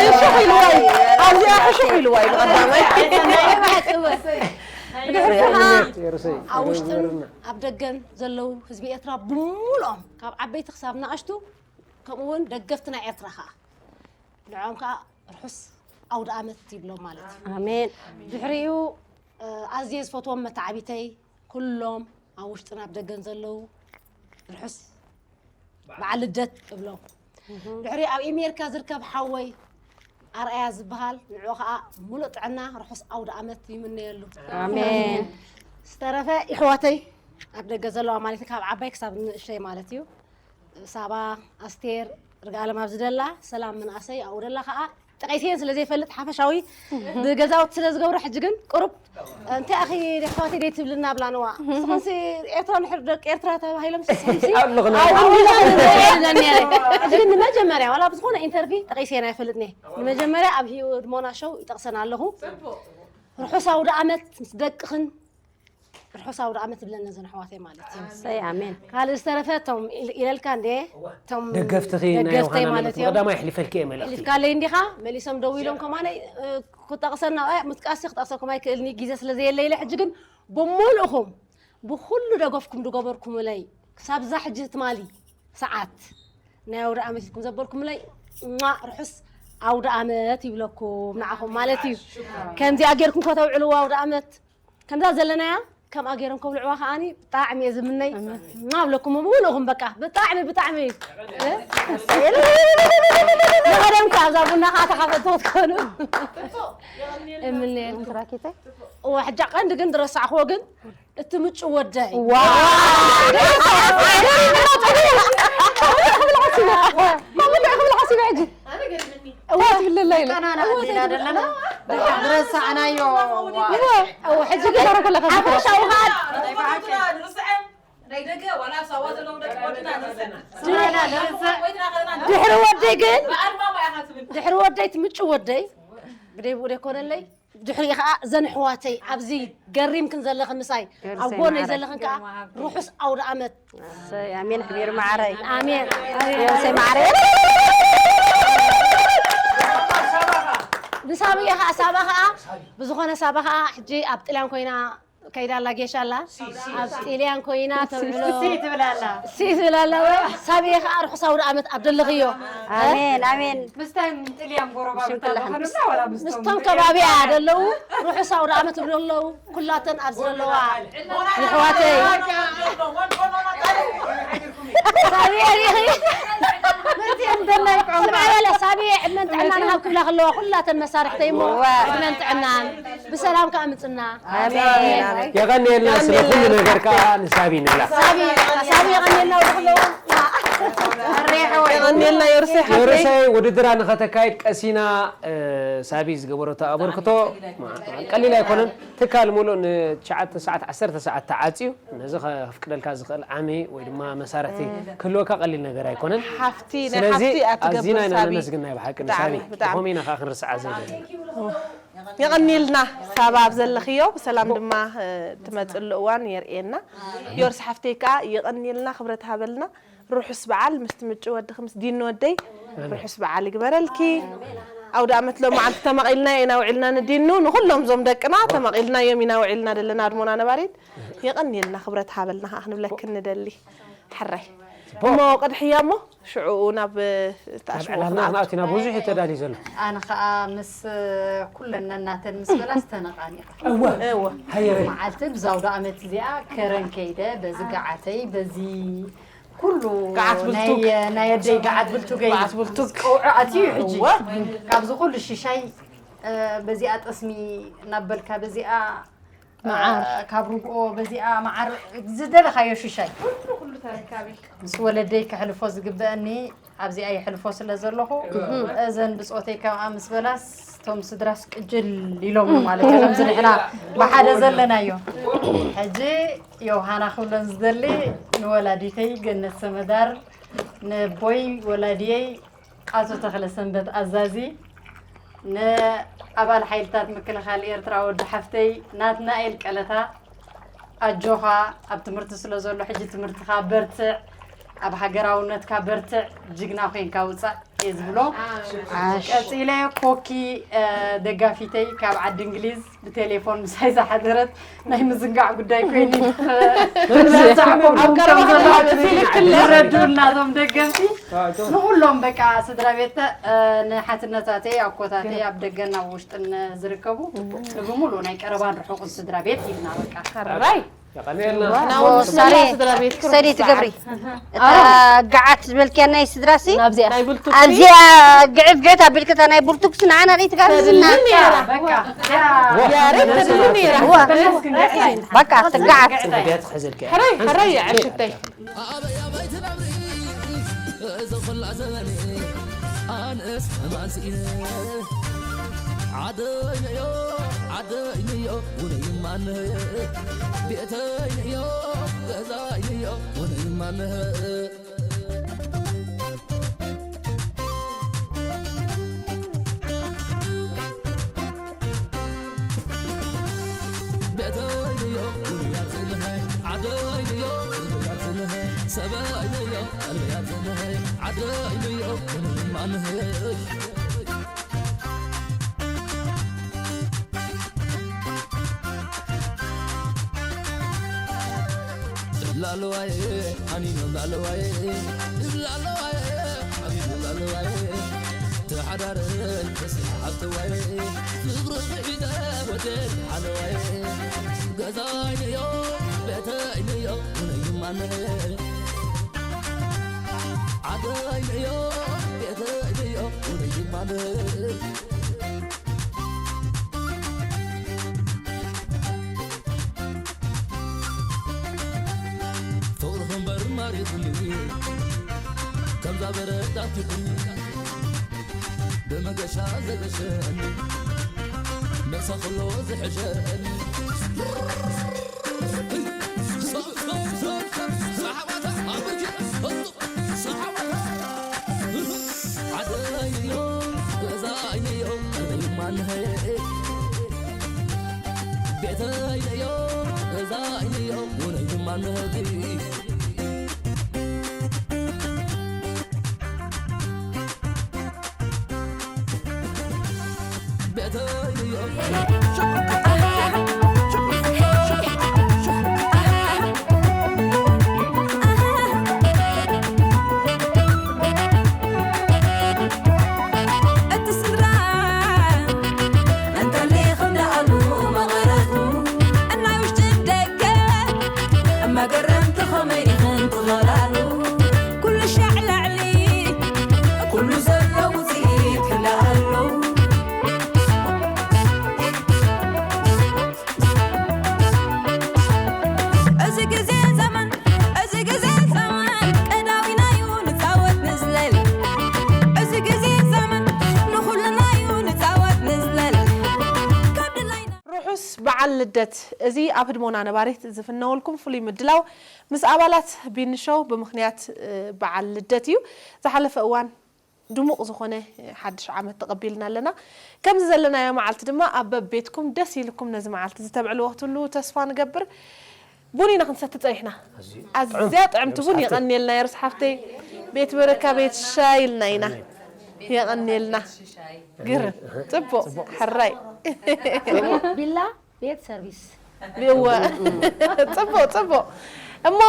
ሕሹኽ ኢልዋ እዩ። ኣብዚኣ ሕሹኽ ኢልዋ እዩ ብቐዳማይ። ብድሕሪኡ ከዓ የርሰይ፣ ኣብ ውሽጥን ኣብ ደገን ዘለዉ ህዝቢ ኤርትራ ብምሉኦም ካብ ዓበይቲ ክሳብ ንኣሽቱ ከምኡ እውን ደገፍቲ ናይ ኤርትራ ከዓ ንዕኦም ከዓ ርሑስ ኣውደ ኣመት ይብሎም ማለት እዩ። ኣሜን። ድሕሪኡ እ፣ ኣዝየ ዝፈትዎም መተዓቢተይ ኩሎም ኣብ ውሽጥን ኣብ ደገን ዘለዉ ርሑስ በዓል ልደት እብሎም። ድሕሪ ኣብ ኣሜሪካ ዝርከብ ሓወይ ኣርኣያ ዝበሃል ንዕኡ ከዓ ሙሉእ ጥዕና ርሑስ ኣውደ ኣመት ይምነየሉ። ኣሜን። ዝተረፈ ይሕዋተይ ኣብ ደገ ዘለዋ ማለት ካብ ዓባይ ክሳብ ንእሽተይ ማለት እዩ። ሳባ፣ ኣስቴር፣ ርግኣለም ኣብዚ ደላ፣ ሰላም ምንኣሰይ ኣብኡ ደላ ከዓ ጠቒሰየን ስለ ዘይፈልጥ ሓፈሻዊ ብገዛውቲ ስለ ዝገብሮ ሕጂ ግን ቁሩብ እንታይ ኣኺ ኣሕዋተይ ደይ ትብልና ብላንዋ ንስኹምሲ ኤርትራ ንሕር ደቂ ኤርትራ ተባሂሎም ስኹምሲ ኣለኹና። ኣብኡ ኣለኹና ነይረ። ሕጂ ግን ንመጀመርያ ዋላ ብዝኾነ ኢንተርቪ ጠቒሰየን ኣይፈልጥን እየ። ንመጀመርያ ኣብ ህድሞና ሾው ይጠቕሰን ኣለኹ። ርሑስ ኣውደ ኣመት ምስ ደቅኽን ርሑስ ኣውደ ኣመት ይብለና ዘን ኣሕዋተይ ማለት እዩ። ኣሰይ ኣሜን። ካልእ ዝተረፈ እቶም ኢል- ኢለልካ እንዴ እቶም ደገፍትኺ ናይ ደገፍተይ ዮሃና ማለት ማለት እዮም። ቀዳማይ ኣሕሊፈልኪ እየ መልእኽቲ። ኣሕሊፍካለይ እንዲኻ መሊሶም ደው ኢሎም ከማነይ እ፣ ክጠቕሰና እ፣ ምጥቃስ ክጠቕሰኩም ኣይክእልኒ ግዜ ስለ ዘየለ ኢለ ሕጂ ግን ብምልእኹም ብኩሉ ደገፍኩም ዝገበርኩምለይ ክሳብ እዛ ሕጂ ትማሊ ሰዓት ናይ ኣውደ ኣመት ኢልኩም ዘበልኩምለይ እማ ርሑስ ኣውደ ኣመት ይብለኩም ንዓኹም ማለት እዩ። ከምዚኣ ጌርኩም ከተውዕልዎ ኣውደ ኣመት ከምዛ ዘለናያ ከምኣ ገይሮም ከብልዕዋ ከዓኒ ብጣዕሚ እየ ዝምነይ። ማ ብለኩም ብሙሉእኹም በቃ ብጣዕሚ ብጣዕሚ ንቐደም ከዓ ኣብዛ ቡና ከዓ ተኻፈልቲ ክትኮኑ እምነየልኩም። እዋ ሕጃ ቀንዲ ግን ዝረሳዕክዎ ግን እቲ ምጭ ወደይ ዋ ዝረሳዕናዮ ሕጂ ሓፈሻዊ ከዓ ድሕሪ ወደይ ግን ድሕሪ ወደይ ትምጭ ወደይ ብደይ ብኡ ደይኮነለይ ድሕሪ ከዓ እዘን ኣሕዋተይ ኣብዚ ገሪምክን ዘለኽን ምሳይ ኣብ ጎነይ ዘለኽን ከዓ ርሑስ ኣውደ ኣመት ኣሜን ሕቢር ማዕረይ ኣሜን ኣሜን። ሰይ ማዕረይ ንሳብየ ከዓ ሳባ ከዓ ብዝኾነ ሳባ ከዓ ሕጂ ኣብ ጥልያን ኮይና ከይዳ ኣላ ጌሻ ኣላ ኣብ ጥልያን ኮይና ተብዕሎ ሲ ትብል ኣላ ሲ ትብል ኣላ። ሳብየ ከዓ ርሑስ ኣውደ ኣመት ኣብ ደለኽዮ ኣሜን ኣሜን። ምስታይ ጥልያን ጎረባብታ ዶ ከንብላ ዋላ ምስቶም ምስቶም ከባቢያ ደለዉ ርሑስ ኣውደ ኣመት ይብሉ ኣለዉ። ኩላተን ኣብዚ ዘለዋ ይሕዋተይ ሳብየ ሪኺ ስምዕበለ ሳብየ ዕድመን ጥዕናን ሃብ ክብላ ከለዋ ኩላተን መሳርሕተይ እሞ ዕድመን ጥዕናን ብሰላም ከዓ ምፅና የቐንየልና ስለ ኩሉ ነገር ከዓ ንሳቢ ንብላ ሳቢ ሳቢ የቐንየልና ወደ ክለዉ የቐንየልና የሩሰይ ሓፍተይ የሩሰይ ውድድራ ንኸተካይድ ቀሲና ሳቢ ዝገበረቶ ኣበርክቶ ቀሊል ኣይኮነን ትካል ሙሉእ ንትሽዓተ ሰዓት ዓሰርተ ሰዓት ተዓፅዩ ነዚ ከፍቅደልካ ዝኽእል ዓሚ ወይ ድማ መሳርሕቲ ክህልወካ ቀሊል ነገር ኣይኮነን ሓፍቲ ናይ ስለዚ ሓፍቲ ኣዝና ኣትገብር ኢና ሳቢ ነመስግን ናይ ብሓቂ ንሳቢ ብጣዕሚ፣ ብጣዕሚ። ብኸመይ ኢና ከዓ ክንርስዓ ዘይደሊ የቐኒልና ሳባ ኣብ ዘለኽዮ ብሰላም ድማ እ፣ ትመፅሉ እዋን የርእየና ዮርስ ሓፍተይ ከዓ የቐኒልና ክብረት ሃበልና ርሑስ በዓል ምስቲ ምጭ ወድኺ ምስ ዲኑ ወደይ ርሑስ በዓል ይግበረልኪ። ኣውደ ኣመት ሎም መዓልቲ ተማቒልና ኢና ውዒልና ንዲኑ ንኹሎም ዞም ደቅና ተማቒልና ዮም ኢና ውዒልና ደለና ኣድሞና ነባሪት የቐንየልና ክብረት ሃበልና ከዓ ክንብለክን ንደሊ። ሕራይ እሞ ቅድሕያ እሞ ሽዑ ናብ ተኣሽሞ ዕላልና ክንኣቱ ኢና ብዙሕ እዩ ተዳልዩ ዘሎ። ኣነ ከዓ ምስ ኩለን ነናተን ምስ በላ ዝተነቓኒቐ እወ እወ ሃየ በሊ መዓልቲ ብዛ ኣውደ ኣመት እዚኣ ከረን ከይደ በዚ ገዓተይ በዚ ኩሉ ገዓት ብልቱግ ናይ ናይ ኣደይ ገዓት ብልቱገይ ገዓት ብልቱግ ቀውዒ ኣትዩ እዩ ሕጂ እወ ካብዚ ኩሉ ሽሻይ እ፣ በዚኣ ጠስሚ እናበልካ በዚኣ መዓር። ካብ ርግኦ በዚኣ መዓር ዝደለኻዮ ሽሻይ ኩሉ ኩሉ ተረካቢ ምስ ወለደይ ከሕልፎ ዝግበአኒ ኣብዚኣ ይሕልፎ ስለ ዘለኹ እዘን ብፆተይ ከምኣ ምስ በላስ እቶም ስድራስ ቅጅል ኢሎም ማለት እዩ ከምዚ ንሕና ብሓደ ዘለናዮ ሕጂ ዮሃና ክብለን ዝደሊ ንወላዲተይ ገነት ሰመዳር ነቦይ ወላድየይ ኣቶ ተኽለ ሰንበት ኣዛዚ ንኣባል ሓይልታት ምክልኻል ኤርትራ ወዲ ሓፍተይ ናትናኤል ቀለታ ኣጆኻ ኣብ ትምህርቲ ስለ ዘሎ ሕጂ ትምህርትኻ በርትዕ ኣብ ሃገራውነትካ በርትዕ ጅግና ኮይንካ ውፃእ እየ ዝብሎ ቀፂለ ኮኪ ደጋፊተይ ካብ ዓዲ እንግሊዝ ብቴሌፎን ምሳይ ዝሓደረት ናይ ምዝንጋዕ ጉዳይ ኮይኑ ረዱ እናቶም ደገምቲ ንኩሎም በቃ ስድራ ቤት ንሓትነታተይ ኣኮታተይ ኣብ ደገን ኣብ ውሽጥን ዝርከቡ ንብሙሉ ናይ ቀረባን ርሑቅን ስድራ ቤት ኢልና በቃ ሕራይ የቐንየልና ናውን ስላ ስድራ ቤት ሰዲ ትገብሪ እታ ገዓት ዝበልክያ ናይ ስድራሲ ናይ ብልቱ ኣብዚኣ ግዕፍ ግዕት ኣቢልክታ ናይ ብርቱክሲ ንዓና ከይትጋብዝና ነራ በቃ ያሬድ ተድሉ ነራ በቃ ትገዓት ጽንገት ክሕዘልካ ሕራይ ሕራይ የዕሽተይ ኣበይ ኣበይ ትነብሪ እዚ ኹላ ዘበኒ ኣነስ ሕማን ስኢነ ዓደይነዮ ዓደይነዮ ውነይማንህ ቤተይነዮ ገዛይነዮ ውነይማንህ ቤተይንዮ ውያትንሀ ዓደይንዮ ውያትንሀ ሰበይንዮ ውያትንሀ ዓደይንዮ ምንማንሀ ላለዋየ ኣኒኖም ላለዋየ ላለዋየ ኣኒኖም ላለዋየ ተሓዳረን ተስሓብተዋየ ፍቕሪ ብዒደ ወደል ሓለዋየ ገዛይንዮ ቤተይንዮ ውነይማነ ዓደይንዮ ቤተይንዮ ውነይማነ ፍቕርኺ እምበር ማሪኹኒ ከምዛ በረድ ኣቲኹኒ ብመገሻ ዘገሸኒ መሳኽሎ ዝሕሸኒ ዓደይዮ ገዛይዮ ማንሀ ቤተይዮ ገዛይዮ ውነይ ማንሀ ርሑስ በዓል ልደት። እዚ ኣብ ህድሞና ነባሪት ዝፍነወልኩም ፍሉይ ምድላው ምስ ኣባላት ቢንሾው ብምኽንያት በዓል ልደት እዩ። ዝሓለፈ እዋን ድሙቕ ዝኾነ ሓድሽ ዓመት ተቐቢልና ኣለና። ከምዚ ዘለናዮ መዓልቲ ድማ ኣብ በቤትኩም ደስ ኢልኩም ነዚ መዓልቲ ዝተብዕልዎ ክትህልዉ ተስፋ ንገብር። ቡን ኢና ክንሰቲ ጸኒሕና። ኣዝያ ጥዕምቲ ቡን የቐንየልና የርስ ሓፍተይ። ቤት በረካ ቤት ሻይ ኢልና ኢና። የቐንየልና። ግርም ጽቡቕ ሕራይ ቢላ ቤት ሰርቪስ እወ ጽቡቕ ጽቡቕ እሞ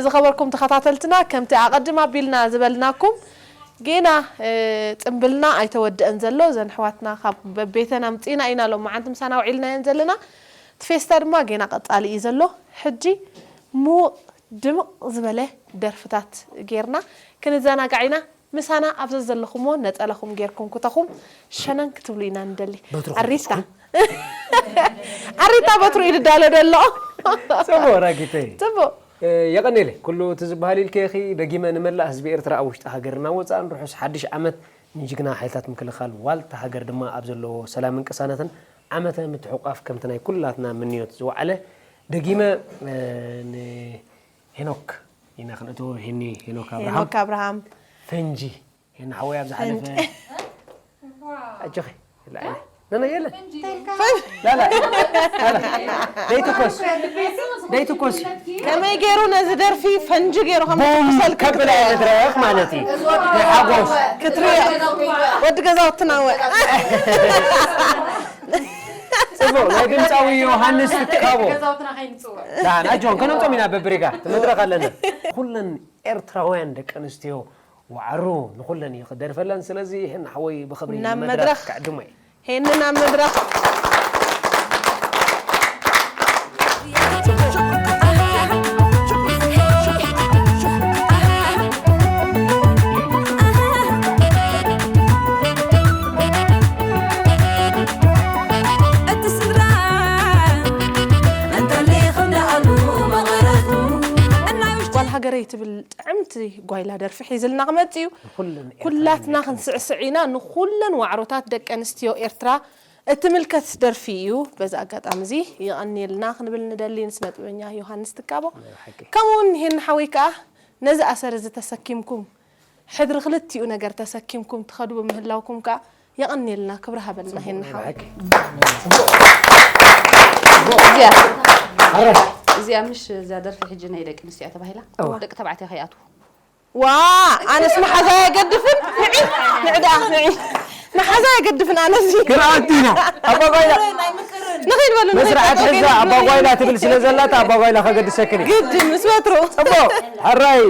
ዝኸበርኩም ተኸታተልትና ከምቲ ኣቐድም ኣቢልና ዝበልናኩም ጌና ጽምብልና ኣይተወድአን ዘሎ እዘን ኣሕዋትና ካብ በቤተን ኣምፂና ኢና ሎም መዓንቲ ምሳና ውዒልናየን ዘለና እቲ ፌስታ ድማ ጌና ቀፃሊ እዩ ዘሎ ሕጂ ምውቕ ድምቕ ዝበለ ደርፍታት ጌርና ክንዘናጋዕ ኢና ምሳና ኣብ ዘዘለኹሞ ነጸላኹም ጌርኩም ኩተኹም ሸነን ክትብሉ ኢና ንደሊ። በትሩ ኣሪታ። ኣሪታ በትሩ ኢሉ ዳሎ ደሎ። ጽቡቕ ራጊተይ። ጽቡቕ። እ፣ የቐኔለይ። ኩሉ እቲ ዝበሃል ኢልከ ኢኺ። ደጊመ ንመላእ ህዝቢ ኤርትራ ኣብ ውሽጢ ሃገርና ወጻእን ርሑስ ሓድሽ ዓመት፣ ንጅግና ሓይልታት ምክልኻል ዋልታ ሃገር ድማ ኣብ ዘለዎ ሰላምን ቅሳነትን ዓመተ ምትሕቋፍ ከምቲ ናይ ኩላትና ምንዮት ዝወዓለ ደጊመ፣ እ፣ ንሄኖክ ኢና ክንእትዎ። ሄኒ፣ ሄኖክ ኣብርሃም። ሄኖክ ኣብርሃም። ፈንጂ። ሄኒ ሓወይ ኣብ ዝሓለፈ። ፈንጂ። ኣጆኺ። ላዕሊ። ነነ የለ። ፈንጂ። ላላ። ላላ። ደይትኮስ። ደይትኮስ። ከመይ ገይሩ ነዚ ደርፊ ፈንጂ ገይሩ ከም ቦም ዝመሰል ከብላ ክትርኢ። መድረኽ ማለት እዩ። ናይ ሓጎስ። ክትርኢ። ወዲ ገዛውትና ወ-። ጽቡቕ፣ ናይ ድምጻዊ ዮሃንስ ትካቦ። ገዛውትና ከይንጽውዕ። ዳን፣ ኣጆን፣ ከነምጾም ኢና በብሪጋ። እቲ መድረኽ ኣለና። ኩለን ኤርትራውያን ደቂ ኣንስትዮ ዋዕሮ ንኹለን እዩ ክደርፈለን። ስለዚ ሄኒ ሓወይ ብኽብሪ ናብ ንመድረኽ መድረኽ። ክዕድሞ እየ። ሄኒ ናብ መድረኽ። እቲ ስድራ እንተሊኹም ደኣሉ መቐረቱ እናይ ውሽጢ ጓል ሃገረይ ትብል ጥዕምቲ ጓይላ ደርፊ ሒዝልና ክመጽእ እዩ። ኩለን ኤርትራውያን ኩላትና ደቂ ኣንስትዮ። ክንስዕስዕ ኢና። ንኹለን ዋዕሮታት ደቂ ኣንስትዮ ኤርትራ እትምልከት ደርፊ እዩ። በዚ ኣጋጣሚ እዚ ይቐንየልና ክንብል ንደሊ ንስነ ጥበበኛ ዮሃንስ ትካቦ። ናይ ሓቂ። ከምኡ እውን ሄኒ ሓወይ ከኣ ነዚ ኣሰር እዚ ተሰኪምኩም፣ ሕድሪ ክልቲኡ ነገር ተሰኪምኩም ትኸዱ ብምህላውኩም ከኣ የቐንየልና፣ ክብሪ ሃበልና ሄኒ ሓወይ። ብሓቂ። እዚኣ፣ ኣረ። እዚኣ ምሽ እዛ ደርፊ ሕጂ ናይ ደቂ ኣንስትዮ እያ ተባሂላ? እዋ። ደቂ ተባዕትዮ ከይኣትዉ። ዋ፣ ኣነስ መሓዛ የገድፍን። ንዒ፣ ንዒ ደኣ፣ ንዒ። መሓዛ የገድፍን ኣነስ። ግን ኣዲና፣ ኣባጓይላ። ንኺድ በሉ፣ ንኺድ መስርዓት በሉ። ሕዛ ኣባጓይላ ትብል ስለ ዘላታ ኣባጓይላ ከገድሰክን እዩ። ግድን፣ ምስ ወትሩ። ጽቡቕ፣ ሕራይ።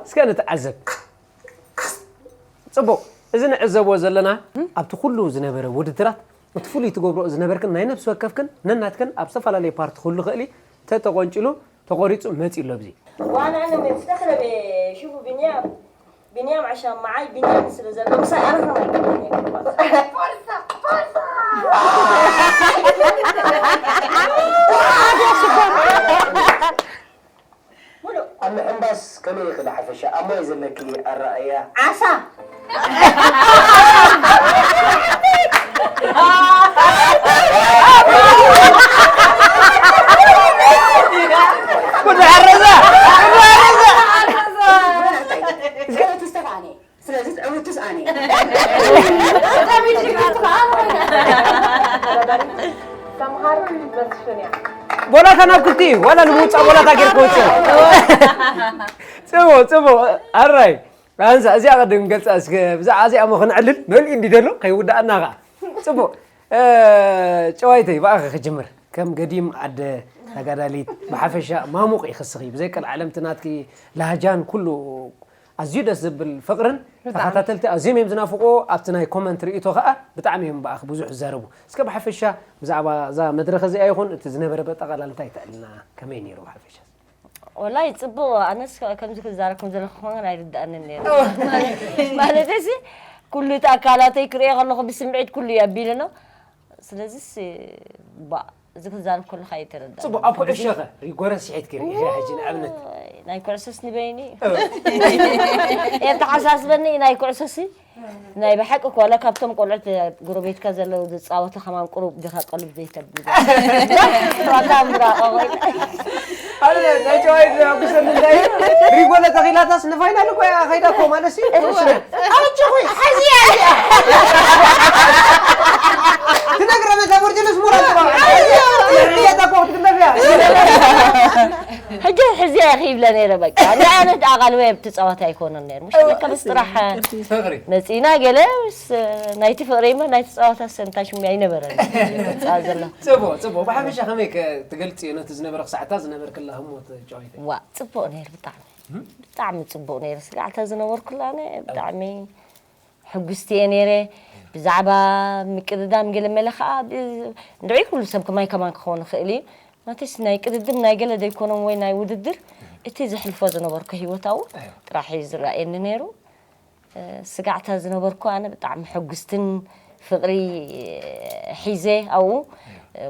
እስከ ንተዓዘብ። ጽቡቕ፣ እዚ ንዕዘቦ ዘለና ኣብቲ ኩሉ ዝነበረ ውድድራት እቲ ፍሉይ ትገብርኦ ዝነበርክን ናይ ነፍሲ ወከፍክን ነናትክን ኣብ ዝተፈላለየ ፓርቲ ክህሉ ክእል እዩ። ተተቆንጭሉ ተቆሪጹ መጺ ኣሎ ኣብዚ። وانا انا مستغربه. شوفوا بنيام، بنيام عشان معاي بنيام يصير زي البوكسر، انا كمان. فرصه، فرصه. ሙሉእ ኣብ ምሕንባስ ከመይ ኢኺ ዝሓፈሻ? ኣብ ማይ ዘለኪ ኣረኣእያ? ዓሳ። ኩሉ ሓረዛ፣ ኩሉ ሓረዛ። ስለዚ ትዕውትስ ኣነ። ተምሃር መስፍን እያ። ቦላታ ናብ ክልቲ እዩ፣ ዋላ ንምውፃእ ቦላታ ጌርካ ውፅእ። ጽቡቕ፣ ጽቡቕ። ኣራይ። ኣንሳ፣ እዚኣ ቅድም ገልጻ እስከ፣ ብዛዕባ እዚኣ እሞ ክንዕልል፣ መሊኡ እንዲ ደሎ፣ ከይውዳእና ኸዓ። ጽቡቕ። እ፣ ጨዋይተይ፣ ብኣኺ ክጅምር። ከም ገዲም ኣደ ተጋዳሊት፣ ብሓፈሻ ማሙቕ ኢኺ እስኺ። ብዘይ ቀልዓለም እቲ ናትኪ ላህጃን ኩሉ ኣዝዩ ደስ ዝብል ፍቕርን ብጣዕሚ። ተኸታተልቲ ኣዝዮም እዮም ዝናፍቑ። ኣብቲ ናይ ኮመንት ርእይቶ ኸኣ ብጣዕሚ እዮም ብኣኺ ብዙሕ ዝዛረቡ። እስከ ብሓፈሻ ብዛዕባ እዛ መድረኽ እዚኣ ይኹን እቲ ዝነበረ በጠቓላላ እንታይ ተዕልና? ከመይ ነይሩ ብሓፈሻ? ወላይ ጽቡቕ፣ ኣነስ ከምዚ ክዛረብ ከም ዘለኹ ክኾን ኣይርድኣንን ነይሩ። ማለት፣ ማለተሲ፣ ኩሉ እቲ ኣካላተይ ክርእዮ ከለኹ ብስምዒት ኩሉ እዩ ኣቢሉኖ። ስለዚስ፣ ባ፣ እዚ ክዛረብ ከለኹ ኣይተረድኣንን። ጽቡቕ፣ ኣብ ኩዕሾ ኸ? ሪጎረስ ስሒትኪ ርኢኺ ሕጂ ንኣብነት? ናይ ኩዕሶስ ንበይኒ እዩ። እ። የተሓሳስበኒ ናይ ኩዕሶሲ። ናይ ብሓቂ እኮ ዋላ ካብቶም ቆልዑት ጎረቤትካ ዘለዉ ዝጻወቱ ከማን ቁሩብ ድኻ ቀልብ ዘይተብል። ዋላ ምራቐ ወይ ኣነ ናይ ጨዋይ ዘሐጉሰኒ እንታይ እዩ? ሪጎለ ተኺላታስ ንፋይናል እኮ እያ ኸይዳ እኮ ማለት እዩ። ኣውጭ ኹይ፣ ሓዚ እያ እዚኣ። ትነግረ መታ ቦርጅነስ ሙራ እያ እኮ ክትግለፍ እያ። ሕጂ ሕዚ እየ ክይብለ ነይረ በቃ። ንኣነ ደኣ ቃልበይ ኣብቲ ጸዋታ ኣይኮነን ነይሩ። ምሽ ከብስ ጥራሕ ፍቕሪ። መጺና ገለ ምስ ናይቲ ፍቕሪ እምበር ናይቲ ጸዋታ ሰንታ ሽሙ ኣይነበረን። ጸዋ ዘሎ። ጽቡቕ፣ ጽቡቕ። ብሓፈሻ ከመይ ከ ትገልጽዮ ነቲ ዝነበረ ክሳዕታ ዝነበርክላ ህሞት ጨዋይታ? ዋ፣ ጽቡቕ ነይሩ ብጣዕሚ። እም? ብጣዕሚ ጽቡቕ ነይሩ። ስጋዕታ ዝነበርኩላ ኣነ ብጣዕሚ ሕጉስቲ እየ ነይረ። ብዛዕባ ምቅድዳም ገለ መለ ኸኣ ብ-፣ ንዕይ ኩሉ ሰብ ከማይ ከማን ክኸውን ይኽእል እዩ። ናተይስ ናይ ቅድድም ናይ ገለ ዘይኮኖም ወይ ናይ ውድድር፣ እቲ ዘሕልፎ ዝነበርኩ ህይወት ኣብኡ ኣይዋ። ጥራሕ እዩ ዝረኣየኒ ነይሩ። እ፣ ስጋዕታ ዝነበርኩ ኣነ ብጣዕሚ ሕጉስትን ፍቕሪ ሒዘ ኣብኡ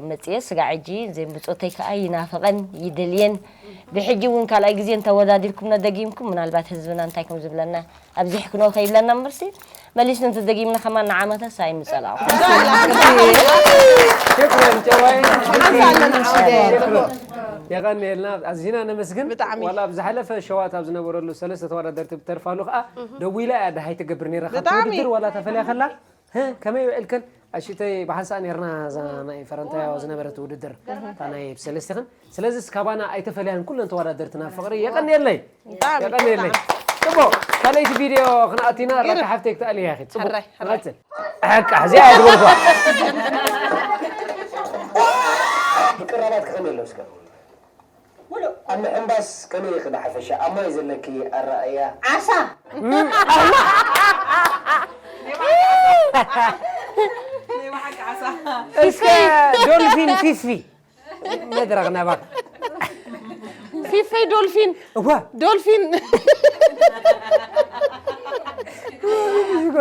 መጽየ። ስጋዕ ሕጂ ዘይ ብጾተይ ከኣ ይናፍቐን ይደልየን። ብሕጂ እውን ካልኣይ ግዜ እንተወዳዲርኩምና ደጊምኩም፣ ምናልባት ህዝብና እንታይ ከም ዝብለና ኣብዚሕክንኦ ከይብለና እምበርሲ፣ መሊስና እንተደጊምና ከማን ንዓመታስ ኣይምጸላእኹም። ሽክረን ጨዋይ። ሓንሳ ኣለና ዓወት። የቐንየልና፣ ኣዚና ነመስግን። ብጣዕሚ። ዋላ ኣብ ዝሓለፈ ሸዋት ኣብ ዝነበረሉ ሰለስተ ተወዳደርቲ ብተርፋሉ ከኣ ደዊላ እያ ደሃይ ትገብር ነይራ። ካብቲ ብጣዕሚ። ውድድር ዋላ ተፈልያ ከላ፣ "ህ፣ ከመይ ውዕልክን?" ኣሽተይ ብሓንሳእ ነይርና እዛ ናይ ፈረንታያ ዝነበረት ውድድር፣ እታ ናይ ብሰለስቲኽን። ስለዚስ ካባና ኣይተፈልያን ኩለን ተወዳደርትና ፍቕሪ የቐንየለይ። ብጣዕሚ፣ የቐንየለይ። ብጣዕሚ። ጽቡቕ፣ ካልኣይቲ ቪድዮ ክንኣቲና፣ ራካ ሓፍተይ ክትኣልያ ኢኺ። ጽቡቕ። ሕራይ፣ ሕራይ። ንቐጽል። በቃ፣ እዚኣ እያ ዝበልኩዋ። ምቅራባት ከመይ ኣሎ እስከ? ሙሉእ። ኣብ ምሕንባስ ከመይ ኢኺ ብሓፈሻ? ኣብ ማይ ዘለኪ ኣረኣእያ? ዓሳ። እስከ ዶልፊን ፊፊ መድረኽ ናባኻ። ፊፈይ ዶልፊን። እዋ። ዶልፊን።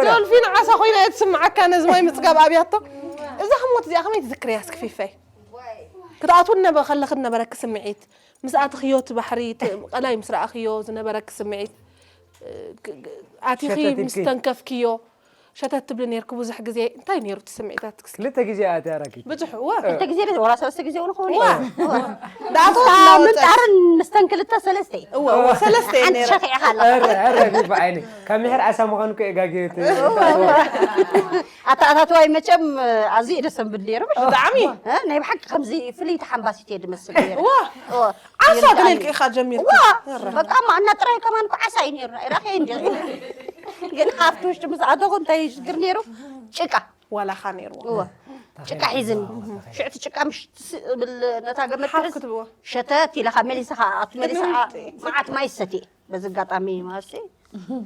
ዶልፊን ዓሳ ኮይና እያ ትስምዓካ ነዚ ማይ ምጽጋብ ኣብያቶ። እዛ ህሞት እዚኣ ከመይ ትዝክርያ እስኪ ፊፈይ? ክትኣትው ነበ-፣ ከለኺ ዝነበረኪ ስምዒት፣ ምስ ኣተኽዮ እቲ ባሕሪ፣ እቲ ቀላይ ምስ ረኣኽዮ ዝነበረኪ ስምዒት፣ እ፣ ክ-፣ ክ-፣ ኣቲኺ ሸተት ኢልኪ። ምስ ተንከፍክዮ፣ ሸተት ትብሊ ኔርኪ ብዙሕ ግዜ። እንታይ ኔሩ እቲ ስምዒታትክስ? ክልተ ግዜ ኣትያ ራኪ። ብዙሕ፣ እወ። ክልተ ግዜ ዶ? ወላ ሰለስተ ግዜ እውን ክኸውን እወ፣ እዩ። እወ። ዳኣተወት እታ እናወፀት። ምንጣርን ምስተን ክልተ ሰለስተ እዩ። እወ፣ እወ፣ ሰለስተ እዩ ሓንቲ ኔሩ። ሸኺዕኻ ኣለኻ። ኧረ፣ ኧረ፣ ቢባ ዓይኒ። ካብ ምሕር ዓሳ ምዃኑ እኮ የጋግየት። እወ፣ እወ። ኣተኣታትዋይ መቸም ኣዝዩ እዩ ደስ ዘብል ነይሩ፣ ምሽ? ብጣዕሚ። እ፣ ናይ ብሓቂ ከምዚ ፍልይቲ ሓምባሲት እየ ድመስል ነይሩ። ዋ! እወ። ዓሳ ግን ብጣዕሚ። ኢልኪ ኢኻ ጀሚርኪ። ዋ! ኧረ። በቃ፣ ማና ጥራይ ከማን እኮ ዓሳ እዩ ነይሩ። ኣይራኸይ እንዲ። ግን ኣብቲ ውሽጢ ምስ ኣተኹ እንታይ እዩ ሽግር ነይሩ? ጭቃ። ዋላኻ ነይርዎ። እወ። ጭቃ ሒዝን ሽዕቲ ጭቃ ምሽ ትብል ነታ ገመድ ሓፍ ክትብዎ። ሸተት ኢለ ካብ መሊሳ ከኣ ኣብቲ መሊሳ ከኣ መዓት ማይ ሰቲ በዚ ኣጋጣሚ ማሲ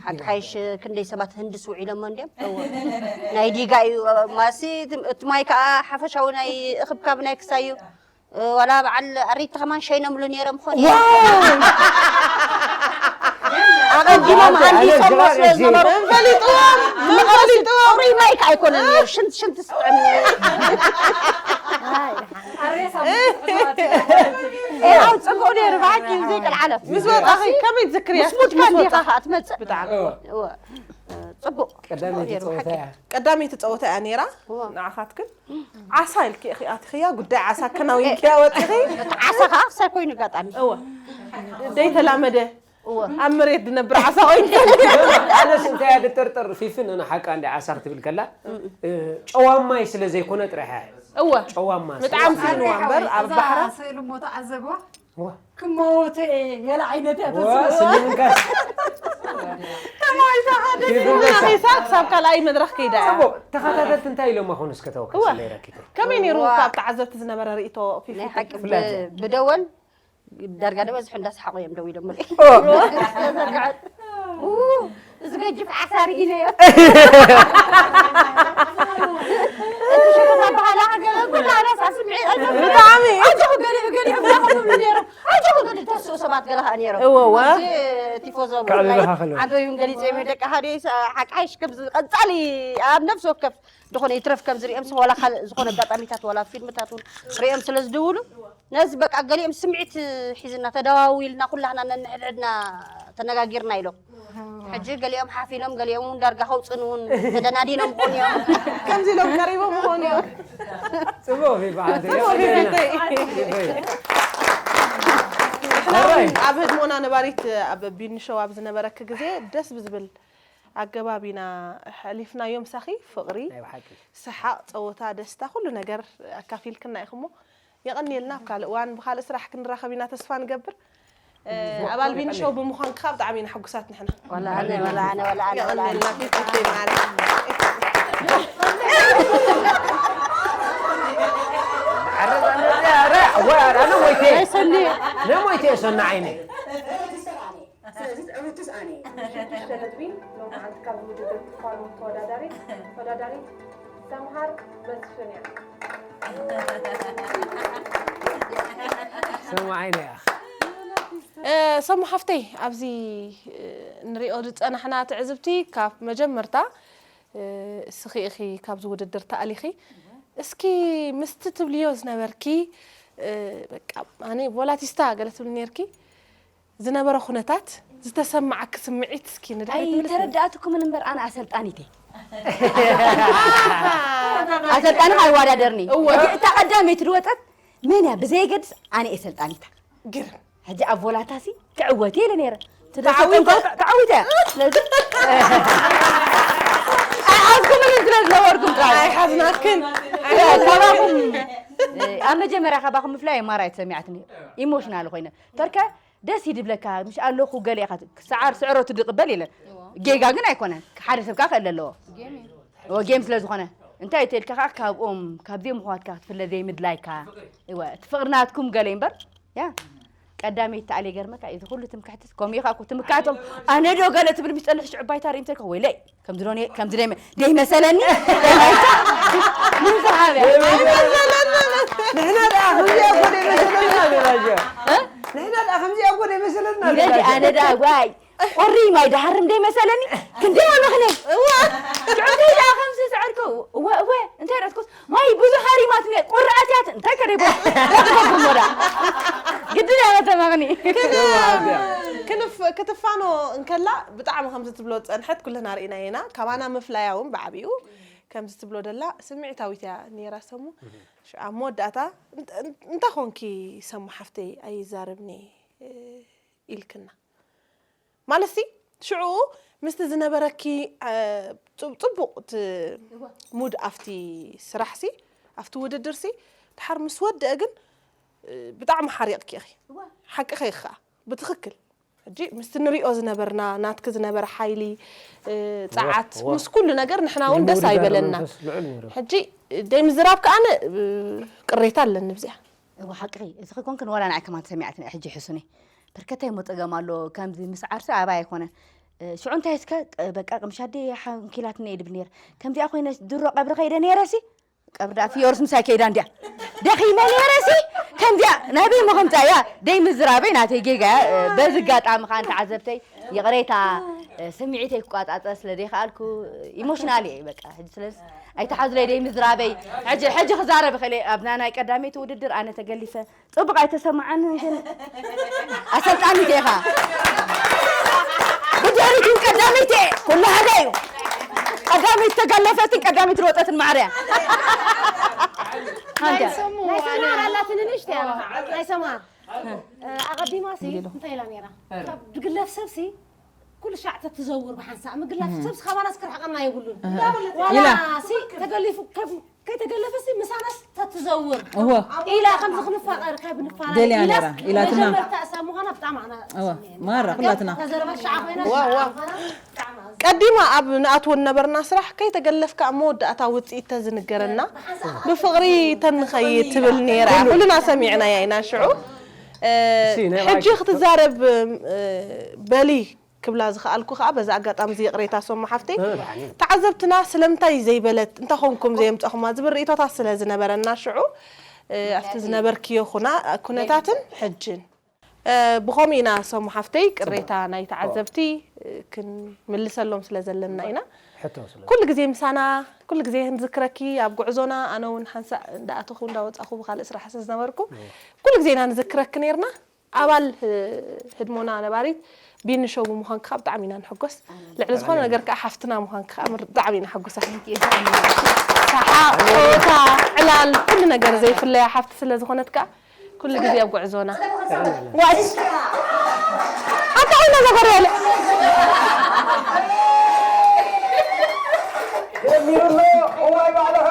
ሓቂ ሓይሽ ክንደይ ሰባት ህንድስ ውዒሎሞ እንድዮም ናይ ዲጋ እዩ ማሲ እቲ ማይ ከኣ ሓፈሻዊ ናይ እኽብካብ ናይ ክሳዩ ዋላ በዓል ኣሪቲ ከማን ሸይኖምሉ ነይሮም ኾን ኣቐዲሞም ሃንዲሶሞ ስለ ዝነበሩ ፈሊጥዎም ፈሊጥዎም ሩይ ማይ ከኣ ኣይኮነን ነይሩ ሽንቲ ሽንቲ ስጥዕም ኣው ጽቡቕ ነይሩ ብሓቂ ዘይቀልዓለ ምስ ወጣኺ ከመይ ትዝክርያ ምስ ሙድካ እንዲኻ ከኣ ትመጽእ ብጣዕሚ ጽቡቕ ቀዳመይቲ ጸወታ እያ ቀዳመይቲ ጸወታ እያ ነይራ ንዓኻትክን ዓሳ ኢልኪ ኢኺ ኣቲኽያ ጉዳይ ዓሳ ከናዊንክያ ወጢኺ ዓሳ ከኣ ክሳይ ኮይኑ ኣጋጣሚ እወ ዘይተላመደ ኣብ መሬት ዝነብር ዓሳ ኮይኑ ኣነስ እንታይ እያ ድጥርጥር ፊፍን እነ ሓቃ እንዲ ዓሳ ክትብል ከላ ጨዋማይ ስለ ዘይኮነ ጥራሕ እያ እወ ጨዋማ ምጥዓም ስንዋ እምበር ኣብ ባሕራ ስእሉ እሞ ተዓዘብዋ ክመወተ ገለ ዓይነት እያ ተስምንካስ ተማይታ ሓደ ፊፍን ከሳ ክሳብ ካልኣይ መድረኽ ከይዳ እያ ተኸታተልቲ እንታይ ኢሎም ኣኾኑ እስከ ተወከስ ለይረኪተ ከመይ ነይሩ ካብ ተዓዘብቲ ዝነበረ ርእቶ ፊፊ ናይ ሓቂ ብደወል ዳርጋ ደበዝሑ እንዳሰሓቑ እዮም ደው ኢሎም ምርኢ ተዘርግዐት እዚ ገጅፍ ዓሳ ርኢነዮ እቲ ሸፈታ በሃላ ሃገረ ኩላ ራሳ ስምዒ ብጣዕሚ ኣጆኹ ገሊኡ ገሊኡ ብላ ከብሉ ነይሮም ኣጆኹ ገሊኡ ተስኡ ሰባት ገለ ከዓ ነይሮም እወ፣ እወ። እዚ ቲፎዞ ከዕልልኻ ከለዉ። ዓበዩን ገሊፀ ደቂ ሓደ ሓቃይሽ ከምዚ ቀፃሊ ኣብ ነፍሲ ወከፍ ዝኾነ ይትረፍ ከም ዝሪኦም ሰብ ዋላ ካልእ ዝኾነ ኣጋጣሚታት ዋላ ፊልምታት እውን ሪኦም ስለ ዝድውሉ ነዚ በቃ ገሊኦም ስምዒት ሒዝና ተደዋዊልና ኩላህና ነንሕድሕድና ተነጋጊርና ኢሎም ሕጂ ገሊኦም ሓፊኖም ገሊኦም እውን ዳርጋ ከውፅን እውን ተደናዲኖም ኾን እዮም ከምዚ ኢሎም ቀሪቦም ኾን እዮም ጽቡቕ ይበዓል ጽቡቕ ይበዓል። ሕና እውን ኣብ ህድሞና ነባሪት ኣብ ቢንሾው ኣብ ዝነበረክ ግዜ ደስ ብዝብል ኣገባብ ኢና ሓሊፍናዮ ምሳኺ ፍቕሪ ናይ ብሓቂ ሰሓቕ ጸወታ ደስታ ኩሉ ነገር ኣካፊልክና ኢኹሞ የቐንየልና ኣብ ካልእ እዋን ብኻልእ ስራሕ ክንራኸብ ኢና ተስፋ ንገብር ኣባል ቢኒ ሾው ብምዃንካ ብጣዕሚ ኢና ሕጉሳት ንሕና ወላ ኣነ ወላ ኣነ ወላ ኣነ ወላ ኣነ የቐንየልና ፊት ፊት ማለት ኣነ ሞይቴ ሰኒ ነሞይቴ ሰኒ ዓይነይ ስለዚ ትዕውትስ ኣነ እየ። ሽዱሽተ ነጥቢ ሎማዓንቲ ካብ ውድድር ትፋኖ ተወዳዳሪት ተወዳዳሪት ሰምሃር መስፍን እያ። ሰምሃር ዓይነ እያ። ሰሙ ሓፍተይ ኣብዚ ንሪኦ ዝፀናሕና ትዕዝብቲ ካብ መጀመርታ እስኺ ኢኺ ካብዚ ውድድር ተኣሊኺ እስኪ ምስቲ ትብልዮ ዝነበርኪ በቃ ኣነ ቮላቲስታ ገለ ትብሊ ነርኪ ዝነበረ ኩነታት ዝተሰማዓኪ ስምዒት እስኪ ንድሕሪት ምልስ ኣይተረዳእትኩምን እምበር ኣነ ኣሰልጣኒት እየ ኣሰልጣኒ ኣይዋዳደርኒ እወ። እታ ቀዳመይቲ ዝወፀት መን እያ ብዘየገድስ ኣነ እየ ሰልጣኒታ ግርም ሕጂ ኣብ ቮላታሲ ክዕወት እየ ኢለ ነይረ ተዓዊተ ተዓዊተ ስለዚ ኣይሓዝኩምን ስለ ዝነበርኩም ጥራይ ኣይሓዝናክን ካባኹም ኣብ መጀመርያ ካባኹም ምፍላይ ማራ እየ ተሰሚዓትኒ ኢሞሽናል ኮይነ ተርከ ደስ ይድብለካ ምሽ ኣለኹ ገለ ኢኻ ሰዓር ስዕረቱ ድቕበል የለን ጌጋ ግን ኣይኮነን ሓደ ሰብ ከዓ ክእል ኣለዎ ጌም ስለ ዝኾነ እንታይ ተልካ ከዓ ካብኦም ካብዚኦም ምኽዋትካ ክትፍለ ዘይምድላይካ እወ እቲ ፍቕሪ ናትኩም ገለ እምበር ያ ቀዳመይቲ ተኣልየ ገርመካ እዚ ኩሉ ትምክሕትስ ከምኡ ኢኻ እኮ ትምክሕቶም ኣነ ዶ ገለ ትብል ምስ ጸንሕ ሽዑ ባይታ ርእምተልካ ወይለይ ከምዚ ዶ ከምዚ ዶ ደይ መሰለኒ ንሕና ደኣ ከምዚኣ እኮ ደይ መሰለና ንሕና ደኣ ከምዚኣ እኮ ደይ መሰለና ኣነ ደኣ ዋይ ቁሪ ማይ ድሃርም ደይ መሰለኒ ክንደይ ኣለኽነ እዋ ሽዑ ደኣ ከምዚ ዝዕርኩ እወ እወ እንታይ ረትኩስ ማይ ብዙ ሃሪማት ነ ቁሪ ኣትያት እንታይ ከደይ ቦ ተተፈኩም ወዳ ግድን ያለ ተማግኒ ክትፋኖ እንከላ ብጣዕሚ ከምዚ ትብሎ ዝፀንሐት ኩልና ርኢና ኢና ካባና ምፍላያ እውን ብዓብኡ ከምዚ ትብሎ ደላ ስምዒታዊት እያ ነይራ ሰሙ ኣብ መወዳእታ እንታ ኮንኪ ሰሙ ሓፍተይ ኣይዛረብኒ ኢልክና ማለትሲ ሽዑ ምስቲ ዝነበረኪ ጽቡቕ ሙድ ኣብቲ ስራሕሲ ኣብቲ ውድድርሲ ድሓር ምስ ወደአ ግን ብጣዕሚ ሓሪቕኪ ኢኺ ሓቅኺ ኢኺ ከዓ ብትኽክል ሕጂ ምስቲ ንሪኦ ዝነበርና ናትኪ ዝነበረ ሓይሊ፣ እ፣ ጸዓት፣ እወ። ምስ ኩሉ ነገር ንሕና እውን ደስ ኣይበለና። ሕጂ ደይ ምዝራብ ከኣ ን-፣ እ፣ ቅሬታ ኣለኒ ብዚኣ። እወ፣ ሓቅኺ። እቲ ክኮንክን ዋላ ንዓይ ከማን ተሰሚዓትኒ ሕጂ ሕሱኒ። በርከታይ ሞ ጸገም ኣሎ፣ ከምዚ ምስ ዓርሲ ኣባይ ኣይኮነን። እ፣ ሽዑ እንታይ እስከ፣ እ፣ በቃ ቅምሻ ኣደይ ሓንኪላትኒ እየ ድብል ነይረ። ከምዚኣ ኮይነ ድሮ ቀብሪ ከይደ ነይረሲ፣ ቀብሪ ደኣ ፍዮርስ ምሳይ ከይዳ እንድያ። ደኺመ ነይረሲ፣ ከምዚኣ ናበይ ሞ ከምጻ እያ? ደይ ምዝራበይ ናተይ ጌጋ እያ። እ፣ በዚ ኣጋጣሚ ከኣ ንተዓዘብተይ ይቕሬታ፣ እ፣ ስምዒተይ ክቋጻጸር ስለ ዘይከኣልኩ፣ ኢሞሽናል እየ በቃ። ሕጂ ስለዚ ኣይትሓዙለይ ደይ ምዝራበይ። ሕጂ፣ ሕጂ ክዛረብ እኽእል እየ። ኣብና ናይ ቀዳመይቲ ውድድር ኣነ ተገሊፈ። ጽቡቕ ኣይተሰማዓንን ግን ኣሰልጣኒት ኢኻ። ብድሕሪት እውን ቀዳመይቲ እየ። ኩሉ ሓደ እዩ። ቀዳመይቲ ተጋለፈትን ቀዳመይቲ ዝወጸትን ማዕረ እያ። ናይ ሰማር ኣላትኒ ንእሽተይ ኣላ። ናይ ሰማር። እ፣ ኣቐዲማ ሲ እንታይ ኢላ ነይራ? ካብ ድግለፍ ሰብ ሲ ኩሉ ሻዕ ተትዘውር ብሓንሳእ ምግላፍ ሰብ ሲ ካባና ሲ ክርሕቐና የብሉን። ዋላ ኢላ። ሲ ተገሊፉ ከብ-፣ ከይተገለፈ ሲ ምሳና ሲ ተትዘውር። እወ። ኢላ ከምዚ ክንፋቐር ካብ ንፋቐር ደልያ ኢላስ ነይራ፣ ኢላትና። መጀመርታ እሳ ምዃና ብጣዕሚ ኣና እወ፣ ማራ ኩላትና። ተዘረበት ሻዓ ኮይና ዋ፣ ዋ። ሻዓ ምዃና ብጣዕሚ ኣዝ- ቀዲማ ኣብ ንኣትዎ ነበርና ስራሕ ከይተገለፍካ ኣብ መወዳእታ ውጽኢት ተዝንገረና ብፍቕሪ ተንኸይድ ትብል ነይራ። ኩልና ሰሚዕናያ ኢና ሽዑ። እ፣ እሺ፣ ናይ ሕጂ ባዕልኪ ክትዛረብ፣ እ፣ በሊ ክብላ ዝኸኣልኩ ከኣ በዚ ኣጋጣሚ እዚ ይቕሬታ ሶማ ሓፍተይ፣ እ፣ ደሓን እዩ። ተዓዘብትና ስለምንታይ ዘይበለት፣ እንታይ ኾንኩም ዘየምጻኹማ ዝብል ርእይቶታት ስለ ዝነበረና ሽዑ፣ እ፣ ኣብቲ ዝነበርክዮ ኩና-፣ ኩነታትን ሕጅን፣ እ፣ ብኸምኡ ኢና ሶማ ሓፍተይ ቅሬታ ናይ ተዓዘብቲ፣ እ፣ ክንምልሰሎም ስለ ዘለና ኢና። ሕቶ ስለ ኩሉ ግዜ ምሳና፣ ኩሉ ግዜ ክንዝክረኪ ኣብ ጉዕዞና፣ ኣነ እውን ሓንሳእ እንዳኣተኹ እንዳወጻኹ ብኻልእ ስራሕ ስለ ዝነበርኩ፣ እዎ። ኩሉ ግዜ ኢና ንዝክረኪ ነይርና። ኣባል ህ-፣ ህድሞና ነባሪት ቢኒ ሾው ብምዃንኪ ከዓ ብጣዕሚ ኢና ንሕጎስ። ኣሜን። ልዕሊ ዝኾነ ኣሜን። ነገር ከዓ ሓፍትና ምዃንኪ ከዓ ምር-፣ ብጣዕሚ ኢና ሕጉሳት። Thank you። ሰሓቕ፣ ጸወታ፣ ዕላል፣ ኩሉ ነገር ዘይፍለያ ሓፍቲ ስለ ዝኾነት ከዓ ኩሉ ግዜ ኣብ ጉዕዞና። ዋይ! ኣታ ዓይና ዘጎርበለ። ጀሚሩ ኣሎ። እዋይ ባዕልኻ።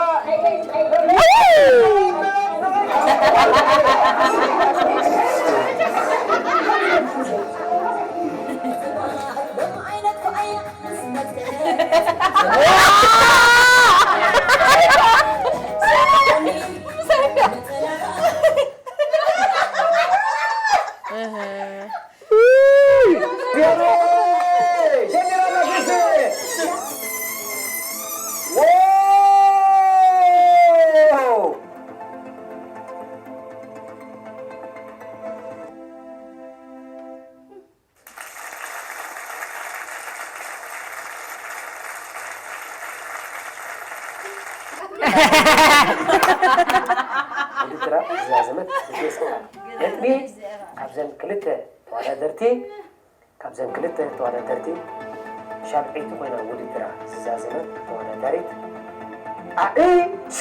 ውድድራ ዝዛዘመት ብሽስዓ ነጥቢ ካብዘን ክልተ ተወዳደርቲ፣ ካብዘን ክልተ ተወዳደርቲ ሻብዐይቲ ኮይና ውድድራ ዝዛዘመት ተወዳዳሪት ኣኢሻ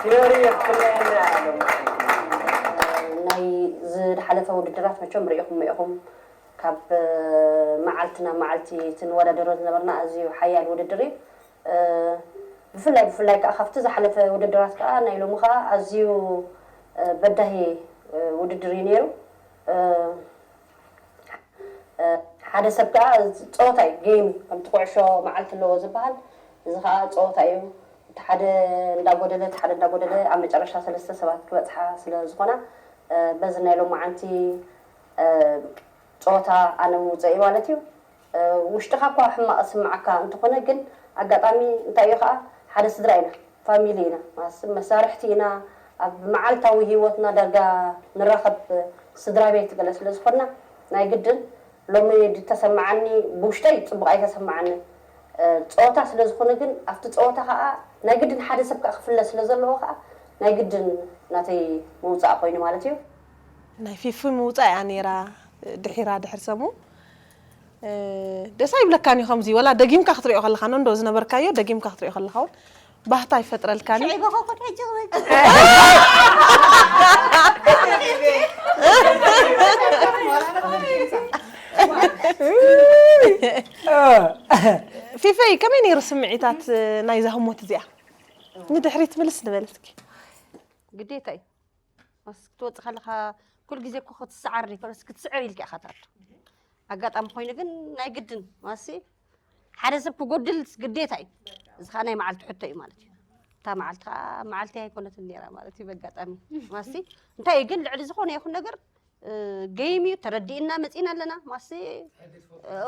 ፊዮሪ ክትለየና እያ። ናይ ዝሓለፈ ውድድራት መቸም ርኢኹም ኢኹም። ካብ መዓልቲ ናብ መዓልቲ እቲ ንወዳደሮ ዝነበርና ኣዝዩ ሓያል ውድድር እዩ። እ፣ ብፍላይ፣ ብፍላይ ከዓ ካብቲ ዝሓለፈ ውድድራት ከዓ ናይ ሎሚ ከዓ ኣዝዩ፣ እ፣ በዳሂ፣ እ፣ ውድድር እዩ ነይሩ። እ፣ እ፣ ሓደ ሰብ ከዓ ጸወታ እዩ፣ ጌም እዩ። ከምቲ ኩዕሾ መዓልቲ ኣለዎ ዝበሃል፣ እዚ ከዓ ጸወታ እዩ። እቲ ሓደ እንዳጎደለ፣ እቲ ሓደ እንዳጎደለ ኣብ መጨረሻ ሰለስተ ሰባት ክበጽሓ ስለ ዝኾና፣ እ፣ በዚ ናይ ሎማዓንቲ፣ እ፣ ጸወታ ኣነ ምውጸእ እዩ ማለት እዩ። እ፣ ውሽጥኻ እኳ ሕማቕ ዝስምዓካ እንተኾነ፣ ግን ኣጋጣሚ እንታይ እዩ ኸኣ፣ ሓደ ስድራ ኢና፣ ፋሚሊ ኢና፣ ማስ-፣ መሳርሕቲ ኢና። ኣብ መዓልታዊ ህይወትና ዳርጋ ንራኸብ ስድራ ቤት ገለ ስለ ዝኾንና፣ ናይ ግድን ሎሚ ዝተሰምዓኒ ብውሽጠይ ጽቡቕ ኣይተሰምዓንን። እ፣ ጸወታ ስለ ዝኾነ ግን ኣብቲ ጸወታ ኸኣ ናይ ግድን ሓደ ሰብ ከኣ ክፍለ ስለ ዘለዎ ኸኣ ናይ ግድን ናተይ ምውጻእ ኮይኑ ማለት እዩ። ናይ ፊፊ ምውጻእ እያ ነይራ ድሒራ ድሕሪ ሰሙ። እ፣ ደስ ኣይብለካን እዩ ከምዚ፣ ወላ ደጊምካ ክትሪኦ ከለኻ፣ ነንዶ ዝነበርካዮ ደጊምካ ክትሪኦ ከለኻ እውን ባህታ ይፈጥረልካን እዩ። ሽዑ ይበኸኩት ሕጂ ክብል። ፊፈይ፣ ከመይ ነይሩ ስምዒታት ናይዛ ህሞት እዚኣ? ንድሕሪት ምልስ ንበል እስኪ። ግዴታ እዩ። ማስ ክትወጽእ ከለኻ ኩሉ ግዜ እኮ ክትስዓር ዘይኮነስ ክትስዕር ኢልካ ኢኻ ትኣቱ። ኣጋጣሚ ኮይኑ ግን ናይ ግድን ማሲ ሓደ ሰብ ክጎድል ግዴታ እዩ። እዚ ከዓ ናይ መዓልቲ ሕቶ እዩ ማለት እዩ። እታ መዓልቲ ከዓ መዓልቲ ኣይኮነትን ነይራ ማለት እዩ። በጋጣሚ ማሲ እንታይ እዩ ግን ልዕሊ ዝኾነ ይኹን ነገር እ፣ ገይም እዩ ተረዲእና መፂና ኣለና ማሲ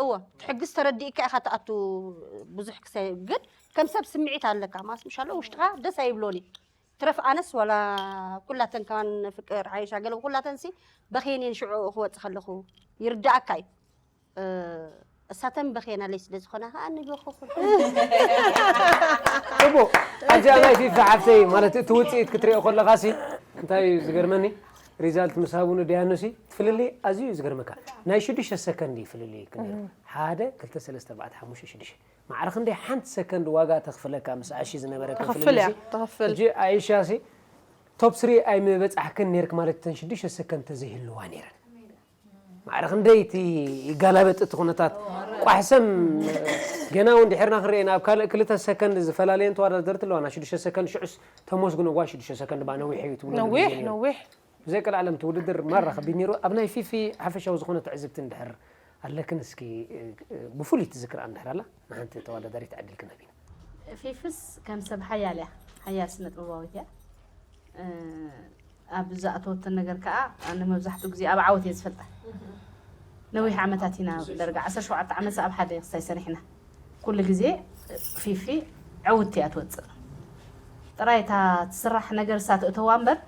እዎ ትሕግዝ ተረዲእካ ኢኻ ትኣቱ ብዙሕ ክሳይ ግን ከም ሰብ ስምዒት ኣለካ ማስ ምሻሎ ውሽጥኻ ደስ ኣይብሎን እዩ ትረፍ ኣነስ ዋላ ኩላተን ከማን ፍቅር ሓይሻ ገለ ኩላተን ሲ በኼን እየን ሽዑ ክወፅ ከለኹ ይርዳእካ እዩ እ፣ እሳተን በኼናለይ ስለ ዝኾና ከዓ ንበኹ እቦ ኣብዚኣ ናይ ፊፋ ሓፍተይ ማለት እቲ ውፅኢት ክትሪኦ ከለኻ ሲ እንታይ እዩ ዝገርመኒ ሪዛልት ምስ ሃቡ ንደያኑ ሲ እቲ ፍልልይ ኣዝዩ እዩ ዝገርመካ ናይ ሽዱሽተ ሰከንድ እዩ ፍልልይ ክንደይ ሓደ ክልተ ሰለስተ ኣርባዕተ ሓሙሽተ ሽዱሽተ ማዕረ ክንደይ ሓንቲ ሰከንድ ዋጋ ተኽፍለካ ምስ ኣሺ ዝነበረ ተኽፍል እያ ተኽፍል ሕጂ ኣይሻ ሲ ቶፕ ስሪ ኣይምበፃሕክን ነርክ ማለት ተን ሽዱሽተ ሰከንድ ተዘይህልዋ ነይረን ማዕረ ክንደይ እቲ ይጋላበጥ እቲ ኩነታት ቋሕሰም ገና እውን ድሕርና ክንሪኤና ኣብ ካልእ ክልተ ሰከንድ ዝፈላለየን ተወዳደርቲ ኣለዋ ና ሽዱሽተ ሰከንድ ሽዑስ ተመስግኖ ጓ ሽዱሽተ ሰከንድ ባ ነዊሕ እዩ ትብሉ ነዊሕ ነዊሕ ብዘይ ቀልዓለም እቲ ውድድር ማራ ከቢድ ነይሩ ኣብ ናይ ፊፊ ሓፈሻዊ ዝኾነ ትዕዝብቲ እንድሕር ኣለክን እስኪ ብፍሉይ ትዝክር እንድሕር ኣላ ንሓንቲ ተወዳዳሪት ዕድል ክነብ ኢና ፊፍስ ከም ሰብ ሓያል እያ ሓያል ስነ ጥበባዊት እያ ኣብ ዝኣተወተን ነገር ከዓ ኣነ መብዛሕትኡ ግዜ ኣብ ዓወት እየ ዝፈልጣ ነዊሕ ዓመታት ኢና ደርጋ ዓሰርተ ሸውዓተ ዓመት ኣብ ሓደ ክስታይ ሰሪሕና ኩሉ ግዜ ፊፊ ዕውቲ እያ ትወፅእ ጥራይ እታ ትስራሕ ነገር እሳ ትእተዋ እምበር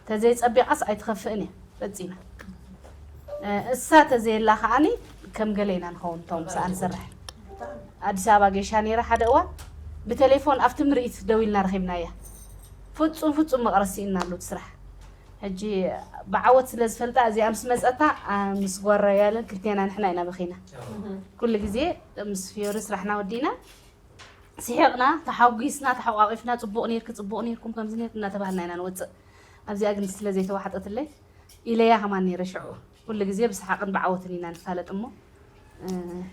ተዘይፀቢቓስ ኣይትኸፍእን እያ ፈፂማ እሳ ተዘየላ ከዓኒ ከም ገለ ኢና ንኸውን እቶም ምሳኣ ንሰርሕ ኣዲስ ኣበባ ጌሻ ነይረ ሓደ እዋን ብቴሌፎን ኣብቲ ምርኢት ደው ኢልና ረኺብናያ ፍፁም ፍፁም መቕረት ስኢንናሉ እቲ ስራሕ ሕጂ ብዓወት ስለ ዝፈልጣ እዚኣ ምስ መፀታ ምስ ጓራ ያለን ክልቴና ንሕና ኢና በኺና ኩሉ ግዜ ምስ ፊዮሪ ስራሕና ወዲና ስሒቕና ተሓጒስና ተሓቋቒፍና ፅቡቕ ነርኪ ፅቡቕ ነርኩም ከምዚ ነርኩም እናተባህልና ኢና ንወፅእ ኣብዚኣ ግን ስለ ዘይተዋሕጠትለይ ኢለያ ከማን ነይረ ሽዑ ኩሉ ግዜ ብሰሓቕን ብዓወትን ኢና ንፋለጥ እሞ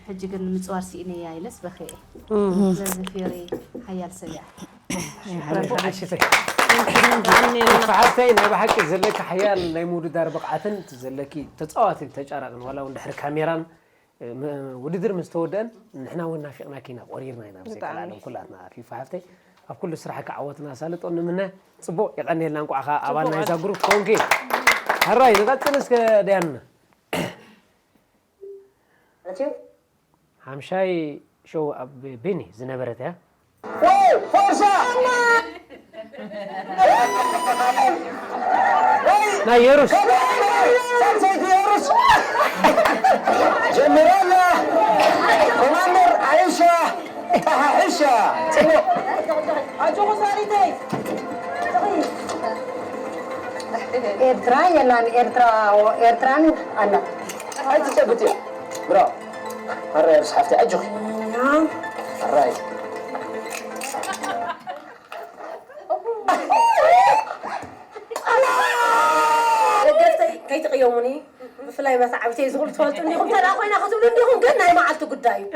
ሕጂ ግን ንምፅዋር ስኢነያ ኢለስ በኸየ ስለዚ ፊዮሪ ሓያል ሰብ እያ ሓሽተይ ሓፍተይ ናይ ብሓቂ ዘለኪ ሓያል ናይ ምውድዳር ብቕዓትን እቲ ዘለኪ ተፃዋቲ ተጫራቕን ዋላ እውን ድሕሪ ካሜራን ውድድር ምስ ተወደአን ንሕና እውን ናፊቕናኪ ኢና ቆሪርና ኢና ብዘይ ቀልዓለም ኩላትና ፊፋ ሓፍተይ ኣብ ኩሉ ስራሕኪ ዓወትና ኣሳልጦ ንምነ ፅቡቕ የቐንየልና እንቋዕ ከዓ ኣባል ናይዛ ግሩፕ ኮንኪ ሕራይ ንቐፅል እስከ ደያንና ሓምሻይ ሾው ኣብ ቤኒ ዝነበረት እያ ናይ የሩስ ሳልሰይቲ የሩስ ጀሚራ ኣላ ኮማንደር ዓይሻ ጠሓሒሻ ፅቡቕ ኣጆኹ ሳሪተይ ኤርትራ የላን ኤርትራ ኤርትራን ኣላ ኣይትጨብጥ እያ ብራው ኣራይ ርስ ሓፍቲ ኣጆኺ ኣራይ ደገፍተይ ከይትቕየሙኒ ብፍላይ መታዓብተይ ዝኽሉ ትፈልጡ እንዲኹም ተላ ኮይና ክትብሉ እንዲኹም ግን ናይ መዓልቲ ጉዳይ እዩ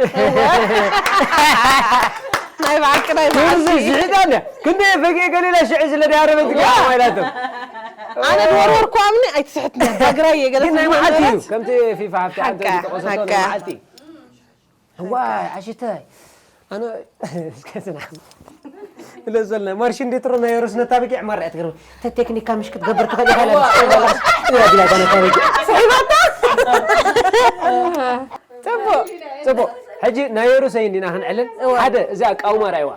ናይ ብሓቂ ናይ መዓልቲ ዝሕጣ እንደ ክንደ ፈጌ ገሊላ ሽዑ ስለ ዳረበት ገ ማይላቶም ኣነ ድወርወርኳ ምኒ ኣይትስሕትና ባግራየ ገለ ግን ናይ መዓልቲ እዩ ከምቲ ፊፋ ሓብቲ ሓብቲ ሓቃ፣ ዝጠቐሰቶ ናይ ሓቃ። መዓልቲ ዋይ ዓሽታይ ኣነ እስከ ስና ኢለ ዘለ ማርሽ እንዴት ሮ ናይ ሩስ ነታ በጊዕ ማርያ ትገርም ተቴክኒካ ምሽ ክትገብር ትኸእል ኢኻ ኢላ ትስዕል ዘላ ኢላ ቢላ እዛ ነታ በጊዕ ስሒባታ ጽቡቅ ጽቡቅ ሕጂ ናይ ሩሰይ እንዲና ክንዕልል ሓደ እዚ ኣቃውማ ራይዋ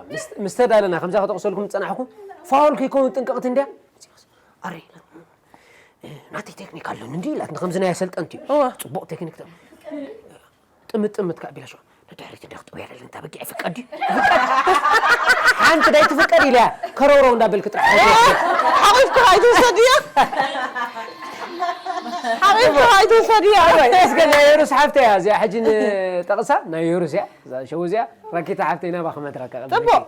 ምስ ተዳለና ከምዛ ከተቕሰልኩም ዝጸናሕኩ ፋውል ከይከውን ጥንቅቕቲ እንድያ ኣረ ናተይ ቴክኒክ ኣለኒ እንዲ ኢላት ንከምዚ ናይ ኣሰልጠንቲ እዩ እወ። ፅቡቅ ቴክኒክ ተ- ጥምጥምት ከዓ ቢላ ሸዋ ንድሕሪት እንዳ ክጥውያ ለለ እንታ በጊዕ ፍቀድ እዩ ሓንቲ ዳይ ትፍቀድ ኢላ ከረውረው እንዳበልክ ጥራሕ ሓቂፍካ ኣይትውሰድ እያ ሓቂፍካ ኣይትውሰድ እያ እስከ ናይ ሩስ ሓፍተ እያ እዚኣ ሕጂ ንጠቕሳ ናይ ሩስ እያ እዛ ሸው እዚኣ ራኬታ ሓፍተይ ናባኺ መድረክ ኣቐብለኪ። ፅቡቅ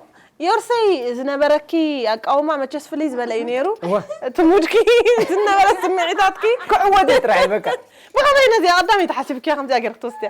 ዮርሰይ ዝነበረኪ ኣቃውማ መቸስ ፍልይ ዝበለ እዩ ነይሩ። እወ። እቲ ሙድኪ ዝነበረ ስምዒታትኪ ክዕወት እየ ጥራሕ በቃ። ብኸመይ ነዚኣ ቀዳመይቲ ሓሲብክያ ከምዚኣ ገይርክ ትወስድያ?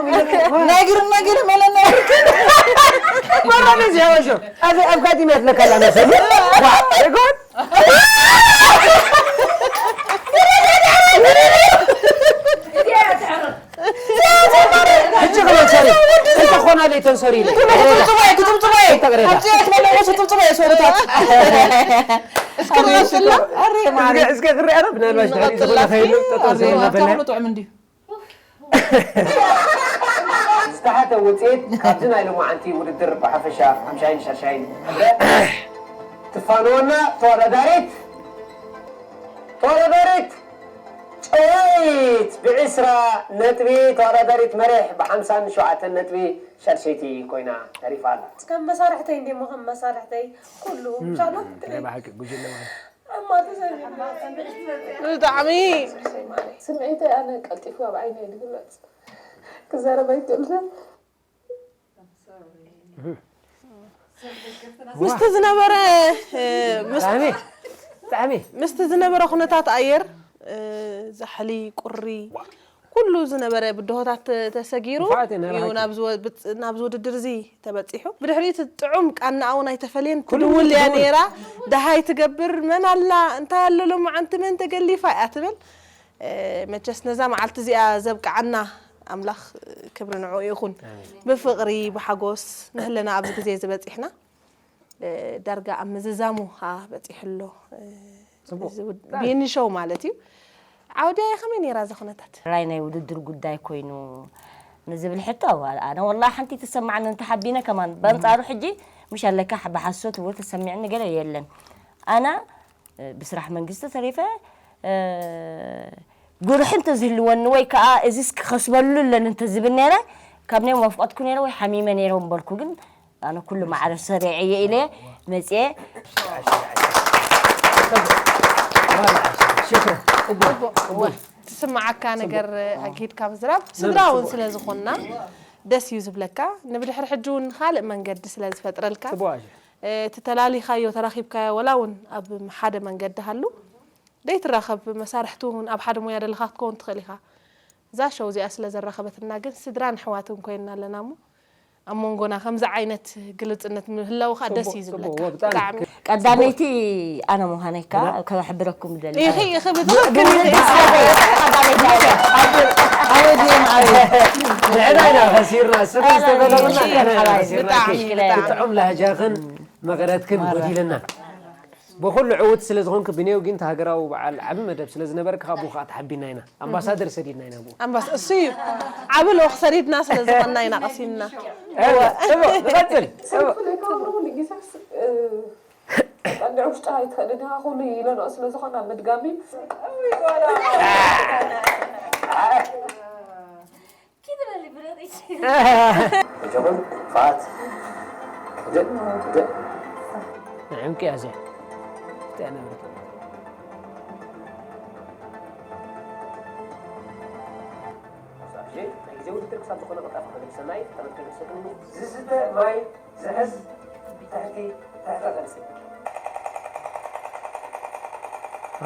ከምኡ ኢለ ናይ ግርም ናይ ግርም መለና ወራነ ዚያወሾ ኣዚ ኣብ ካቲም ያትለካላ መሰሉ ይጎን ሕጂ ከማን ሶሪ እንተ ኾና ለይተን ሶሪ ኢለ ትምጽባይ ትምጽባይ ትምጽባይ ትምጽባይ ሶሩታት እስከ ክሪኣና ብናልባሽ ድሕሪ ዝኾነ ከይሉ ጠጠው ስለ ዘበለ ጥዑም እንድዩ ዝተሓተ ውፅኢት ካብዚ ናይ ሎማዓንቲ ውድድር ብሓፈሻ ሓምሻይን ሻሻይን ሕብረት ትፋነወና ተወዳዳሪት ተወዳዳሪት ጨዋይት ብዒስራ ነጥቢ ተወዳዳሪት መሪሕ ብሓምሳን ሸውዓተን ነጥቢ ሻድሸይቲ ኮይና ተሪፋ ኣላ። ከም መሳርሕተይ እንዴሞ ከም መሳርሕተይ ኩሉ ቻሎት ብሓቂ ጉጅለ ማለት ኣማተ ሰብ ብጣዕሚ ስምዒተይ ኣነ ቀልጢፉ ኣብ ዓይነይ ዝግለፅ ክዛረብ ኣይክእልን ምስቲ ዝነበረ ጣዕሚ ጣዕሚ ምስቲ ዝነበረ ኩነታት ኣየር ዛሕሊ ቁሪ ኩሉ ዝነበረ ብድሆታት ተሰጊሩ እዩ ናብዚ ውድድር እዚ ተበፂሑ። ብድሕሪኡ እቲ ጥዑም ቃና እውን ኣይተፈለየን። ትድውል እያ ነይራ። ደሃይ ትገብር፣ መን ኣላ፣ እንታይ ኣሎ ሎማዓንቲ፣ መን ተገሊፋ እያ ትብል። መቸስ ነዛ መዓልቲ እዚኣ ዘብቅዓና ኣምላኽ ክብሪ ንዕኡ ይኹን። ብፍቕሪ ብሓጎስ ንህለና ኣብዚ ግዜ እዚ በፂሕና። ዳርጋ ኣብ ምዝዛሙ ኸዓ በፂሑ ኣሎ። ቢንሾው ማለት እዩ። ዓውድያ ከመይ ነይራ እዛ ኩነታት? ራይ ናይ ውድድር ጉዳይ ኮይኑ ንዝብል ሕቶ ኣነ ወላ ሓንቲ ትሰማዓኒ እንተሓቢነ ከማን በንፃሩ ሕጂ مش ኣለካ ብሓሶት እዎ ተሰሚዕኒ ገለ የለን ኣና ብስራሕ መንግስቲ ተሪፈ ጉርሒ እንተዝህልወኒ ወይ ከዓ እዚስ ክኸስበሉ ኣለኒ እንተዝብል ነይረ ካብ ናይ መፍቀጥኩ ነይረ ወይ ሓሚመ ነይረ ምበልኩ ግን ኣነ ኩሉ ማዕረ ሰሪዐ እየ ኢለ መፅየ ትስምዓካ ነገር ኣኪድካ ምዝራብ ስድራ እውን ስለ ዝኾንና ደስ እዩ ዝብለካ ንብድሕሪ ሕጂ እውን ካልእ መንገዲ ስለ ዝፈጥረልካ እቲ ተላሊኻዮ ተራኺብካዮ ወላ እውን ኣብ ሓደ መንገዲ ሃሉ ደይትራኸብ መሳርሕቲ እውን ኣብ ሓደ ሞያ ደለኻ ክትከውን ትኽእል ኢኻ እዛ ሸው እዚኣ ስለ ዘራኸበትና ግን ስድራን ኣሕዋትን ኮይንና ኣለና እሞ ኣብ መንጎና ከምዚ ዓይነት ግልፅነት ምህላው ከዓ ደስ እዩ ዝብለካ ብጣዕሚ ቀዳመይቲ ኣነ ምዃነይ ከዓ ከሕብረኩም ደሊ ኢኺ ኢኺ ብትኽክል ንሕና ኢና ከሲርና ስብ ዝተበለሩና ንሕና ኢና ከሲርና ብጥዑም ላህጃኽን መቐረትክን ጎዲልና ብኹሉ ዕውት ስለ ዝኾንክ ብኔው ጊንት ሃገራዊ በዓል ዓቢ መደብ ስለ ዝነበርክ ካብኡ ከዓ ተሓቢና ኢና ኣምባሳደር ሰዲድና ኢና ብኡ ኣምባስ እሱ እዩ ዓቢ ልኡኽ ሰዲድና ስለ ዝኾንና ኢና ቀሲንና እወ እወ ንቐጽል እወ ቀንዲ ውሽጢ ኣይትኽእልን ኢኻ ኩሉ ኢለንኦ ስለ ዝኾና ምድጋሚ ጀበል ብረቂች እጆኹም ፋት ድእ ድእ ንዕንቂ ያዘ እንታይ ነብረት ግዜ ውድድር ክሳብ ዝኾነ ቅልጣፈ መደብ ሰናይ ተመልከተ ሰክኒ ዝስተ ማይ ዝሕዝ ትሕቲ ትሕተ ቅርጺ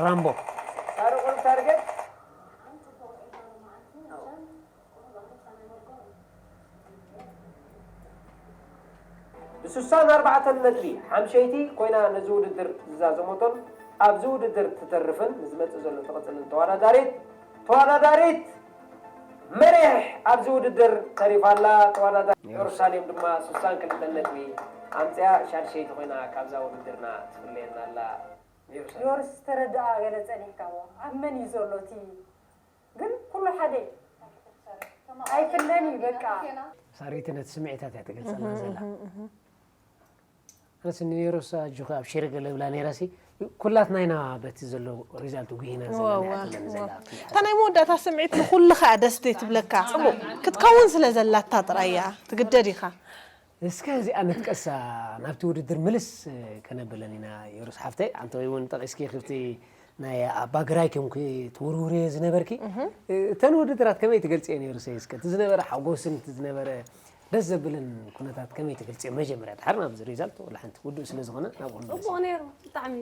ራምቦ ሳሪ ቁሩብ ታርገት ብስሳን ኣርባዕተን ነጥቢ ሓምሸይቲ ኮይና ነዚ ውድድር ዝዛዘመቶን ኣብዚ ውድድር ትተርፍን ንዝመፅእ ዘሎ ትቕፅልን ተወዳዳሪት ተወዳዳሪት መሪሕ ኣብዚ ውድድር ተሪፋ ኣላ። ተወዳዳሪት ዮሩሳሌም ድማ ስሳን ክልተን ነጥቢ ኣምፅያ ሻድሸይቲ ኮይና ካብዛ ውድድርና ትፍለየና ኣላ። ዮሩሳሌም። ዮርስ ተረድኣ ገለ ጸኒሕካዎ ኣብ መን እዩ ዘሎ እቲ ግን ኩሉ ሓደ እዩ ኣይፍለን እዩ በቃ። ሳሪቲ ነቲ ስምዒታት እያ ትገልጸልና ዘላ። ኣነስ ንኔሮስ ኣጆኺ ኣብሽሪ ገለ እብላ ነይረሲ ኩላትና ኢና በቲ ዘሎ ሪዛልት ጉሂና ዘለና እያ ትብለኒ ዘላ። እታ ናይ መወዳእታ ስምዒት ንኹልኻ እያ ደስ ደይ ትብለካ። ክትከውን ስለ ዘላታ ጥራይ እያ ትግደድ ኢኻ። እስከ እዚኣ ንጥቀሳ ናብቲ ውድድር ምልስ ከነብለን ኢና ዮርስ ሓፍተይ ኣንተ ወይ እውን ጠቒስኪ ክብቲ ናይ ኣባ ግራይ ከም ትውርውርዮ ዝነበርኪ እተን ውድድራት ከመይ ትገልፅዮ ነይሩ ሰይ እስከ እቲ ዝነበረ ሓጎስን እቲ ዝነበረ ደስ ዘብልን ኩነታት ከመይ ትገልፅዮ መጀመርያ ድሓር ናብዚ ሪዛልት ወላ ሓንቲ ውዱእ ስለ ዝኾነ ናብ ቁም ጽቡቕ ነይሩ ብጣዕሚ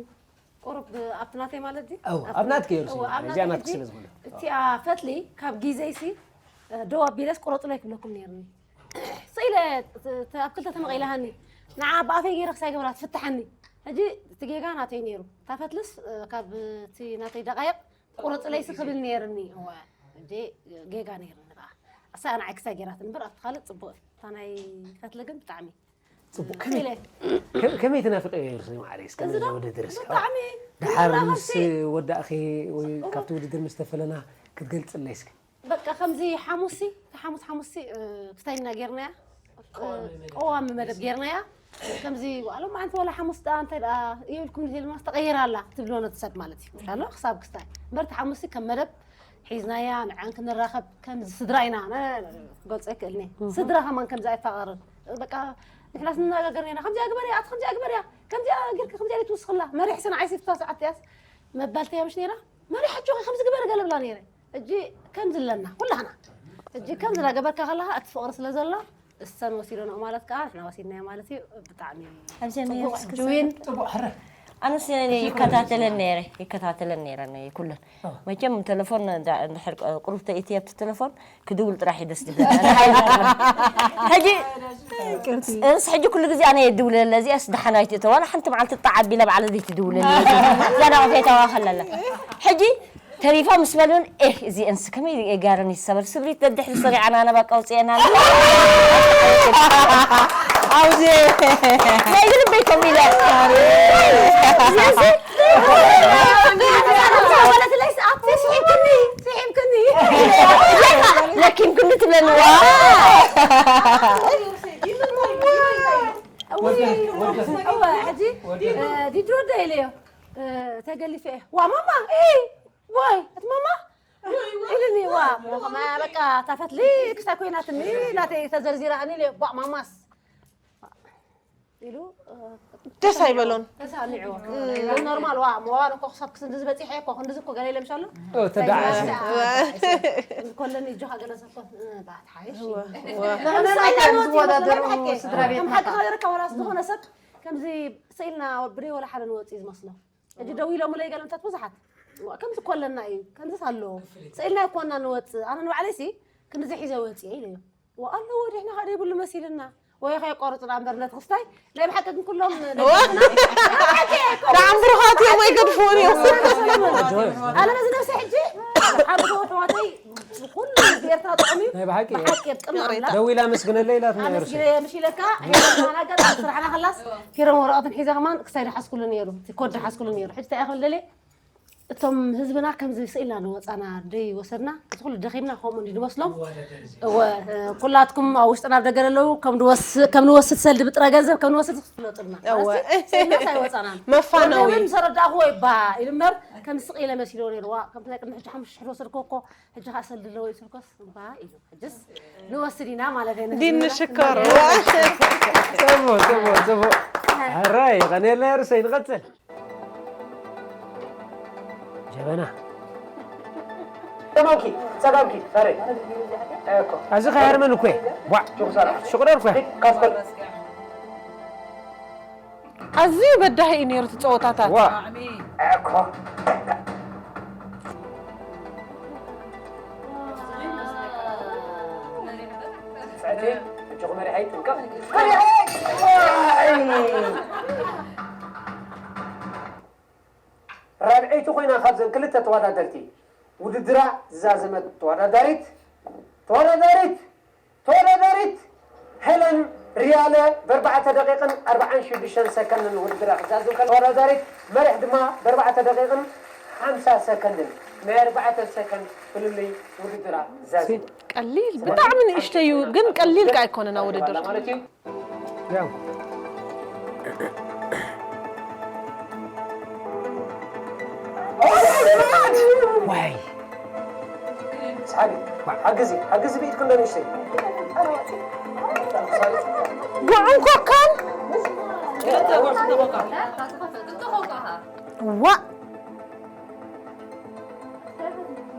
ቁሩብ ኣብቲ ናተይ ማለት ድዩ እው ኣብ ናትኪ ዮርስ እዚኣ ናትኪ ስለ ዝኾነ እቲኣ ፈትሊ ካብ ግዜይሲ ደው ኣቢለስ ቁረፁለይ ክብለኩም ነይርኒ ስኢለ ኣብ ክልተ ተመቒላ ሃኒ ንዓ ብኣፈይ ገይረ ክሳይ ገብራ ትፍትሓኒ ሕጂ እቲ ጌጋ ናተይ ነይሩ እታ ፈትልስ ካብ እቲ ናተይ ደቃይቕ ቁረፅለይሲ ክብል ነይርኒ እወ ሕጂ ጌጋ ነይርኒ ከዓ እሳ ንዓይ ክሳይ ገይራትኒ እምበር ኣብቲ ካልእ ፅቡቕ እዩ እታ ናይ ፈትሊ ግን ብጣዕሚ ፅቡቅ ከመይ ከመይ ከመይ ትናፍቀዮ ርሲ ማዕረ እስከ እዚ ነዚ ዶ ውድድር እስከ ብጣዕሚ ድሓር ምስ ወዳእኺ ወይ ካብቲ ውድድር ምስ ተፈለና ክትገልፅለይ እስከ በቃ ከምዚ ሓሙሲ እቲ ሓሙስ ሓሙሲ ክስታይ ኢና ጌርናያ ቀዋሚ መደብ ጌርናያ ከምዚ ዋሎም ዓንቲ ዋላ ሓሙስ ደኣ እንታይ ደኣ የብልኩም ንቴልማስ ተቐይራ ኣላ ትብሎ ነቲ ሰብ ማለት እዩ ምሻሎ ክሳብ ክስታይ እምበር እቲ ሓሙሲ ከም መደብ ሒዝናያ ንዓን ክንራኸብ ከምዚ ስድራ ኢና ክገልፆ ይክእል ኒ ስድራ ከማን ከምዚ ኣይፋቐርን በቃ ንሕናስ ንነጋገር ኔና ከምዚኣ ግበርያ ኣቲ ከምዚኣ ግበርያ ከምዚኣ ጌርካ ከምዚኣ ኢለ ትውስኽላ መሪሕሲ ንዓይሲ ፍታ ሰዓት እያስ መባልተያ ምሽ ኔራ መሪሕ ኣጆኺ ከምዚ ግበሪ ገለ ብላ ኔረ ሕጂ ከምዚ ኣለና ኩላህና ሕጂ ከምዚ ናገበርካ ከለኻ እቲ ፍቕሪ ስለ ዘሎ እሰን ወሲደንኦ ማለት ከዓ ንሕና ወሲድናዮ ማለት እዩ ብጣዕሚ ኣብዚ ጽቡቕ ነርስ ሕጂ ክሳብ እውን ጽቡቕ ሕረ ኣነስ ይከታተለን ነይረ ይከታተለን ነይረ ኩለን መቸም ተለፎን እንድሕር ቁሩብ ተኢትየ ኣብቲ ተለፎን ክድውል ጥራሕ እዩ ደስ ዝብል ሕጂ እስ ሕጂ ኩሉ ግዜ ኣነ የድውለለ እዚኣስ ደሓናይቲ እተ ዋላ ሓንቲ መዓልቲ ጣዕ ኣቢለ ባዕለ ዘይትድውለለ እዛ ናቑተይ ተዋኸለለ ሕጂ ተሪፋ ምስ በሉን ኤህ እዚአንስ ከመይ ጋረን ይሰበር ስብሪት ደድሕሪ ሰሪዓና ነባቃ ውፅኤና ኣብዚ ናይ ልበይ ከም ኢለ ለኪምክኒ ትብለኒ ዋ ዲድሮ ደ ኢለዮ ተገሊፈ እየ። ዋ ማማ፣ እ፣ ዋይ፣ እቲ ማማ ኢሉኒ። ዋ ማማ፣ በቃ እታ ፈትሊ ክስታይ ኮይናትኒ፣ ናተይ ተዘርዚራኒ ኢለዮ። ቧዕ ማማስ ኢሉ፣ እ፣ ደስ ኣይበሎን። ተሳሚዕዎ። ኖርማል፣ ዋ መዋር እኮ ክሳብ ክንድዚ በፂሐ እኮ፣ ክንድዚ እኮ ገለ ኢለ ምሻሎ። ተዳዓሰ። ኮለኒ እጆኻ ገለ ሰኮ፣ እ፣ ባትሓይሽ። ዋ። ከም ሓቂ ዝወዳደሩ ስድራ ቤት ከም ሓቂ ከይረካ፣ ዋላ ዝኾነ ሰብ ከምዚ ስኢልና ብደይ ወላ ሓደ ንወፅእ እዩ ዝመስሎ። ሕጂ ደው ኢሎምለይ ገለምታት ብዙሓት። ዋ፣ ከምዚ ኮለና እዩ፣ ከምዚ ኣሎ። ስኢልና ይኮና ንወፅእ። ኣነ ንባዕለይሲ ክንዚ ሒዘ ወፅእ ኢለዮ። ዋ፣ ኣለዎ ድሕና ካደ ይብሉ መሲልና። ወይ ከየቋርፁና እምበር ነቲ ክስታይ ናይ ብሓቂ ግን ኩሎም ደዓምብሩኻት እዮም ኣይገድፍዎን እዮም። ኣነ በዚ ነብሰ ሕጂ ሓብቶ ኣሕዋተይ ኩሉ ኤርትራ ጥዑም እዩ። ናይ ብሓቂ ብሓቂ የጥቅም ኣምላኽ። ደው ኢላ ኣመስግነለይ ኢላትና ነርሱ። ኣመስግነ ምሽ ኢለካ ሄለና ናገር ስራሕና ከላስ ፊረም ወረቐትን ሒዘ ከማን ክሳይ ድሓስኩሉ ነይሩ። እቲ ኮድ ድሓስኩሉ ነይሩ። ሕጂ እንታይ እየ ክብል ደልየ? እቶም ህዝብና ከምዚ ስኢልና ንወፃና ደይ ወሰድና እዚ ኩሉ ደኺምና ከምኡ እንዲ ንመስሎም። እወ፣ ኩላትኩም ኣብ ውሽጥና ኣብ ደገ ዘለዉ ከም ንወስ- ከም ንወስድ ሰልዲ ብጥረ ገንዘብ ከም ንወስድ ክፍለጡልና። እወ። ማለት ስኢልና ሳይወፃናን መፋነዊ። ወደብን ሰረዳእኹዎ ይባ ኢሉ እምበር ከም ስቕ ኢለ መሲልዎ ነይሩ። ዋ፣ ከምቲ ናይ ቅድሚ ሕጂ ሓሙሽተ ሽሕ ዝወሰድኩዎ እኮ ሕጂ ከዓ ሰልዲ ኣለዎ ይስልኮስ እባ ኢሉ። ሕጅስ ንወስድ ኢና ማለት እዩ። ዲን ንሽከር። ጽቡቕ፣ ጽቡቕ፣ ጽቡቕ። ሕራይ፣ የቐንየልና ርሰይ፣ ንቐጽል። ጀበና። ጸጋምኪ፣ ጸጋምኪ፣ ዛሬ። እኮ። እዚ ከይሃርመን እኮ እየ። ቧዕ። ሹቕ ሰራ። ሽቑረር እኮ እየ። ካስኮል። ኣዝዩ በዳሂ እዩ ነይሩ እቲ ጸወታታት። ዋ። እኮ። ጸቲ፣ እጆኹ መሪሐይ፣ ጥንቀቕ። መሪሐይ! ዋይ! ራብዐይቲ ኮይና ካብዘን ክልተ ተወዳደርቲ ውድድራ ዝዛዘመት ተወዳዳሪት፣ ተወዳዳሪት፣ ተወዳዳሪት ሄለን ሪያለ ብኣርባዕተ ደቂቕን ኣርባዓን ሽዱሽተን ሰከንድን ውድድራ ክትዛዝም ከላ፣ ተወዳዳሪት መሪሕ ድማ ብኣርባዕተ ደቂቕን ሓምሳ ሰከንድን ናይ ኣርባዕተ ሰከንድ ፍልልይ ውድድራ ዛዚማ። ቀሊል ብጣዕሚ ንእሽተይ እዩ ግን ቀሊል ከኣ ኣይኮነን ኣብ ውድድር። ማለት እዩ። ያው ዋይ ሓግዚ፣ ሓግዚ ብኢድኩ እንዶ ንእሽተይ። ጉዕን ኮካን ዋ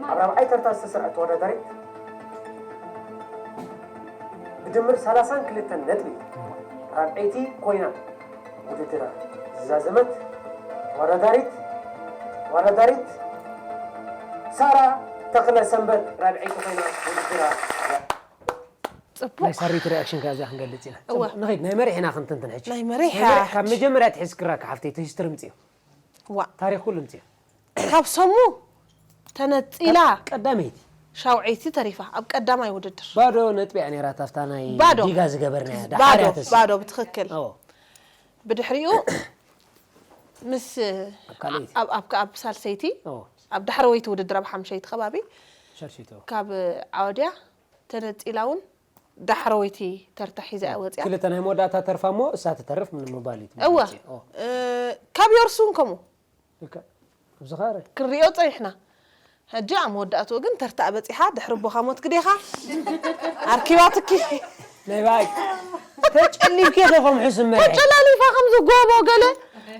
ኣብ ራብዓይ ተርታ ዝተሰርዐት ተወዳዳሪት ብድምር ሰላሳን ክልተን ነጥቢ ራብዐይቲ ኮይና ውድድራ ዝዛዘመት ተወዳዳሪት ተወዳዳሪት ሳራ ተኽለ ሰንበት ራብዐይቲ ኮይና ውድድራ ጽቡቕ ናይ ሳሪት ሪኣክሽን ከኣ እዚኣ ክንገልጽ ኢና። እወ። ንኸይድ ናይ መሪሕና ክንትንትን ሕጂ። ናይ መሪሕ ናይ መሪሕ ካብ መጀመርያ እቲ ሒዝክራ ካብ ሓፍተይ እቲ ሂስትሪ ምጽዮ። ዋ ታሪኽ ኩሉ ምጽዮ። ካብ ሰሙ ተነጺላ ቀዳመይቲ ሻውዐይቲ ተሪፋ ኣብ ቀዳማይ ውድድር ባዶ ነጥቢ እያ ነይራ ኣብታ ናይ ባዶ። ዲጋ ዝገበርናያ ባዶ ዳሓርያ ተስ ባዶ ብትኽክል ኦ ብድሕሪኡ ምስ ኣብ ካልኣይቲ። ኣብ ኣብ ኣብ ሳልሰይቲ ኦ ኣብ ዳሕረወይቲ ውድድር ኣብ ሓምሸይቲ ከባቢ ሸርሽቶ ካብ ዓወድያ ተነጺላ እውን ዳሕረወይቲ ተርታ ሒዛ እያ ወፂኣ። ክልተ ናይ መወዳእታ ተርፋ እሞ እሳ ትተርፍ ምን ምባል እዩ እወ ኦ እ፣ ካብ ዮርሱ እውን ከምኡ ልክዕ ኣብዚ ኸረ ክንሪኦ ፀኒሕና። ሕጂ ኣብ መወዳእትኡ ግን ተርታ በፂሓ ድሕሪ ኣቦኻ ሞት ግዴኻ ኣርኪባትኪ ናይ ባይ ተጨሊልኪ ኢኺ ከም ሕሱም መሪሕ ተጨላሊፋ ከምዚ ጎቦ ገለ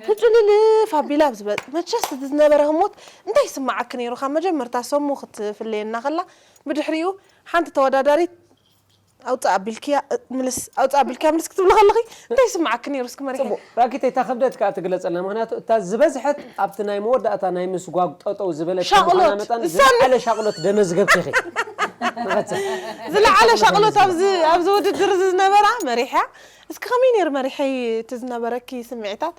ትጭልልፍ ኣቢላ ኣብ ዝበጥ መቸስ እቲ ዝነበረ ህሞት እንታይ ይስማዓኪ ነይሩ? ካብ መጀመርታ ሰሙ ክትፍለየና ከላ ብድሕሪኡ ሓንቲ ተወዳዳሪት ኣውፅእ ኣቢልክያ ምልስ ኣውፅእ ኣቢልክያ ምልስ ክትብሊ ከለኺ እንታይ ይስማዓኪ ነይሩ? እስኪ መሪሐ ጽቡቕ ራኪተይ እታ ክብደት ከኣ ትግለጸልና ምክንያቱ እታ ዝበዝሐት ኣብቲ ናይ መወዳእታ ናይ ምስጓግ ጠጠው ዝበለት ሻቕሎት፣ ምዃና መጠን እሳን- ዝለዓለ ሻቕሎት ደመዝገብኪ ኢኺ ንቐጽል ዝለዓለ ሻቕሎት ኣብዚ ኣብዚ ውድድር እዚ ዝነበራ መሪሕያ እስኪ ከመይ ነይሩ መሪሐይ እቲ ዝነበረኪ ስምዒታት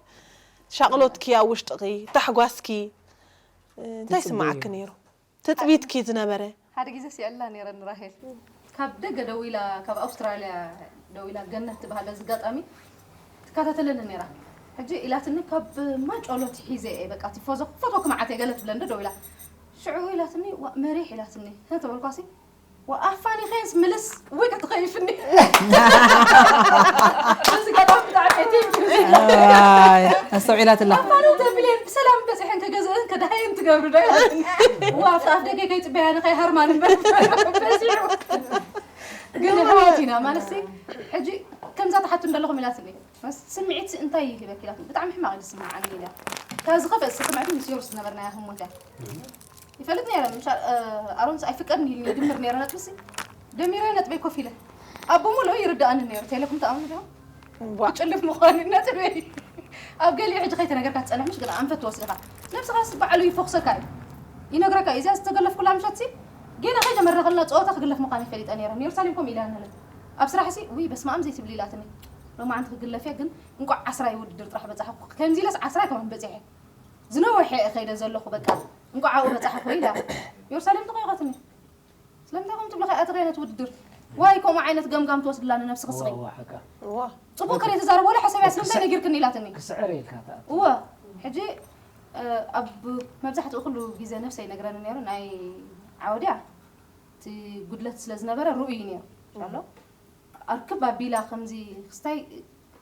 ሻቕሎትኪ ኣብ ውሽጥኺ ታሕጓስኪ እንታይ ይስማዓኪ ነይሩ ትጽቢትኪ ዝነበረ ሓደ ግዜ ስዕላ ነይረኒ ራሄል ካብ ደገ ደዊላ ካብ ኣውስትራልያ ደዊላ ገነት ትበሃል በዚ ኣጋጣሚ ትከታተለኒ ነይራ ሕጂ ኢላትኒ ካብ ማይ ጨሎት ሒዘ እየ በቃ ቲፎዞ ክፈትወኪ መዓት እየ ገለ ትብለኒ ዶ ደዊላ ሽዑ ኢላትኒ ዋ መሪሕ ኢላትኒ ህ ተበልኳሲ ወኣፋኒ ኸይንስ ምልስ ወይ ክትኸይፍኒ። እዚ ገጣም ብጣዕሚ ቴንኪ። ኣይ፣ ኣስተውዒላትላ። ኣፋኒ ተብልየን ብሰላም በፂሐን ከገዝእን ከድሃየን ትገብሩ ዶ ኢላትኒ። ዋ ኣብቲ ኣፍ ደገ ከይፅበያ ንኸይሃርማን እምበር በዚሑ። ግን ኣሕዋት ኢና ማለት ሲ ሕጂ ከምዛ ትሓቱ እንደለኹም ኢላትኒ። ስምዒት እንታይ ይህበኪ ኢላትኒ። ብጣዕሚ ሕማቕ እዩ ዝስምዓኒ ኢለ። ካብ ዝኸፍአ ስምዒት ምስ ዮርስ ዝነበርናያ ህሞት እያ። ይፈልጥ ነይረ ምሻ ኣሮንስ ኣይፍቀድን ኢሉ ይድምር ነይረ ነጥብሲ። ደሚረ ነጥበይ ኮፍ ኢለ ኣብ ብምልኡ ይርድኣኒ ነይሩ። ቴሌኩም ተኣምኑ ዶ? ዋ። ጭልፍ ምዃኑ ነጥበይ ኣብ ገሊኡ ሕጂ ከይተነገርካ ትጸንሕ ምሽ ግን ኣንፈት ትወስድኻ። ነብስኻ ስ ባዕሉ ይፈኹሰካ እዩ። ይነግረካ እዩ። እዚኣ ዝተገለፍኩላ ምሸትሲ ጌና ከይጀመርና ከለና ጸወታ ክግለፍ ምዃኑ ይፈሊጠ ነይረ። ንየሩሳሌም ከምኡ ኢላ ነለ። ኣብ ስራሕሲ ውይ በስመ ኣብ ዘይትብሊ ኢላትኒ። ሎማዓንቲ ክግለፍ እየ ግን እንቋዕ ዓስራይ ውድድር ጥራሕ በጻሕኩ። ከምዚ ኢለስ ዓስራይ ከማን በጺሐ። ዝነውሐ እየ ከይደ ዘለኹ በቃ። እንቋዕ ኣብኡ በጻሕኩ ኢላ። የሩሳሌም ተቆይቐትኒ። ስለምንታይ ከምኡ ትብሊ ከይኣተኺ ዓይነት ውድድር? ዋይ ከምኡ ዓይነት ገምጋም ትወስድላ ንነብስኺ ስኺ። እዋ፣ እዋ፣ ሓቃ። እዋ። ጽቡቕ ከደ ተዛረብ ወላ ሓሳብያ ስለምንታይ ነጊርክኒ ኢላትኒ። ክስዕር ኢልካ ትኣቱ። እዋ። ሕጂ እ፣ ኣብ መብዛሕትኡ ኩሉ ግዜ ነብሰይ ይነግረኒ ነይሩ ናይ ዓወድያ እቲ ጉድለት ስለ ዝነበረ ርኡይ እዩ ነይሩ። ኣሎ ኣርክብ ኣቢላ ከምዚ ክስታይ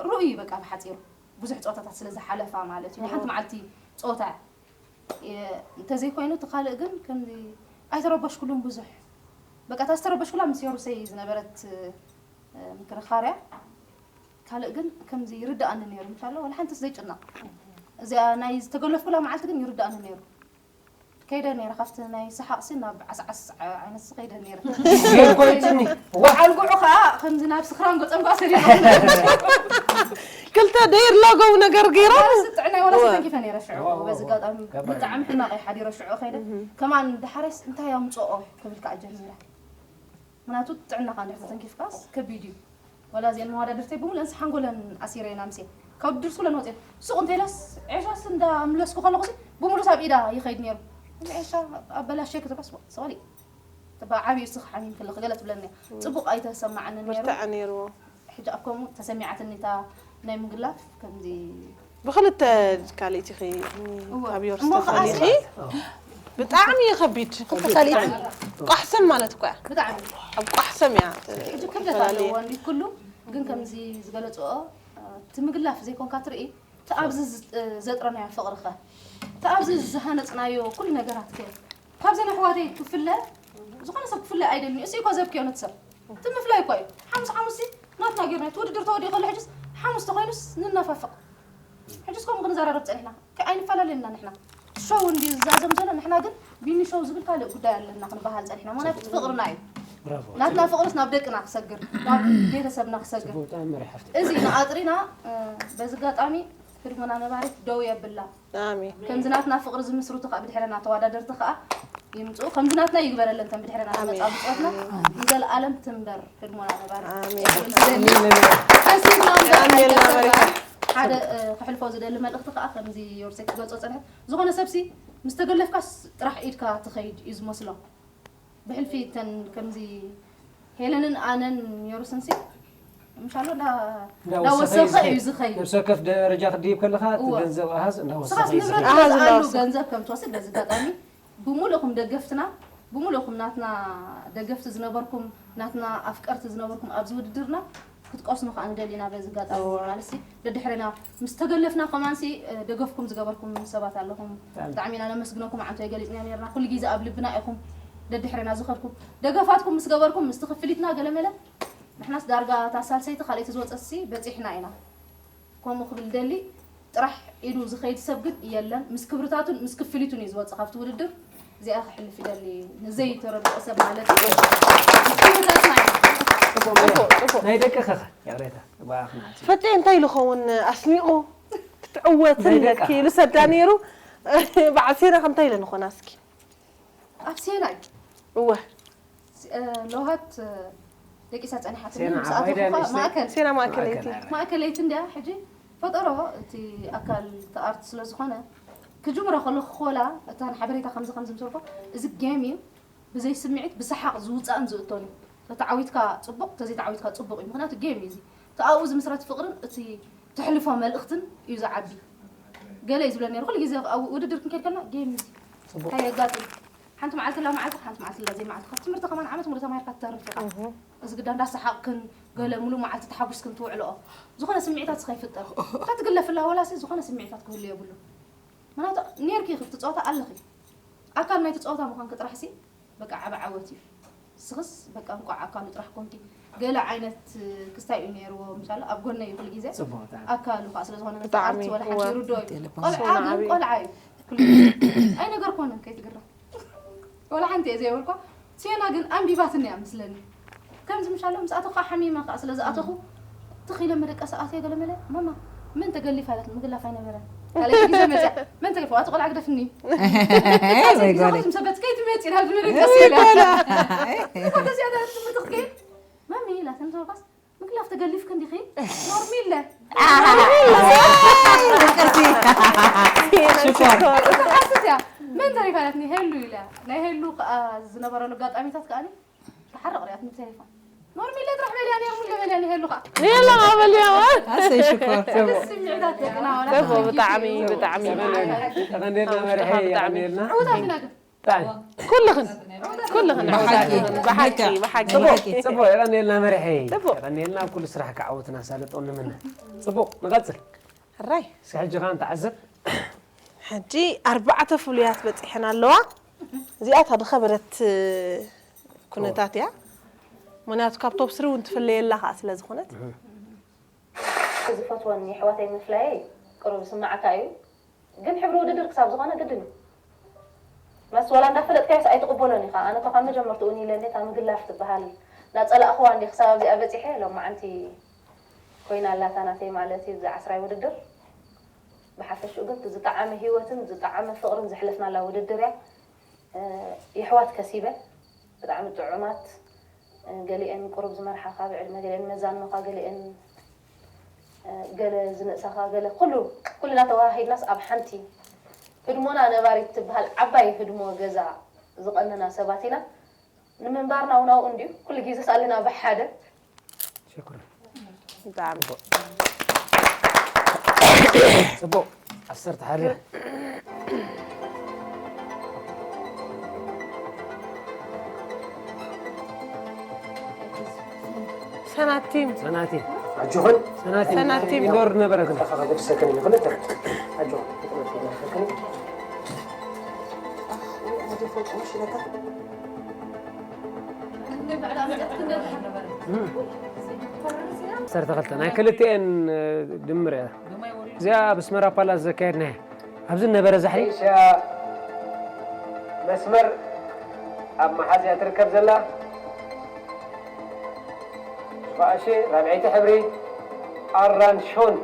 ርኡይ እዩ በቃ ብሓጺሩ ብዙሕ ጸወታታት ስለ ዝሓለፋ ማለት እዩ። ሓንቲ መዓልቲ ጸወታ እየ። እንተዘይኮይኑ እቲ ካልእ ግን ከምዚ ኣይተረበሽኩሉን ብዙሕ። በቃ እታ ዝተረበሽኩላ ምስ ዮሩሰይ ዝነበረት፣ እ፣ ምክርኻርያ። ካልእ ግን ከምዚ ይርድኣኒ ነይሩ። ምሻሎ ወላ ሓንቲስ ዘይጭነቕ። እዚኣ ናይ ዝተገለፍኩላ መዓልቲ ግን ይርድኣኒ ነይሩ። ከይደ ነይረ፣ ካብቲ ናይ ሰሓቕሲ ናብ ዓስዓስ ዓይነት ከይደ ነይረ። ጌርኮ ይጭኒ። በዓል ጉዑ ኸዓ ከምዚ ናብ ስኽራን ገጸም ጓ ሰሪቑ። ክልተ ደይር ሎጎው ነገር ገይሮም። ዋላ ስጥዕናይ ዋላ እወ። ተንኪፈ ነይረ ሽዑ። እወ፣ እወ፣ በዚ እወ። ኣጋጣሚ ከባድ። ብጣዕሚ ሕማቕ እየ ሓዲረ ሽዑ ከይደ። እህ። ከማን ደሓረስ እንታይ ኣምጽኦ ክብል ከዓ ጀሚረ። ምክንያቱ ጥዕናኻ እንድሕር ተተንኪፍካስ ከቢድ እዩ። ዋላ እዚአን መዋዳድርተይ ብምሉአን ሓንጎለን ኣሲረ ኢና ምሴ ካብ ድርስ ኩለን ወፅየን ሱቕ እንተይለስ ዒሻስ እንዳምለስኩ ከለኹ ሲ ብምሉስ ኣብ ኢዳ ይኸይድ ነይሩ። እዚ ዒሻ ኣበላሸ ክትብለስ ሰዋሊ ተባ ዓብዩ ስኽ ሓሚም ከለኹ ገለ ትብለኒ እያ። ፅቡቕ ኣይተሰማዓንን ነይሩ። ብርትዐ ነይርዎ። ሕጂ ኣብ ከምኡ ተሰሚዓትኒ እታ ናይ ምግላፍ ከምዚ ብኽልተ ካልኢት ኢኺ እወ። ካብ ዮርስ እሞ ከኣ ተፈሊኺ። ሲ- ብጣዕሚ እዩ ከቢድ። ክልተ ካልኢት። ቋሕሰም ማለት እኮ እያ። ብጣዕሚ። ኣብ ቋሕሰም እያ ት-፣ ሕጂ ክብደት ትፈላለየ። ኣለዎ እንዲ ኩሉ ግን ከምዚ ዝገለጽኦ እቲ ምግላፍ ዘይኮንካ ትርኢ እቲ ኣብዚ ዝ-፣ ዘጥረናዮ ፍቕሪ ኸ እቲ ኣብዚ ዝሃነጽናዮ ኩሉ ነገራት ከ ካብዘን ኣሕዋተይ ክፍለ ዝኾነ ሰብ ክፍለ ኣይደልን እዩ። እሱ እኮ ዘብክዮ ነቲ ሰብ እቲ ምፍላይ እኮ እዩ። ሓሙስ ሓሙስ ሲ ናትና ጌርና እቲ ውድድር ተወዲኡ ከሎ ሕጅስ ሓሙስ ተኾይኑስ ንናፋፍቕ። ሕጅስ ከምኡ ክንዘራረብ ጸኒሕና። ከ-፣ ኣይንፈላለየና ንሕና። ሾው እንድዩ ዝዛዘም ዘሎ፣ ንሕና ግን ቢኒ ሾው ዝብል ካልእ ጉዳይ ኣለና ክንበሃል ጸኒሕና። ምኽንያቱ እቲ ፍቕርና እዩ። ብራቮ። ናትና ፍቕርስ ናብ ደቅና ክሰግር፣ ናብ ቤተሰብና ክሰግር። ጽቡቕ፣ ብጣዕሚ መሪሕ ሓፍቲ። እዚ ኢና ኣጥሪና፣ እ፣ በዚ ኣጋጣሚ ህድሞና ነባሪት ደው የብላ። ኣሜን። ከምዚ ናትና ፍቕሪ ዝምስርቱ ከኣ ብድሕረና ተወዳደርቲ ከኣ ይምጽኡ። ከምዚ ናትና ይግበረለን፣ ተን ብድሕረና ኣሜን። ዝመጻ ብጾትና ኣሜን። ንዘለኣለም ትንበር ህድሞና ነባሪት። ኣሜን። ደስ ይብላ እምበር ኣሜን። ኣይተሰብራ። ሓደ፣ እ፣ ክሕልፎ ዝደሊ መልእኽቲ ከኣ ከምዚ ዮርሴ ክገልጾ ጸንሐ። ዝኾነ ሰብሲ ምስ ተገለፍካስ ጥራሕ ኢድካ ትኸይድ እዩ ዝመስሎ። ብሕልፊ እተን ከምዚ ሄለንን ኣነን ዮርስንሲ ምሻሎ እንዳ-፣ እንዳወሰኸ እንዳወሰኸ እዩ እዩ ዝኸይድ። ዝኸይድ። ነብሰ ወከፍ ደረጃ ክትድይብ ከለኻ እቲ እወ። ገንዘብ ኣሃዝ እንዳወሰኸ ንስኻስ እዩ ንብረት ዝኸይድ። ኣሃዝ ዝገዝኣሉ እንዳወሰኸ። ገንዘብ ከም ትወስድ በዚ ኣጋጣሚ ብምሉእኹም ደገፍትና፣ ብምሉእኹም ናትና ደገፍቲ ዝነበርኩም፣ ናትና ኣፍቀርቲ ዝነበርኩም ኣብዚ ውድድርና ክትቀስኑ ከኣ ንደሊ ኢና በዚ ኣጋጣሚ እወ። ማለትሲ ደድሕረና ምስ ተገለፍና ከማንሲ፣ እ፣ ደገፍኩም ዝገበርኩም ሰባት ኣለኹም። ብጣዕሚ። ብጣዕሚ ኢና ነመስግነኩም። ዓንቶ የገሊጽና ነርና። ኩሉ ግዜ ኣብ ልብና ኢኹም። ደድሕረና ዝኸድኩም። ደገፋትኩም ምስ ገበርኩም፣ ምስቲ ክፍሊትና ገለመለ፣ ንሕናስ ዳርጋ እታ ሳልሰይቲ ካልኣይቲ ዝወጸትሲ በጺሕና ኢና። ከምኡ ክብል ደሊ፣ ጥራሕ ኢዱ ዝኸይድ ሰብ ግን የለን። ምስ ክብርታቱን ምስ ክፍሊቱን እዩ ዝወጽእ ካብቲ ውድድር። እዚኣ ክሕልፍ ይደሊ፣ ንዘይተረድኦ ሰብ ማለት እዩ። ምስ ክብርታትና እዩ። ጽቡቕ፣ ጽቡቕ። ናይ ደቂ ኸኸ፣ ይቕሬታ፣ ብኣኽና። ፈጤ እንታይ ኢሉ ኸውን ኣስኒቑ ክትዕወትን ናይ ደቂ ኢሉ ሰዳ ነይሩ። በዓል ሴና ከ እንታይ ኢለ ንኾና እስኪ? ኣብ ሴና እዩ። እወ። ስ-፣ እ፣ ለውሃት፣ እ፣ ደቂሳ ጸኒሓትኒ፣ ሴና ምስኣተኹ ዓባይ ኸኣ ድያ ንእሽተይ? ማእከል። ሴና ማእከለይቲ። ማእከል። ማእከለይቲ እንድያ፣ ሕጂ ፈጠሮ እቲ ኣካል እቲ ኣርት ስለ ዝኾነ፣ ክጅምሮ ከለኹ ኾላ እታ ንሓበሬታ ከምዚ ከምዚ ምስ በልኩ፣ እዚ ጌም እዩ፣ ብዘይ ስምዒት ብሰሓቕ ዝውጻእን ዝእቶን እዩ። ተተዓዊትካ ጽቡቕ፣ ተዘይተዓዊትካ ጽቡቕ እዩ። ምኽንያቱ ጌም እዩ እዚ። እቲ ኣብኡ ዝምስረት ፍቕርን እቲ ተሕልፎ መልእኽትን እዩ ዝዓቢ። ገለ እዩ ዝብለኒ ነይሩ። ኩሉ ግዜ ኣብ ውድድር ክንከይድ ከለና ጌም እዩ እዚ። ጽቡቕ። እንታይ የጋጥም? ሓንቲ መዓልቲ ላ መዓልቲ ሓንቲ መዓልቲ ላ ዘይመዓልቲ ካብ ትምህርቲ ከማን ዓመት ሙሉ ተማሂርካ ትተርፍ ኢኻ። እዚ ግዳ እንዳሰሓቕክን ገለ ሙሉ መዓልቲ ተሓጉስክን ትውዕልኦ ዝኾነ ስምዒታት ስኸ ይፍጠር። ካብ ትግለፍላ ወላሲ ዝኾነ ስምዒታት ክህሉ የብሉ። ምክንያቱ ኔርኪ ክፍቲ ፀወታ ኣለኺ። ኣካል ናይቲ ፀወታ ምዃንኪ ጥራሕ ሲ በቃ ዓቢ ዓወት እዩ። ስኽስ በቃ እንቋዕ ኣካሉ ጥራሕ ኮንኪ። ገለ ዓይነት ክስታይ እዩ ነይርዎ ምሻሎ ኣብ ጎነይ እዩ ኩሉ ግዜ። ኣካሉ ከዓ ስለ ዝኾነ ነቲ ብጣዕሚ ኣርቲ ወላ ሓንቲ እወ። ይርዶ እዩ። ቆልዓ ግን ቆልዓ እዩ። ኩሉ ግዜ ኣይነገርኮንን ከይትግራ። ወላ ሓንቲ እየ ዘይበልኳ። ሲዮና ግን ኣንቢባትኒ እያ ምስለኒ። ከምዚ ምሻሎ ምስ ኣተኹ ከዓ ሓሚመ ከዓ ስለ ዝኣተኹ ትኽ ኢለ መደቀሲ ኣትየ ገለ መለ ማማ መን ተገሊፋ ኢላት ምግላፍ ኣይነበረ። ካልኣይቲ ግዜ መፅያ መን ተገሊፋ ዋቲ ቆልዓ ግደፍኒ። ወይ ጎለይ። ምስ ሰበት ከይትመፂ ኢላ ብመደቀሲ ኢላ። እዛ ተዚኣ ትምህርቲ ክትከይድ ማሚ ኢላት እንተወልኳስ ምግላፍ ተገሊፍክ እንዲኺ ኖርሚለ። ሽኮር። እዛ ሓስስ እያ መን ተሪፋ ኢላትኒ ሄሉ ኢላ። ናይ ሄሉ ከዓ ዝነበረሉ ኣጋጣሚታት ከዓኒ ተሓርቕ ሪኣት ንቴሌፎን ኖርሚለ ጥራሕ በልያ ነይሩ ሙለ በልያ ንሄሉ ከዓ የላ ኣበልያ ኣሰይ ሽኮር ደስ ስምዒታት ደቅና ወላ ጽቡቅ ብጣዕሚ ብጣዕሚ ተቐንዴልና መርሐ ብጣዕሚ የቐንዴልና ዕውታት ኢና ግን ብጣዕሚ ኩልኽን ኩልኽን ብሓቂ ብሓቂ ብሓቂ ጽቡቅ ጽቡቅ የቐንዴልና መርሐ ጽቡቅ። የቐንዴልና ኣብ ኩሉ ስራሕ ክዓወትና ሳለጦ ንምነ ጽቡቅ ንቐጽል ሕራይ እስኪ ሕጂ ኸዓ ንተዓዘብ ሕጂ ኣርባዕተ ፍሉያት በፂሐን ኣለዋ። እዚኣ እታ ዝኸበደት ኩነታት እያ። ምክንያቱ ካብ ቶፕ ስሪ እውን ትፍለየላ ከዓ ስለ ዝኾነት ዝፈትወን የሕዋተይ ምፍላየይ ቅሩብ ዝስማዓካ እዩ። ግን ሕብሪ ውድድር ክሳብ ዝኾነ ግድን እዩ። መስ ዋላ እንዳፈለጥካዮስ ኣይትቕበሎን ኢኻ። ኣነ እኮ ካብ መጀመርትኡ እውን ኢለ እንዴ እታ ምግላፍ ትበሃል እንዳጸላእኽዋ እንዴ ክሳብ ኣብዚኣ በጺሐ ሎማዓንቲ ኮይና ኣላታ ናተይ ማለት እዩ እዚ ዓስራይ ውድድር። ብሓፈሽኡ ግን ዝጠዓመ ህይወትን ዝጠዓመ ፍቕርን ዘሕለፍናላ ውድድር እያ። የሕዋት ከሲበ ብጣዕሚ ጥዑማት ገሊኤን ቁሩብ ዝመርሓኻ ብዕድመ ገሊኤን መዛኖኻ ገሊኤን ገለ ዝንእሳኻ ገለ ኩሉ ኩልና ተዋሃሂድናስ ኣብ ሓንቲ ህድሞና ነባሪት ትበሃል ዓባይ ህድሞ ገዛ ዝቐነና ሰባት ኢና ንምንባርና እውን ኣብኡ እንድዩ ኩሉ ግዜስ ኣለና ብሓደ ሽኩር ብጣዕሚ ጽቡቕ ዓሰርተ ሓደ ሰናቲም ሰናቲም ኣጆኽን ሰናቲም ሰናቲም ኢንዶር ነበረት ከገድሰክን ይኽእል ኣጆኽን ዓሰርተ ክልተ ናይ ክልቲኤን ድምር እያ እዚኣ ኣብ ኣስመራ ፓላስ ዘካየድናያ ኣብዚ ነበረ ዛሕሪ ኤሽያ መስመር ኣብ መሓዝያ ትርከብ ዘላ ሽፋኣሺ ራብዐይቲ ሕብሪ ኣራንሾን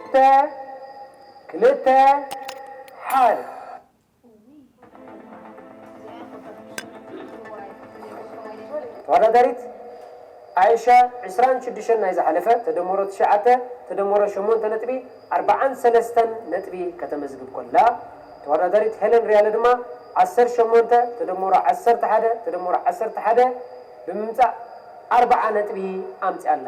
ክልተ ክልተ ሓደ ተወዳዳሪት ኣይሻ ዕስራን ሽዱሽተን ናይ ዝሓለፈ ተደመሮ ትሽዓተ ተደመሮ ሸሞንተ ነጥቢ ኣርብዓን ሰለስተን ነጥቢ ከተመዝግብ ኮላ ተወዳዳሪት ሄለን ሪያለ ድማ ዓሰርተ ሸሞንተ ተደመሮ ዓሰርተ ሓደ ተደመሮ ዓሰርተ ሓደ ብምምፃእ ኣርብዓ ነጥቢ ኣምፅኣላ።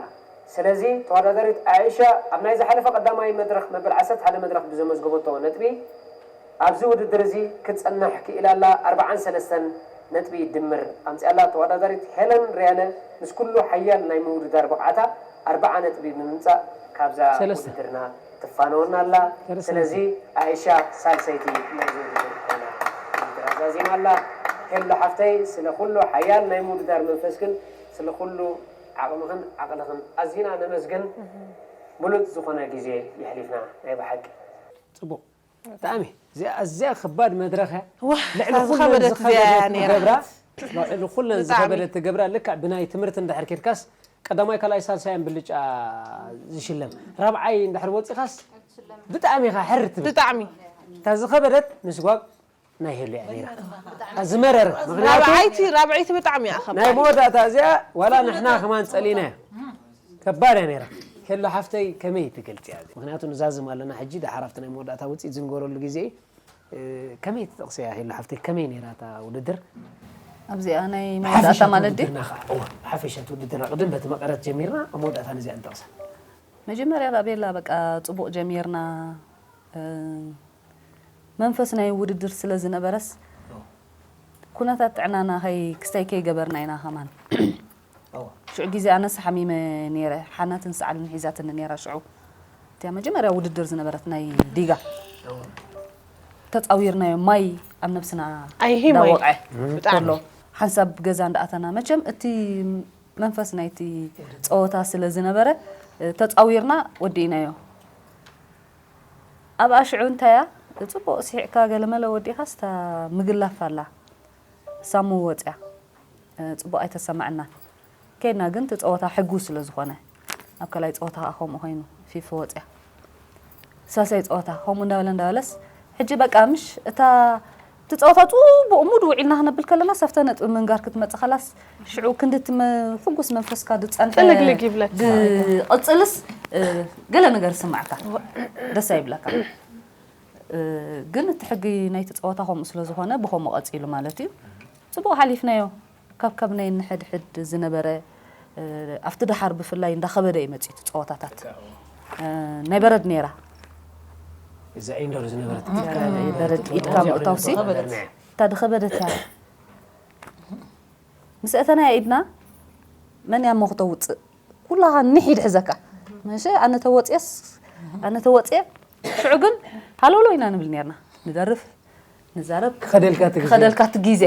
ስለዚ ተወዳዳሪት ኣይሻ ኣብ ናይ ዝሓለፈ ቀዳማይ መድረኽ መበል ዓሰርተ ሓደ መድረኽ ብዘመዝገበቶ ነጥቢ ኣብዚ ውድድር እዚ ክትፀንሕ ክኢላ ኣላ ኣርብዓን ሰለስተን ነጥቢ ድምር ኣምፅኣላ ተወዳዳሪት ሄለን ሪያለ ምስ ኩሉ ሓያል ናይ ምውድዳር ብቕዓታ ኣርብዓ ነጥቢ ብምምፃእ ካብዛ ሰለስተ። ውድድርና ትፋነወና ኣላ ሰለስተ። ስለዚ ኣይሻ ሳልሰይቲ ናይዚ ውድድር ኮይና ውድድር ኣዛዚማ ኣላ ሄሎ ሓፍተይ ስለ ኩሉ ሓያል ናይ ምውድዳር መንፈስክን ስለ ኩሉ ዓቕምኽን ዓቕልኽን ኣዚና ነመስግን ብሉፅ ዝኾነ ግዜ የሕሊፍና ናይ ብሓቂ ፅቡቕ ብጣዕሚ እዚኣ ኣዝያ ከባድ መድረኽ እያ ዋህ ልዕሊ እታ ኩለን ዝኸበደት እዚኣ እያ ዝኸበደት ነይራ ትገብራ ልዕሊ ኩለን ብጣዕሚ። ዝኸበደት ትገብራ ልክዕ ብናይ ትምህርቲ እንድሕር ኬድካስ ቀዳማይ ካልኣይ ሳልሳይ እያን ብልጫ ዝሽለም ራብዓይ እንድሕር ወፂኻስ ብጣዕሚ ኢኻ ሕር ትብል ብጣዕሚ እታ ዝኸበደት ምስጓግ ናይ ሄሉ እያ ነይራ እታ ዝመረረ ምክንያቱ ራብዓይቲ ራብዐይቲ ብጣዕሚ እያ ናይ ከባድ መወዳእታ እዚኣ ዋላ ንሕና ከማን ፀሊእናዮ ከባድ እያ ነይራ ሄሎ ሓፍተይ ከመይ ትገልፅያ ምክንያቱ ንዛዝም ኣለና ሕጂ ደሓር ኣብቲ ናይ መወዳእታ ውፅኢት ዝንገረሉ ግዜ እዩ እ፣ ከመይ ትጠቕስያ ሄሎ ሓፍተይ ከመይ ነይራ እታ ውድድር ኣብዚኣ ናይ ብሓፈሻ መወዳእታ ማለት ድዩ ውድድርና ከዓ እወ ብሓፈሻ እቲ ውድድርና ቅድም በቲ መቐረት ጀሚርና ኣብ መወዳእታ ነዚኣ ንጠቕሳ መጀመርያ ራቤላ በቃ ፅቡቕ ጀሚርና መንፈስ ናይ ውድድር ስለ ዝነበረስ ኩነታት ጥዕናና ከይ ክስታይ ከይገበርና ኢና ከማን። ሽዑ ግዜ ኣነስ ሓሚመ ነይረ፣ ሓናትን ሰዓልን ሒዛትኒ ነይራ። ሽዑ እቲያ መጀመርያ ውድድር ዝነበረት ናይ ዲጋ ተጻዊርናዮ፣ ማይ ኣብ ነብስና ኣይሂ ማይ። እንዳወቕዐ ብጣዕሚ። ከሎ ሓንሳብ ገዛ እንዳኣተና፣ መቸም እቲ መንፈስ ናይቲ ጸወታ ስለ ዝነበረ ተጻዊርና ወዲእናዮ። ኣብኣ ሽዑ እንታያ ጽቡቕ ስሒቕካ ገለመለ ወዲእኻስ እታ ምግላፍ ኣላ ሳሙ ወጽያ ጽቡቕ ኣይተሰማዕና። ከይድና ግን እቲ ጸወታ ሕጉ ስለ ዝኾነ ኣብ ካልኣይ ጸወታ ከዓ ከምኡ ኮይኑ ፊፍ ወጽያ ሳልሳይ ጸወታ ከምኡ እንዳበለ እንዳበለስ ሕጂ በቃ ምሽ እታ እቲ ጸወታ ጽቡቕ ሙድ ውዒልና ክነብል ከለና ሳፍተ ነጥቢ ምንጋር ክትመጽእ ከላስ ሽዑ ክንዲ እቲ መ- ሕጉስ መንፈስካ ዝጸንሐ ጥልግልግ ይብለካ። ዝቕጽልስ እ፣ ገለ ነገር ስማዕካ ደስ ኣይብለካ። እ፣ ግን እቲ ሕጊ ናይቲ ጸወታ ከምኡ ስለ ዝኾነ ብኸምኡ ቀጺሉ ማለት እዩ። ጽቡቕ ሓሊፍናዮ። ካብ ካብ ናይ ንሕድሕድ ዝነበረ እ፣ ኣብቲ ደሓር ብፍላይ እንዳኸበደ እዩ መጺኡ እቲ ጸወታታት። እ፣ ናይ በረድ ነይራ። እዛ ኢንዶር ዝነበረት በረድ ኢድካ ምእታውሲ እታ ድኸበደት እያ። ምስ እተናያ ኢድና መን እያ እሞ ክተውፅእ ኩላኻ ንሒድ ሕዘካ መሸ ኣነ ተወፅየስ ኣነ ተወፅየ ሽዑ ግን ሃለውሎ ኢና ንብል ነርና ንደርፍ ንዛረብ ክኸደልካ እቲ ግዜ። ክኸደልካ እቲ ግዜ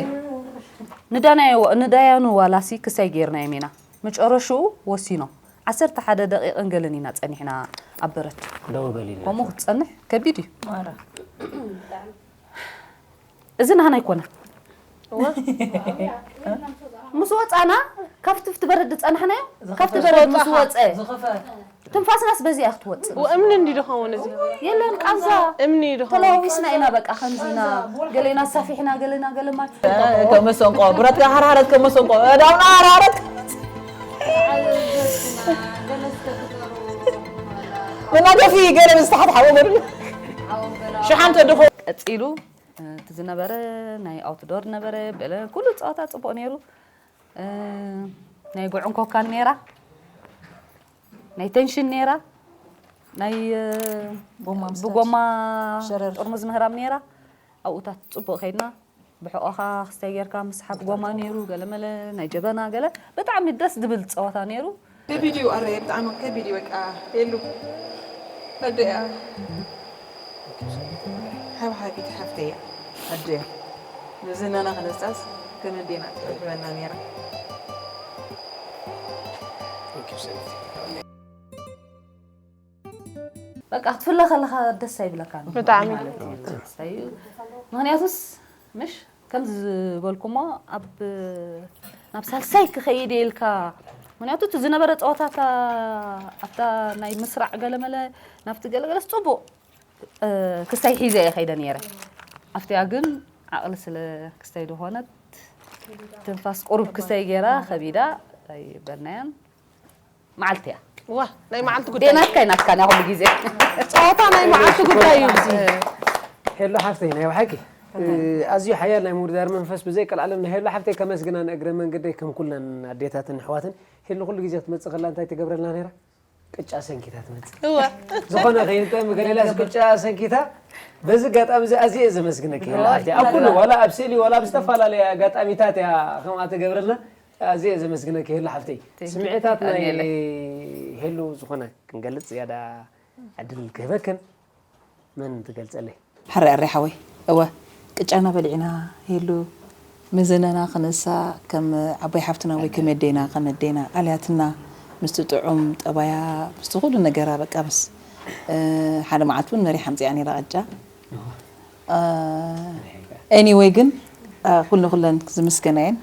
ንዳናዮ- ንዳያኑ ዋላሲ ክሳይ ገይርናዮም ኢና መጨረሽኡ ወሲኖም ዓሰርተ ሓደ ደቂቕን ገለን ኢና ፀኒሕና ኣብ በረድ ደው በል ኢልና። ከምኡ ክትፀንሕ ከቢድ እዩ እዚ ናህና ኣይኮነን ምስ ወፃና ካብቲ ፍቲ በረድ ዝፀናሕናዮ ካብቲ በረድ ምስ ወፀ ትንፋስናስ በዚኣ ክትወፅእ እምኒ እንዲ ዝኸውን እዚ የለን ቃንዛ እምኒ ዝኸውን ተለዋዊስና ኢና በቃ ከምዚና ገሌና ሳፊሕና ገሌና ገለማ ከመሰንቆ ብረትካ ሓርሓረት ከመሰንቆ ዳውና ሓርሓረት መናገፊ ገለ ምስ ታሕቲ ሓወ በሉ ሽሓን ተድኾ ቀፂሉ እቲ ዝነበረ ናይ ኣውትዶር ነበረ በለ ኩሉ ፀወታ ፅቡቅ ነይሩ ናይ ጉዕን ኮካን ነይራ ናይ ቴንሽን ነይራ ናይ ብጎማ ጥርሙዝ ምህራም ነይራ ኣብኡታት ፅቡቅ ከይድና ብሕቆኻ ክስታይ ጌርካ ምስሓብ ጎማ ነይሩ ገለመለ ናይ ጀበና ገለ ብጣዕሚ ደስ ዝብል ፀወታ ነይሩ ከቢድ እዩ ኣረ ብጣዕሚ ከቢድ እዩ በቃ የሉ ኣደያ ሓብሓቢት ሓፍተያ ኣደያ ንዝናና ክነስታስ ከመ ዴና ትሕብሕበና ነይራ በቃ ክትፍለ ከለካ ደስ ኣይብለካ ብጣዕሚ ምክንያቱስ ምሽ ከምዚ ዝበልኩሞ ኣብ ናብ ሳልሳይ ክኸይድ ኢልካ ምክንያቱ እቲ ዝነበረ ፀወታታ ኣብታ ናይ ምስራዕ ገለመለ ናብቲ ገለገለስ ፅቡቕ ክስታይ ሒዘ እየ ከይደ ነይረ ኣብቲኣ ግን ዓቕሊ ስለ ክስታይ ዝኾነት ትንፋስ ቁሩብ ክስታይ ገይራ ከቢዳ ኣይበልናያን መዓልቲ እያ ዋ ናይ መዓልቲ ጉዳይ ናትካ ናትካ ናይ ኩሉ ግዜ ጨዋታ ናይ መዓልቲ ጉዳይ እዩ እዚ ሄሎ ሓፍተይ ናይ ብሓቂ ኣዝዩ ሓያል ናይ ምውድዳር መንፈስ ብዘይ ቀልዓለም ናይ ሄሎ ሓፍተይ ከመስግና ንእግረ መንገደይ ከም ኩለን ኣዴታትን ኣሕዋትን ሄሎ ኩሉ ግዜ ክትመፅእ ከላ እንታይ ትገብረልና ነይራ ቅጫ ሰንኪታ ትመፅእ ዝኾነ ከይንጠም ገሌላስ ቅጫ ሰንኪታ በዚ ኣጋጣሚ እዚ ኣዝየ እየ ዘመስግነኪ ሄሎ ሓፍተይ ኣብ ኩሉ ዋላ ኣብ ስእሊ ዋላ ኣብ ዝተፈላለየ ኣጋጣሚታት እያ ከምኣ ትገብረልና ኣዝየ እየ ዘመስግነኪ ሄሉ ሓፍተይ። ስምዒታት ናይ ሄሉ ዝኾነ ክንገልጽ ዝያዳ ዕድል ክህበክን መን ትገልጸለይ? ሕራይ ኣረይ ሓወይ እወ ቅጫና በሊዕና ሄሉ ምዝነና ክነሳ ከም ዓባይ ሓፍትና ወይ ከም ኣዴና ከም ኣዴና ኣልያትና ምስቲ ጥዑም ጠባያ ምስቲ ኩሉ ነገራ በቃ በስ ሓደ መዓልቲ እውን መሪሓ ኣምጺኣ ነይራ ቅጫ Anyway ግን ኩሉ ኩለን ዝምስገና እየን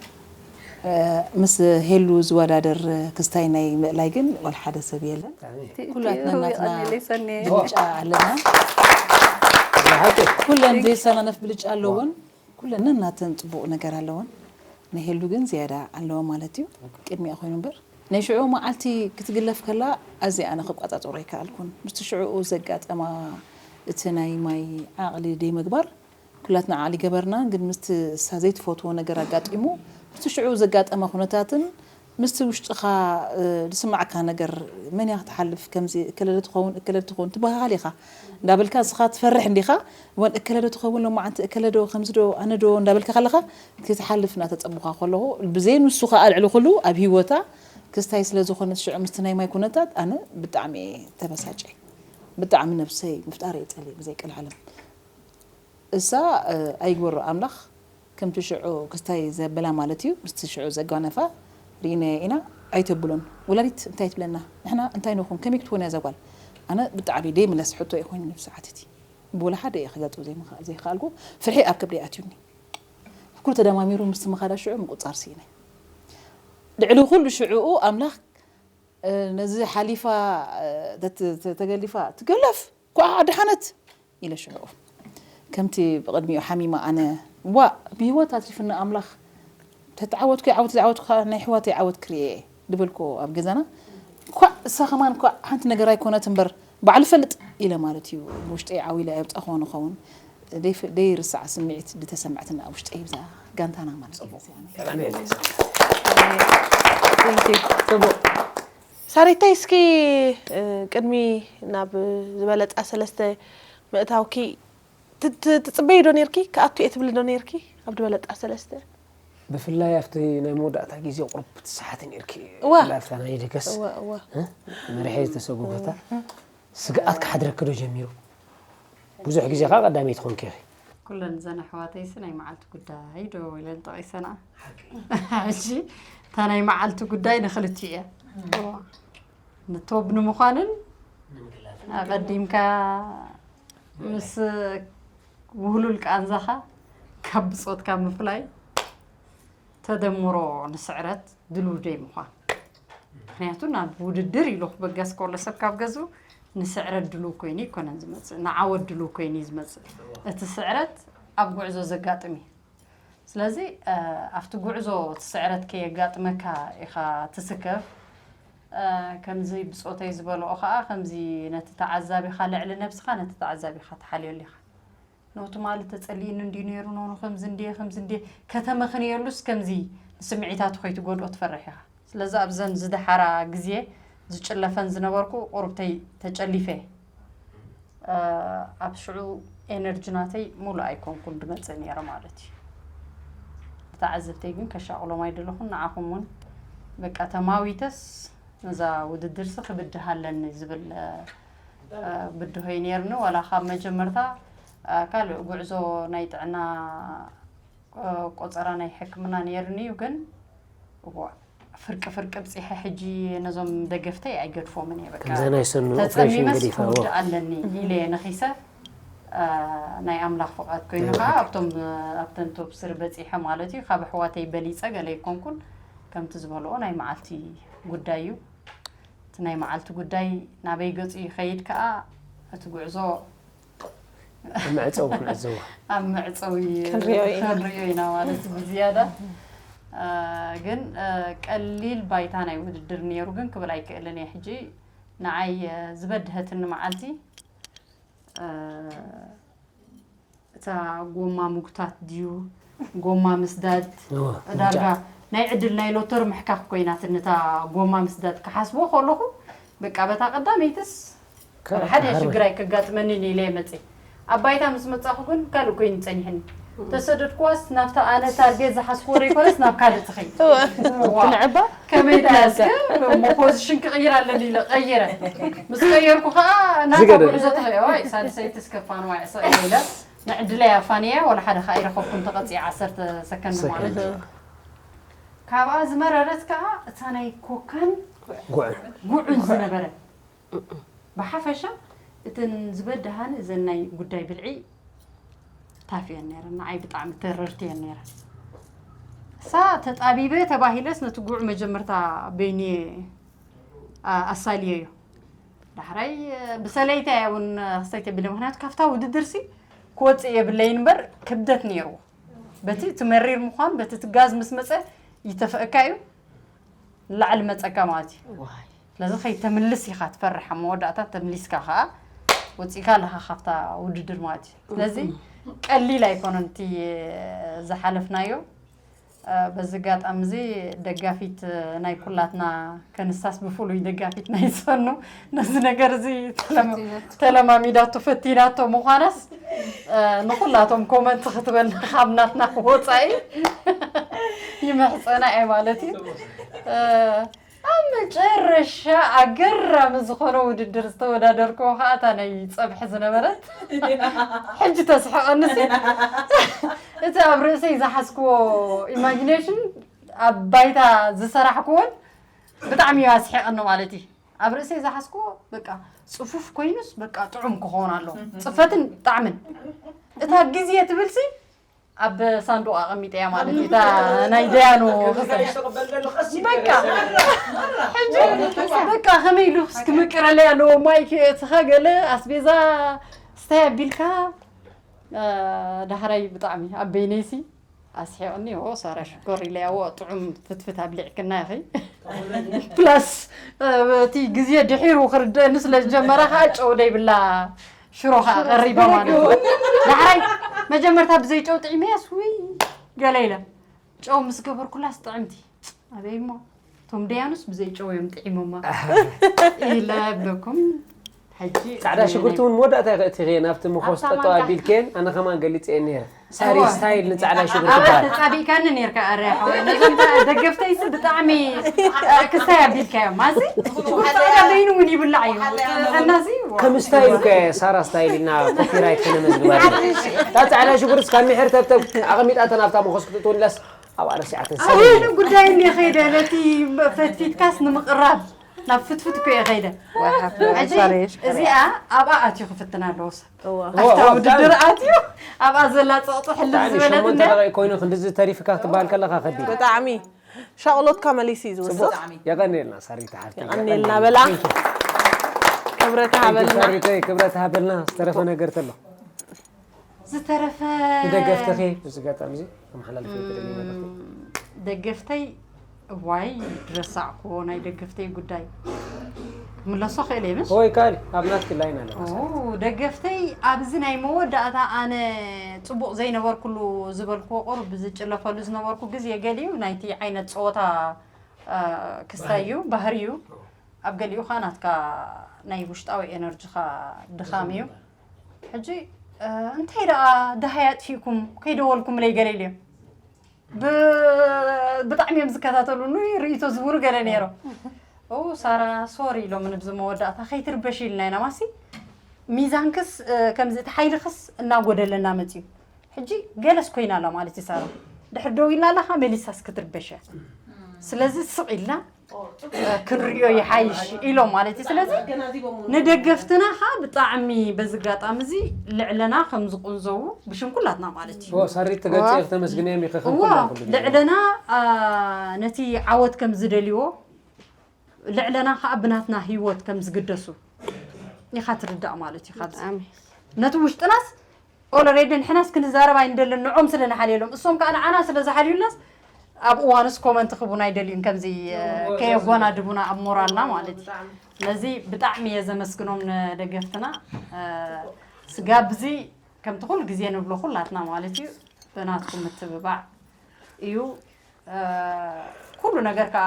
ምስ ሄሉ ዝወዳደር ክስታይ ናይ ምእላይ ግን ዋላ ሓደ ሰብ የለን ኩላትና ናትና ብልጫ ኣለና ኩለን ዘይሰናነፍ ብልጫ ኣለወን ኩለን ናተን ፅቡቅ ነገር ኣለወን ናይ ሄሉ ግን ዝያዳ ኣለወ ማለት እዩ ቅድሚኣ ኮይኑ እምበር ናይ ሽዑ መዓልቲ ክትግለፍ ከላ ኣዝየ ኣነ ክቋጻጸሮ ኣይከኣልኩን። ምስቲ ሽዑኡ ዘጋጠማ እቲ ናይ ማይ ዓቕሊ ደይምግባር ኩላትና ዓቕሊ ገበርና፣ ግን ምስቲ እሳ ዘይትፈትዎ ነገር ኣጋጢሙ፣ ምስቲ ሽዑኡ ዘጋጠማ ኩነታትን ምስቲ ውሽጥኻ ዝስማዕካ ነገር፣ መን እያ ክትሓልፍ፣ ከምዚ እከለዶ ትኸውን እከለዶ ትኸውን ትበሃል ኢኻ እንዳበልካ፣ ንስኻ ትፈርሕ እንዲኻ። ወን እከለዶ ትኸውን፣ ሎማዓንቲ እከለዶ ከምዚ ዶ ኣነ ዶ እንዳበልካ ከለኻ፣ ክትሓልፍ እናተጸቡኻ ከለኹ፣ ብዘይ ንሱ ከኣ ልዕሊ ኩሉ ኣብ ህይወታ ክስታይ ስለ ዝኾነት፣ ሽዑ ምስቲ ናይ ማይ ኩነታት ኣነ ብጣዕሚ ተበሳጨ። ብጣዕሚ ነብሰይ ምፍጣር እየ ጸልእ ብዘይ ቀልዓለም። እሳ ኣይግበሮ ኣምላኽ፣ ከምቲ ሽዑ ክስታይ ዘበላ ማለት እዩ፣ ምስቲ ሽዑ ዘጓነፋ ርኢናዮ ኢና። ኣይተብሎን። ወላዲት እንታይ ትብለና? ንሕና እንታይ ንኹን? ከመይ ክትኮን እያ እዛ ጓል? ኣነ ብጣዕሚ ደይምለስ ሕቶ እዩ ኮይኑ ነብሲ ዓትቲ። ብወላ ሓደ እየ ክገልጾ ዘይምኻ-፣ ዘይከኣልኩ። ፍርሒ ኣብ ከብደይ ኣትዩኒ። ኩሉ ተደማሚሩ ምስቲ ምኻዳ ሽዑ ምቁጻር ስኢነ። ልዕሊ ኩሉ ሽዑኡ ኣምላኽ፣ እ፣ ነዚ ሓሊፋ፣ እ፣ ተት-፣ ተ-፣ ተገሊፋ፣ ትገለፍ፣ ኳ ኣድሓነት ኢለ ሽዑ። ከምቲ ብቕድሚኡ ሓሚማ ኣነ፣ ዋእ፣ ብህይወት ኣትሪፍኒ ኣምላኽ፣ ተተዓወትኩ ይዓወት፣ ዘይዓወትኩ ከኣ ናይ ኣሕዋተይ ዓወት ክርእየ እየ ዝበልኩ ኣብ ገዛና። ኳእ፣ እሳ ከማን ኳእ፣ ሓንቲ ነገር ኣይኮነት እምበር፣ ባዕሉ ፈልጥ ኢለ ማለት እዩ። ብውሽጠይ ዓው ኢለ ኣየውጻእክዎን እኸውን። ደይፍ-፣ ደይርሳዕ ስምዒት ዝተሰምዐትና ኣብ ውሽጠይ ብዛ ጋንታና ማለት እዩ። ጽቡቕ። የቐንየለይ። ጽቡቕ። ሳሬታይ፣ እስኪ፣ እ፣ ቅድሚ ናብ ዝበለጻ ሰለስተ ምእታውኪ፣ ት-፣ ት-፣ ትጽበዪ ዶ ኔርኪ? ክኣቱ እየ ትብሊ ዶ ኔርኪ? ኣብ ዝበለጻ ሰለስተ? ብፍላይ ኣብቲ ናይ መወዳእታ ግዜ ቁሩብ ትሰሓቲ ኔርኪ። እዋ። ብፍላይ ኣብታ ናይ ደገስ፣ እዋ፣ እዋ። እ? መሪሐ ዝተሰጎጎታ ስግኣት ክሓድረኪ ዶ ጀሚሩ? ብዙሕ ግዜ ከኣ ቀዳመይቲ ኮንኪ ኢኺ። ኩለን እዘን ኣሕዋተይሲ ናይ መዓልቲ ጉዳይ ዶ ኢለን ጠቒሰንኣ። ሓቂ። ሕጂ እታ ናይ መዓልቲ ጉዳይ ንኽልቲኡ እያ። እዋ። ንቶብ ንምዃንን ንምግላፍን። ኣቐዲምካ ምስ ውህሉል ቃንዛኻ ካብ ብጾትካ ምፍላይ፣ ተደምሮ ንስዕረት ድልው ደይ ምዃን። ምኽንያቱ ናብ ውድድር ኢሉ ክበገስ ከሎ ሰብ ካብ ገዝኡ ንስዕረት ድልው ኮይኑ ኣይኮነን ዝመጽእ፣ ንዓወት ድልው ኮይኑ እዩ ዝመጽእ። እቲ ስዕረት ኣብ ጉዕዞ ዘጋጥም እዩ። ስለዚ፣ እ፣ ኣብቲ ጉዕዞ እቲ ስዕረት ከየጋጥመካ ኢኻ ትስከፍ። እ፣ ከምዚ ብጾተይ ዝበልኦ ኸኣ፣ ከምዚ ነቲ ተዓዛቢኻ፣ ልዕሊ ነብስኻ ነቲ ተዓዛቢኻ ትሓልየሉ ኢኻ። ኖ ትማሊ ተጸሊእኒ እንድዩ ነይሩ፣ ኖ፣ ኖ፣ ከምዚ እንድየ፣ ከምዚ እንድየ፣ ከተመኽንየሉስ ከምዚ ንስምዒታቱ ከይትጎድኦ ትፈርሕ ኢኻ። ስለዚ ኣብዘን ዝደሓራ ግዜ ዝጭለፈን ዝነበርኩ ቁሩብተይ ተጨሊፈ። እ፣ ኣብ ሽዑ ኤነርጂ ናተይ ሙሉእ ኣይኮንኩን ድመጽእ ነይረ ማለት እዩ። ተዓዘብተይ ግን ከሻቕሎም ኣይደለኹን። ንዓኹም እውን በቃ ተማዊተስ ነዛ ውድድርሲ ክብድህ ኣለኒ ዝብል፣ እ፣ እ፣ ብድሆይ ነይርኒ። ዋላ ካብ መጀመርታ፣ እ፣ ካልእ ጉዕዞ ናይ ጥዕና፣ እ፣ ቆጸራ ናይ ሕክምና ነይርኒ እዩ፣ ግን እዋ፣ ፍርቂ ፍርቂ ብጺሐ ሕጂ ነዞም ደገፍተይ ኣይገድፎምን እየ። በቃ ከምዛ ናይ ሰኑ ኦፕሬሽን ተጸሚመስ ገዲፋ፣ እዋ። ክውድእ ኣለኒ ኢለ እየ ነኺሰ። እ፣ ናይ ኣምላኽ ፍቓድ ኮይኑ ናይ ከዓ ኣምላኽ። ኣብቶም፣ ኣብተን ቶፕ ስሪ በጺሐ ማለት እዩ። ካብ ኣሕዋተይ በሊጸ ገለ ኣይኮንኩን። ከምቲ ዝበልኦ ናይ መዓልቲ ጉዳይ እዩ። እቲ ናይ መዓልቲ ጉዳይ ናበይ ገጹ ይኸይድ ከዓ፣ እቲ ጉዕዞ ኣብ መዕጸዊ ክንዕዘቦ። ኣብ መዕጸዊ ክንሪኦ ኢና። ክንሪኦ ኢና ማለት እዩ ብዝያዳ። እ፣ ግን፣ እ፣ ቀሊል ባይታ ናይ ውድድር ነይሩ ግን ክብል ኣይክእልን እየ። ሕጂ ንዓይ፣ እ፣ ዝበድሀትኒ መዓልቲ፣ እ፣ እታ ጎማ ምጉታት ድዩ፣ ጎማ ምስዳድ፣ እወ፣ ዳርጋ ምርጫ። ናይ ዕድል ናይ ሎተሪ ምሕካኽ ኮይናትኒ እታ ጎማ ምስዳድ ክሓስቦ ከለኹ፣ በቃ በታ ቀዳመይትስ ካልእ ሓደ ተሃርመ። ሽግር ኣይከጋጥመንን ኢለ እየ መፅእ። ኣብ ባይታ ምስ መፃኹ ግን ካልእ ኮይኑ ፀኒሕኒ። ተሰደድኩዋስ ናብታ ኣነ ታርጌት ዝሓዝኩዎ ዘይኮነስ ናብ ካልእ ትኸይድ። እወ። ዋ፣ ክንዕባ? ከመይ ደኣ እስከ እሞ ፖዚሽን ክቕይር ኣለኒ ኢለ ቀይረ። ምስ ቀየርኩ ከዓ ናታ ዝገደደ። ጉዕዞ ተኸ-፣ ዋይ፣ ሳልሰይቲ እስከ ፋንዋ ዕሰ ኢለ ንዕድለይ ኣፋንየ፣ ወላ ሓደ ከዓ ኣይረኸብኩን፣ ተቐፂዐ ዓሰርተ ሰከንድ ማለት እዩ። ሰከንድ። ካብኣ ዝመረረት ከዓ እታ ናይ ኮካን ጉዕን። ጉዕን ዝነበረ። ብሓፈሻ እተን ዝበድሃኒ እዘን ናይ ጉዳይ ብልዒ ታፍ እየን ነይረን፣ ንዓይ ብጣዕሚ ተረርቲ እየን ነይረን። እሳ ተጣቢበ ተባሂለስ ነቲ ጉዕ መጀመርታ በይኒ፣ ኣ-፣ ኣሳልየዮ። ዳሕራይ፣ እ፣ ብሰለይታ እያ እውን ክስተይ ተቢለ፣ ምኽንያቱ ካብታ ውድድርሲ ክወፅእ የብለይን እምበር ክብደት ነይርዎ። በቲ እቲ መሪር ምዃኑ፣ በቲ እቲ ጋዝ ምስ መፀ ይተፈእካ እዩ፣ ንላዕሊ መፀካ ማለት እዩ። ዋይ። ስለዚ ከይተምልስ ኢኻ ትፈርሕ፣ ኣብ መወዳእታ ተምሊስካ ከዓ ወፂእካ ኣለኻ ካብታ ውድድር ማለት እዩ። ስለዚ ቀሊል ኣይኮነን እቲ ዝሓለፍናዮ። በዚ ኣጋጣሚ እዚ ደጋፊት ናይ ኩላትና ከንሳስ ብፍሉይ ደጋፊት ናይ ሰኑ ነዚ ነገር እዚ ተለማ- ተለማሚዳቶ ፈቲናቶ ምዃናስ ንኩላቶም ኮመንት ክትበልና ካብ ናትና ወፃኢ ይምሕፀና እየ ማለት እዩ። ኣብ መጨረሻ ኣገራሚ ዝኾነ ውድድር ዝተወዳደርክዎ ከዓ እታ ናይ ፀብሒ ዝነበረት ሕጂ ተስሕቐንስ እቲ ኣብ ርእሰይ ዝሓዝክዎ ኢማጂኔሽን ኣብ ባይታ ዝሰራሕክዎን ብጣዕሚ እዩ ኣስሒቐኒ ማለት እዩ። ኣብ ርእሰይ ዝሓዝክዎ በቃ ፅፉፍ ኮይኑስ በቃ ጥዑም ክኸውን ኣለዎ። ፅፈትን ጣዕምን እታ ግዜ ትብልሲ ኣብ ሳንዱቕ ኣቐሚጠያ ማለት እዩ። እታ ናይ ደያኑ ክሰ በቃ ሕጂ በቃ ከመይ ኢሉ ክምቅረለይ ኣለዎ። ማይ ክእትኻ ገለ ኣስቤዛ ስታይ ኣቢልካ ዳሕራይ ብጣዕሚ ኣብ በይነይሲ ኣስሒቕኒ። ኦ ሳራ ሽኮር ኢለያዎ ጥዑም ፍትፍት ኣብሊዕክና ኢኺ። ፕላስ እቲ ግዜ ድሒሩ ክርደአኒ ስለ ዝጀመረ ከዓ ጨው ደይብላ ሽሮ ከዓ ቀሪባ ማለት እዩ። ዳሕራይ መጀመርታ ብዘይ ጨው ጥዒመያስ ውይ ገለ ኢለ ጨው ምስ ገበርኩላስ ጥዕምቲ ኣበይ እሞ እቶም ደያኑስ ብዘይ ጨው እዮም ጥዒሞማ ኢለ እብለኩም። ሕጂ ፃዕዳ ሽጉርቲ እውን መወዳእታ ኢኸ እቲኺ ናብቲ መኾስ ኣብታ ጠጠው ማንካ። ኣቢልኬን ኣነ ከማን ገሊፀ እየ ነይረ። ሳሪ እዋ። ስታይል ንፃዕዳ ሽጉርቲ ኣባ በሃል። ተፃቢእካኒ ነርካ ኣረ ሓወይ ነዞም ደገፍተይሲ ብጣዕሚ ክስታይ ኣቢልካዮም ማሲ ፃዕዳ በይኑ እውን ይብላዕ እዩ። እናሲ ከም ስታይል እኮ እየ ሳራ ስታይል ኢልና ኮፒራይት ከነመዝግባ እታ ፃዕዳ ሽጉርትስ ካብ ሚሕር ተብተብ ኣቐሚጣተን ኣብታ መኾስ ክትእትውላስ ኣብኣ ረሲዓተን ሰብ ኣነ ጉዳይ እንደ ከይደ ነቲ ፈትፊትካስ ንምቕራብ ናብ ፍትፍት እኮ እየ ከይደ ሕጂ እዚኣ ኣብኣ ኣትዩ ክፍትና ኣለዎ ሰብ ኣብታ ውድድር ኣትዩ ኣብኣ ዘላ ፀቕጢ ሕልፍ ዝበለት እንደ ኮይኑ ክንድዚ ተሪፍካ ክትበሃል ከለካ ከቢድ ብጣዕሚ ሻቕሎትካ መሊሱ እዩ ዝወስኽ የቐንየልና ሳሪታ ሓፍቲ የቐንየልና በላ ክብረት ሃበልና ሳሪተይ ክብረት ሃበልና ዝተረፈ ነገር ተሎ ዝተረፈ ንደገፍትኺ እዚ ኣጋጣሚ እዚ ከመሓላልፍ ይኽእል እዩ መልእኽቲ ደገፍተይ እዋይ ድረሳዕክዎ ናይ ደገፍተይ ጉዳይ ክምለሶ ክእል እየ ምስ ወይ ካል ኣብ ናትኪ ላይን ኣለዋ ኦ፣ ደገፍተይ ኣብዚ ናይ መወዳእታ ኣነ ፅቡቕ ዘይነበርኩሉ ዝበልክዎ ቁሩብ ዝጭለፈሉ ዝነበርኩ ግዜ ገሊኡ ናይቲ ዓይነት ፀወታ አ፣ ክስታይ እዩ ባህሪ እዩ ኣብ ገሊኡ ከዓ ናትካ ናይ ውሽጣዊ ኤነርጂኻ ድኻም እዩ ሕጂ እ፣ እንታይ ደኣ ደሃይ ኣጥፊእኩም ከይደወልኩምለይ ገለ ኢልዮም ብ- ብጣዕሚ እዮም ዝከታተሉኒ ርእይቶ ዝህቡኒ ገለ ነይሮም ኡ ሳራ ሶሪ ኢሎምኒ ብዚ መወዳእታ ከይትርበሽ ኢልና ኢና ማሲ ሚዛንክስ እ፣ ከምዚ እቲ ሓይልክስ እናጎደለና መፅዩ ሕጂ ገለስ ኮይና ኣላ ማለት እዩ ሳራ ድሕር ደው ኢልና ኣለካ መሊሳስ ክትርበሽ እያ ስለዚ ስቕ ኢልና ክንሪኦ ይሓይሽ ኢሎም ማለት እዩ ስለዚ ንደገፍትና ኸዓ ብጣዕሚ በዚ ኣጋጣሚ እዚ ልዕለና ከም ዝቁንዘዉ ብሽም ኩላትና ማለት እዩ ኦ ሳሪት ተገልፂ ከተመስግንዮም ኢኸ እዋ ክንኩላ ኩሉ ግዜ ልዕለና አ፣ ነቲ ዓወት ከም ዝደልይዎ ልዕለና ኸዓ ብናትና ህይወት ከም ዝግደሱ ኢኻ ትርዳእ ማለት እዩ ካብዚ ብጣዕሚ ነቲ ውሽጥናስ ኦለሬዲ ንሕናስ ክንዛረብ ኣይንደልን ንዖም ስለ ንሓልየሎም እሶም ከዓ ንዓና ስለ ዝሓልዩናስ ኣብ እዋንስ ኮመንት ክቡና ኣይደልዩን ከምዚ ከየጓናድቡና ኣብ ሞራልና ማለት እዩ ስለዚ ብጣዕሚ እየ ዘመስግኖም ንደገፍትና ስጋብዚ ከምቲ ኩሉ ግዜ ንብሎ ኩላትና ማለት እዩ ብናትኩም ምትብባዕ እዩ ኩሉ ነገር ከዓ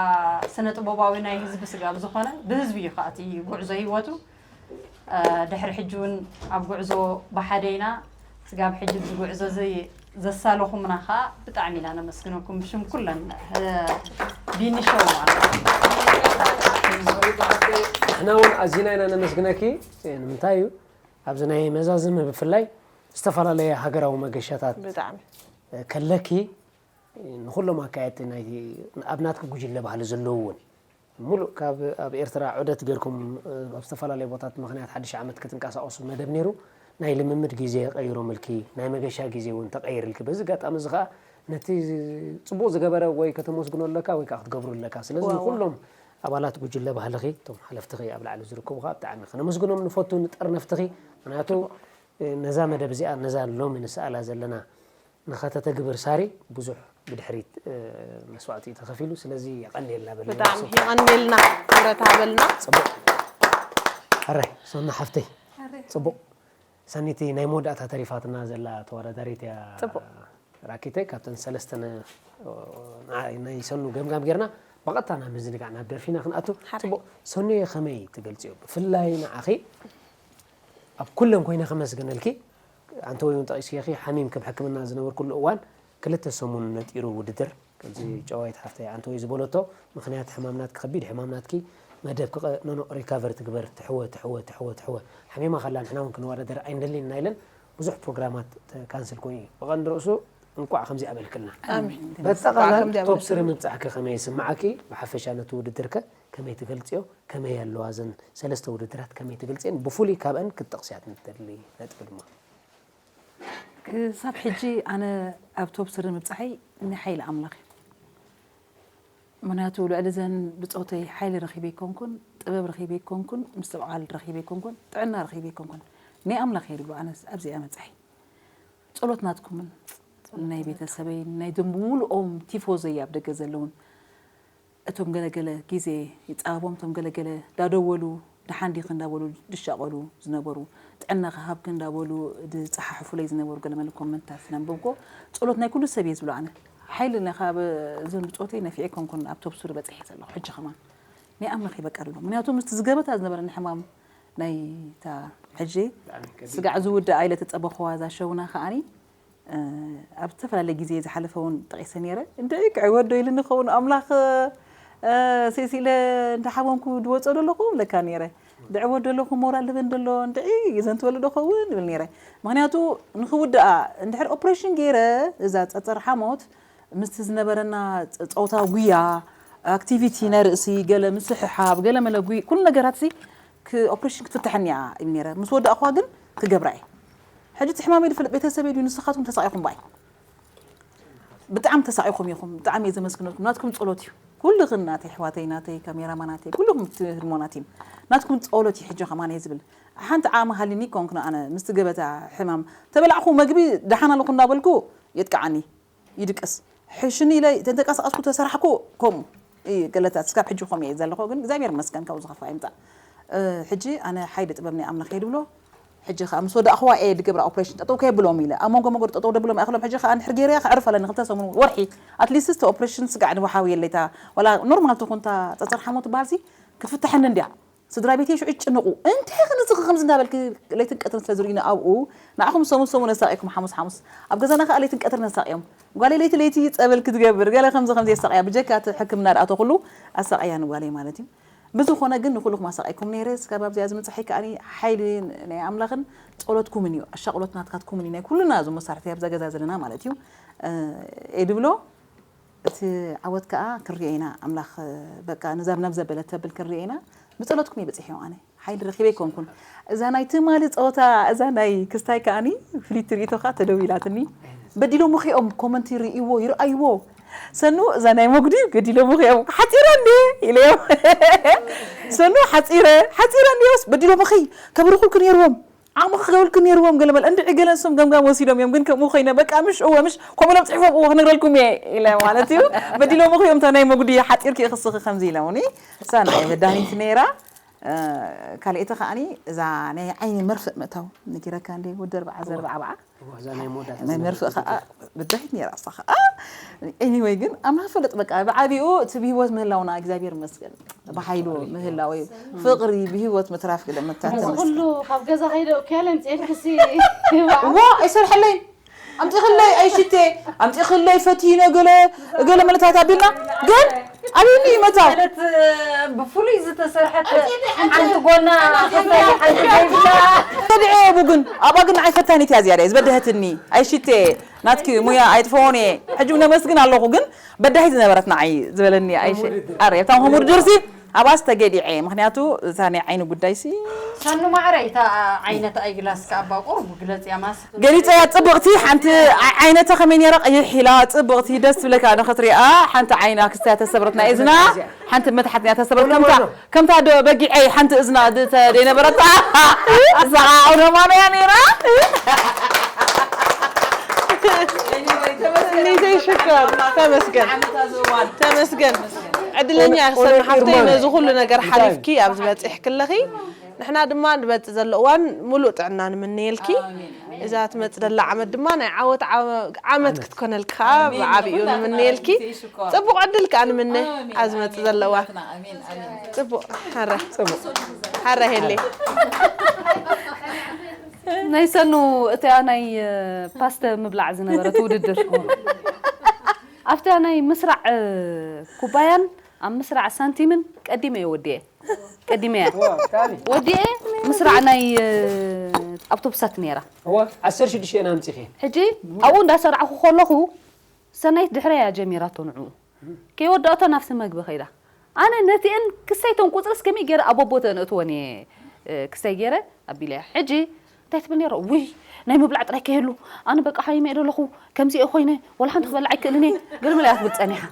ስነ ጥበባዊ ናይ ህዝቢ ስጋብ ዝኾነ ብህዝቢ እዩ ከዓ እቲ ጉዕዞ ህይወቱ ድሕሪ ሕጂ እውን ኣብ ጉዕዞ ብሓደ ኢና ስጋብ ሕጂ እዚ ጉዕዞ እዚ ዘሳለኹምና ከዓ ብጣዕሚ ኢና ነመስግነኩም ብሽም ኩለን ቢኒ ሾው ማለት እዩ። ንሕና እውን ኣዚና ኢና ነመስግነኪ ንምንታይ እዩ ኣብዚ ናይ መዛዝም ብፍላይ ዝተፈላለየ ሃገራዊ መገሻታት ብጣዕሚ ከለኪ ንኹሎም ኣካየድቲ ናይቲ ኣብ ናትኪ ጉጅለ ባህሊ ዘለዉ እውን ሙሉእ ካብ ኣብ ኤርትራ ዑደት ጌርኩም ኣብ ዝተፈላለየ ቦታት ምኽንያት ሓድሽ ዓመት ክትንቀሳቐሱ መደብ ነይሩ ናይ ልምምድ ግዜ ቀይሮምልኪ ናይ መገሻ ግዜ እውን ተቐይርልኪ በዚ ኣጋጣሚ እዚ ከዓ ነቲ ፅቡቕ ዝገበረ ወይ ከተመስግኖ ኣለካ ወይ ከዓ ክትገብሩ ኣለካ ስለዚ ንኩሎም ኣባላት ጉጅለ ባህልኺ እቶም ሓለፍትኺ ኣብ ላዕሊ ዝርከቡ ከዓ ብጣዕሚ ከነመስግኖም ንፈቱ ንጠርነፍትኺ ምክንያቱ ነዛ መደብ እዚኣ ነዛ ሎሚ ንስኣላ ዘለና ንኸተተግብር ሳሪ ብዙሕ ብድሕሪት መስዋእቲ እዩ ተኸፊሉ ስለዚ የቐንየልና በልና ብጣዕሚ የቐንየልና ክብረት ሃበልና ፅቡቅ ሕራይ ሶና ሓፍተይ ፅቡቅ ሰኒቲ ናይ መወዳእታ ተሪፋትና ዘላ ተወዳዳሪት እያ ፅቡቅ ራኪተይ ካብተን ሰለስተን ናይ ሰኑ ገምጋም ጌርና ብቐጥታ ናብ ምዝንጋዕ ናብ ደርፊና ክንኣቱ። ጽቡቕ። ሰኑየ ከመይ ትገልጽዮ? ብፍላይ ንዓኺ ኣብ ኩለን ኮይነ ከመስግነልኪ። ኣንተ ወይ እውን ጠቒስኪ ሓሚም ከም ሕክምና ዝነበርኩሉ እዋን ክልተ ሰሙን ነጢሩ ውድድር። ከምዚ ጨዋይት ሓፍተይ ኣንተ ወይ ዝበለቶ ምኽንያት ሕማም ናትኪ ከቢድ ሕማም ናትኪ መደብ ክቐ ኖኖ ሪካቨር ትግበር ትሕወ ትሕወ ትሕወ ትሕወ ሓሚማ ከላ ንሕና እውን ክንወዳደር ኣይንደልን ኢና ኢለን ብዙሕ ፕሮግራማት ካንስል ኮይኑ እዩ። ብቐንዲ ርእሱ እንቋዕ ከምዚ ኣበልክልና። በጠቓላላ ቶፕ ስሪ ምብጻሕኪ ከመይ ይስምዓኪ? ብሓፈሻ ነቲ ውድድርከ ከመይ ትገልጽዮ? ከመይ ኣለዋ እዘን ሰለስተ ውድድራት ከመይ ትገልጽየን? ብፍሉይ ካብአን ክትጠቕስያ ንትደሊ ነጥቢ ድማ ክሳብ ሕጂ ኣነ ኣብ ቶፕ ስሪ ምብጻሐይ ናይ ሓይሊ ኣምላኽ እዩ። ምክንያቱ ልዕሊ ዘን ብጾተይ ሓይሊ ረኺበ ኣይኮንኩን፣ ጥበብ ረኺበ ኣይኮንኩን፣ ምስትብዓል ረኺበ ኣይኮንኩን፣ ጥዕና ረኺበ ኣይኮንኩን። ናይ ኣምላኽ እየ ድብሎ ኣነስ ኣብዚኣ መብጻሐይ። ጸሎት ናትኩምን ናይ ቤተሰበይን ናይ ዞም ብምሉኦም ቲፎዞይ ኣብ ደገ ዘለውን እቶም ገለገለ ግዜ ይጻበቦም እቶም ገለገለ ዳደወሉ ደሓን ዲኺ እንዳበሉ ድሻቐሉ ዝነበሩ ጥዕና ክሃብኪ እንዳበሉ ድጸሓሕፉለይ ዝነበሩ ገለመለ ኮመንታት ነንብብኮ ጸሎት ናይ ኩሉ ሰብ እየ ዝብሎ ኣነ ሓይሊ ነኻብ እዞም ብጾተይ ነፊዐ ኮንኩን ኣብ ቶፕ ሱሪ በጽሐ ዘለኹ ሕጂ ከማን ናይ ኣምላኽ ይበቃ ኣሎ ምክንያቱ ምስቲ ዝገበታ ዝነበረኒ ሕማም ናይ ታ ሕጂ ስጋዕ ዝውድኣ ኢለ ተጸበኽዋ እዛ ሸውና ከኣኒ ኣብ ዝተፈላለየ ግዜ ዝሓለፈ እውን ጠቒሰ ነይረ። እንድዒ ክዕወት ዶ ኢሉ ንኸውን ኣምላኽ ሴሲለ እንዳሓመምኩ ድወፅኦ ደለኹ ብለካ ነይረ። ድዕወት ደለኹ ሞራል ልበን ደሎ እንድዒ ይዘንትወሉ ዶ ኸውን ይብል ነይረ። ምክንያቱ ንክውድኣ እንድሕር ኦፕሬሽን ገይረ እዛ ፀፀር ሓሞት ምስቲ ዝነበረና ፀወታ ጉያ ኣክቲቪቲ ናይ ርእሲ ገለ ምስሕሓብ ገለ መለጉ ኩሉ ነገራት ሲ ኦፕሬሽን ክትፍታሐኒ እያ ኢሉ ነይረ ምስ ወዳእኹዋ ግን ክገብራ እየ ሕጂ እቲ ሕማመይ ዝፈልጥ ቤተሰበይ ድዩ ንስኻትኩም ተሳቒኹም ባይ ብጣዕሚ ተሳቒኹም ኢኹም ብጣዕሚ እየ ዘመስግነኩም ናትኩም ጸሎት እዩ ኩልኽን ናተይ ኣሕዋተይ ናተይ ካሜራማናተይ ኩልኹም ትህድሞናት እዩ ናትኩም ጸሎት እዩ ሕጂ ከማን እየ ዝብል ሓንቲ ዓቕሚ ሃሊኒ ኮንኩ ኣነ ምስቲ ገበታ ሕማም ተበላዕኹ መግቢ ደሓን ኣለኹ እናበልኩ የጥቅዓኒ ይድቅስ ሕሽኒ ኢለ ተንቀሳቀስኩ ተሰራሕኩ ከምኡ ገለታት ስካብ ሕጂ ከምኡ እየ ዘለኹ ግን እግዚኣብሔር መስገን ካብኡ ዝኸፋ ይምፃእ ሕጂ ኣነ ሓይሊ ጥበብ ናይ ኣምላኽ እየ ድብሎ ሕጂ ከዓ ምስ ወዳእኽዋ እየ ድገብራ ኦፕሬሽን ጠጠው ከየብሎም ኢለ ኣብ መንጎ መንጎ ጠጠው ደብሎም ይኣኽሎም ሕጂ ከዓ እንድሕር ገይረያ ከዕርፍ ኣለኒ ክልተ ሰሙን ወርሒ ኣትሊስት ኦፕሬሽን ስጋዕ ንወሓዊ የለይታ ዋላ ኖርማል ትኹንታ ፀፀር ሓሞ ትበሃልሲ ክትፍታሐኒ እንድያ ስድራ ቤተይ ሽዑ ይጭነቑ። እንታይ ኢኺ ንስኺ ከምዚ እንዳበልኪ ለይትን ቀትርን ስለ ዝርእዩኒ ኣብኡ ንዓኹም ሰሙን ሰሙን የሳቕይኩም ሓሙስ ሓሙስ ኣብ ገዛና ከኣ ለይትን ቀትርን ነሳቕዮም። ጓለይ ለይቲ ለይቲ ጸበል ክትገብር ገለ ከምዚ ከምዚ የሳቕያ ብጀካ እቲ ሕክምና ደኣ ተኹሉ ኣሳቕያ ንጓለይ ማለት እዩ። ብዝኾነ ግን ንኹልኹም ኣሳቒኩም ነይረ ስካብ ኣብዚኣ ዝምጻሐይ ከኣ ሓይሊ ናይ ኣምላኽን ጸሎትኩምን እዩ ኣሻቕሎት ናትካትኩምን እዩ ናይ ኩልና እዞም መሳርሕቲ ኣብዛ ገዛ ዘለና ማለት እዩ። እየ ድብሎ እቲ ዓወት ከኣ ክንሪኦ ኢና ኣምላኽ በቃ ንዛብ ናብ ዘበለት ተብል ክንሪኦ ኢና ብጸሎትኩም እየ በጺሐዮ ኣነ ሓይሊ ረኺበ ኣይኮንኩን እዛ ናይ ትማሊ ጸወታ እዛ ናይ ክስታይ ከኣኒ ፍሊት ርእቶ ከኣ ተደዊላትኒ በዲሎምኺ እዮም ኮመንት ይርእይዎ ይርኣይዎ ሰኑ እዛ ናይ መጉዲ ገዲሎምኺ እዮም ሓጺረ እንዴ ኢለዮም ሰኑ ሓጺረ ሓጺረ እንዴ በዲሎምኺ ከብርኹልኩ ነይርዎም ዓቕሚ ክገብልኩ ነይርዎም ገለ መለ እንድዒ ገለ ንሶም ገምጋም ወሲዶም እዮም ግን ከምኡ ኮይነ በቃ ምሽ እወ ምሽ ከምኡ ኢሎም ፅሒፎም እወ ክነግረልኩም እየ ኢለ ማለት እዩ በዲሎም እኮ እዮም እታ ናይ መጉዲ ሓፂርኪ ክስኺ ከምዚ ኢለውኒ እሳ ንዓይ መድሃኒት ነይራ ካልኤቲ ከዓኒ እዛ ናይ ዓይኒ መርፍእ ምእታው ነጊረካ እንደ ወዲ ኣርባዓ ዘርባዓ በዓ ናይ መርፍእ ከዓ ብድሕሪት ነይራ እሳ ከዓ anyway ግን ኣምላኽ ፈልጥ በቃ ብዓቢኡ እቲ ብህይወት ምህላውና እግዚኣብሔር ይመስገን ብሓይሉ ምህላው እዩ ፍቕሪ ብህይወት ምትራፍ ግደ መታተን ኩሉ ካብ ገዛ ከይደ ኪያለ ምፅኤልክሲ ዋ ኣይሰርሐለይ ኣምፂኽለይ ኣይሽቴ ኣምፂኽለይ ፈቲነ ገለ ገለ መለታት ኣቢልና ግን ኣበይኒ ይመታው ማለት ብፍሉይ ዝተሰርሐት ሓንቲ ጎና ሓንቲ ዘይብላ ተድዐ የቡ ግን ኣብኣ ግን ንዓይ ፈታኒት እያ ዝያዳ ዝበደሀትኒ ኣይሽቴ ናትኪ ሙያ ኣይጥፈዎን እየ ሕጂ ነመስግን ኣለኹ ግን በዳሂት ዝነበረት ንዓይ ዝበለኒ ኣይሽ ኣረ የብታም ከምኡ ድርሲ ኣብኣስ ተገዲዐ ምክንያቱ እታ ናይ ዓይኒ ጉዳይ ሲ ሰኑ ማዕረ እታ ዓይነታ ኣይግላስ ከኣባ ቁሩብ ግለጽያ ማስ ገሊጸያ ጽብቕቲ ሓንቲ ዓይነታ ከመይ ነራ ቀይሕ ኢላ ጽብቕቲ ደስ ትብለካ ንኽትሪኣ ሓንቲ ዓይና ክስታያ ተሰብረት ናይ እዝና ሓንቲ መትሓት እያ ተሰብረት ከምታ ከምታ ዶ በጊዐይ ሓንቲ እዝና ዘይነበረታ እዛ ኣውደማኖያ ነይራ ሚዘይ ሽኮር ተመስገን ተመስገን ዕድለኛ ሰኑ ሓፍተይ ነዚ ኩሉ ነገር ሓሊፍኪ ኣብዚ በፂሕኪ ኣለኺ። ንሕና ድማ ንመፅእ ዘሎ እዋን ሙሉእ ጥዕና ንምነየልኪ። እዛ ትመፅእ ዘላ ዓመት ድማ ናይ ዓወት ዓመት ክትኮነልኪ ከዓ ብዓብኡ ንምነየልኪ። ፅቡቕ ዕድል ከዓ ንምነ ኣብዚ መፅእ ዘሎ እዋን። ፅቡቕ። ሓረ ሓረ ሄሌ። ናይ ሰኑ እቲያ ናይ ፓስተ ምብላዕ ዝነበረት ውድድር ኣብታ ናይ ምስራዕ ኩባያን ኣብ ምስራዕ ሳንቲምን ቀዲመ እየ ወዲኤ። ቀዲመ እየ ወዲኤ። ምስራዕ ናይ ኣውቶቡሳት ነይራ። ዓሰርተ ሽዱሽተ ኢና ኣምፂኺ። ሕጂ ኣብኡ እንዳሰራዕኩ ከለኹ ሰናይት ድሕረይ እያ ጀሚራቶ ንዕኡ። ከይወዳእቶ ናብቲ መግቢ ከይዳ። ኣነ ነቲአን ክሳይተን ቁፅርስ ከመይ ገይረ ኣብ ኣቦተን እእትወን እየ ክሳይ ገይረ ኣቢለ እያ። ሕጂ እንታይ ትብል ነይረ ውይ ናይ ምብላዕ ጥራይ ከየሉ ኣነ በቃ ሓይመ እየ ደለኹ ከምዚ እየ ኮይነ ወላ ሓንቲ ክበልዕ ኣይክእልን እየ ገለ መለ እያ ትብል ፀኒሓ።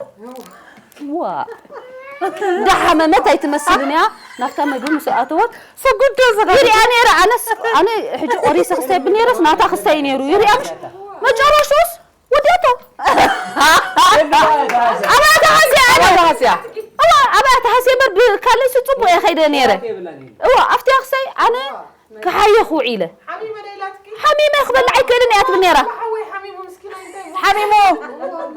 ዋ እንዳሓመመት ኣይትመስልን እያ ናብታ መግቢ ምስ ኣተወት ፍጉዶ ዝሪኣ ነይረ ኣነስ ኣነ ሕጂ ቆሪሰ ክስታይ ብል ነይረስ ናታ ክስታይ ነይሩ ይሪኣ ምሽ መጨረሽውስ ወዲኣቶ ኣባያ ተሃስያ ኣባያ ተሃስያ ኣባያ ተሃስያ እምበር ብካለይሲ ፅቡቅ እየ ከይደ ነይረ እዋ ኣብቲ ኣክሳይ ኣነ ክሓየኹ ውዒለ ሓሚመ ክበልዕ ኣይክእልን እያ ትብል ነይራ ሓሚሙ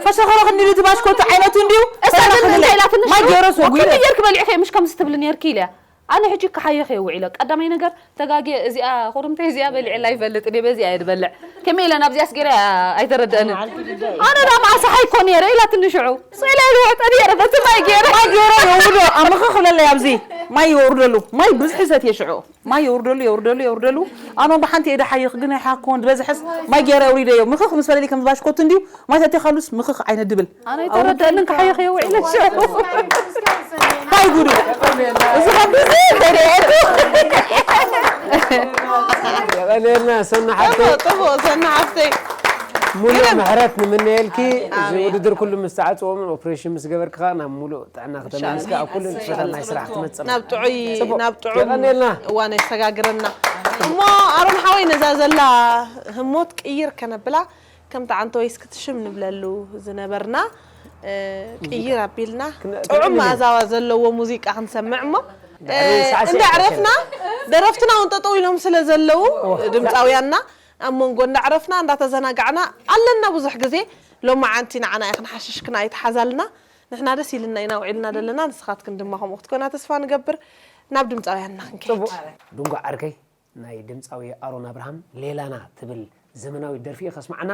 ፈሸኸረኽኒ ኢሉ ትባሽኮቱ ዓይነቱ እንድዩ እሳ ግን እንታይ ኢላትኒ ማይ ገይረ ሰጉ ኩሉ ጌርክ በሊዕኸ ምሽ ከምዚ ትብሊ ነይርኪ ኢለ ኣነ ሕጂ ክሓየኽ እየ ውዒለ ቀዳማይ ነገር ተጋግየ እዚኣ ኹርምተይ እዚኣ በሊዐላ ይፈልጥ እየ በዚኣ እየ ዝበልዕ ከመይ ኢለ ናብዚኣስ ገይረ ኣይተረደእንን ኣነ ዳ መዓሳ ሓይኮ ነይረ ኢላትኒ ሽዑ ስኢለ ኢልወጠ ነይረ በቲ ማይ ገይረ ማይ ገይረ የውርዶ ኣምኸ ክብለለይ ኣብዚ ማይ የውርደሉ ማይ ብዝሒ ሰትየ ሽዑ ማይ የውርደሉ የውርደሉ የውርደሉ ኣነ ብሓንቲ እየ ዳ ሓይኽ ግን ኣይሓኮን ዝበዝሐስ ማይ ገይረ ኣውሪደዮ ምኽኽ ምስ በለሊ ከም ዝባሽኮቱ እንድዩ ማይ ሰትየ ካሉስ ምኽኽ ዓይነት ድብል ኣነ ኣይተረደእንን ክሓይኽ እየ ውዒለ ሽዑ ታይ ጉዱ እዚ ከምዚ ደሪአቱ የቐንየልና ሰና ሓፍተይ ጥቡቕ ሰና ሓፍተይ ሙሉእ ምሕረት ንምነየልኪ እዚ ውድድር ኩሉ ምስ ተዓፅዎ ምን ኦፕሬሽን ምስ ገበርኪ ከዓ ናብ ሙሉእ ጥዕና ክተመልስኪ ኣብ ኩሉ ንጥፈታት ናይ ስራሕ ትመፅእ ናብ ጥዑይ ናብ ጥዑም የቐንየልና እዋን የሰጋግረና እሞ ኣሮን ሓወይ ነዛ ዘላ ህሞት ቅይር ከነብላ ከምቲ ዓንተወይስ ክትሽም ንብለሉ ዝነበርና ቅይር ኣቢልና ጥዑም መኣዛዋ ዘለዎ ሙዚቃ ክንሰምዕ እሞ እንዳዕረፍና ደረፍትና እውን ጠጠው ኢሎም ስለ ዘለዉ ድምፃውያንና ኣብ መንጎ እንዳዕረፍና እንዳተዘናጋዕና ኣለና ብዙሕ ግዜ ሎማዓንቲ ንዓና ኢኽን ሓሽሽክን ኣይትሓዛልና ንሕና ደስ ኢልና ኢና ውዒልና ዘለና ንስኻትክን ድማ ከምኡ ክትኮና ተስፋ ንገብር ናብ ድምፃውያንና ክንከይድ ድንጓ ዓርከይ ናይ ድምፃዊ ኣሮን ኣብርሃም ሌላና ትብል ዘመናዊት ደርፊ እየ ከስምዓና።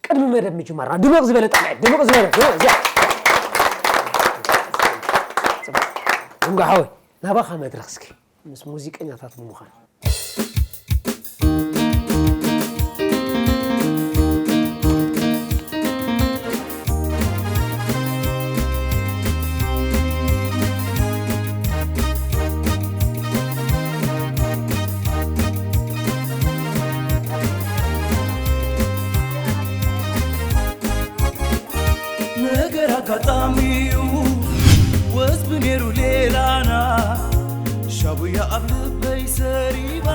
ቅድሚ መደብ ምጅማርና ድምቕ ዝበለ ጣቕዒት፣ ድምቕ ዝበለ፣ ድምቕ፣ እዚኣ። ጽቡቕ። ድንጓ ሓወይ፣ ናባኻ መድረኽ እስኪ፣ ምስ ሙዚቀኛታት ብምዃን። ነገር ኣጋጣሚዩ ወዝቢ ነይሩ ሌላና ሻቡያ ኣብ ልበይ ሰሪባ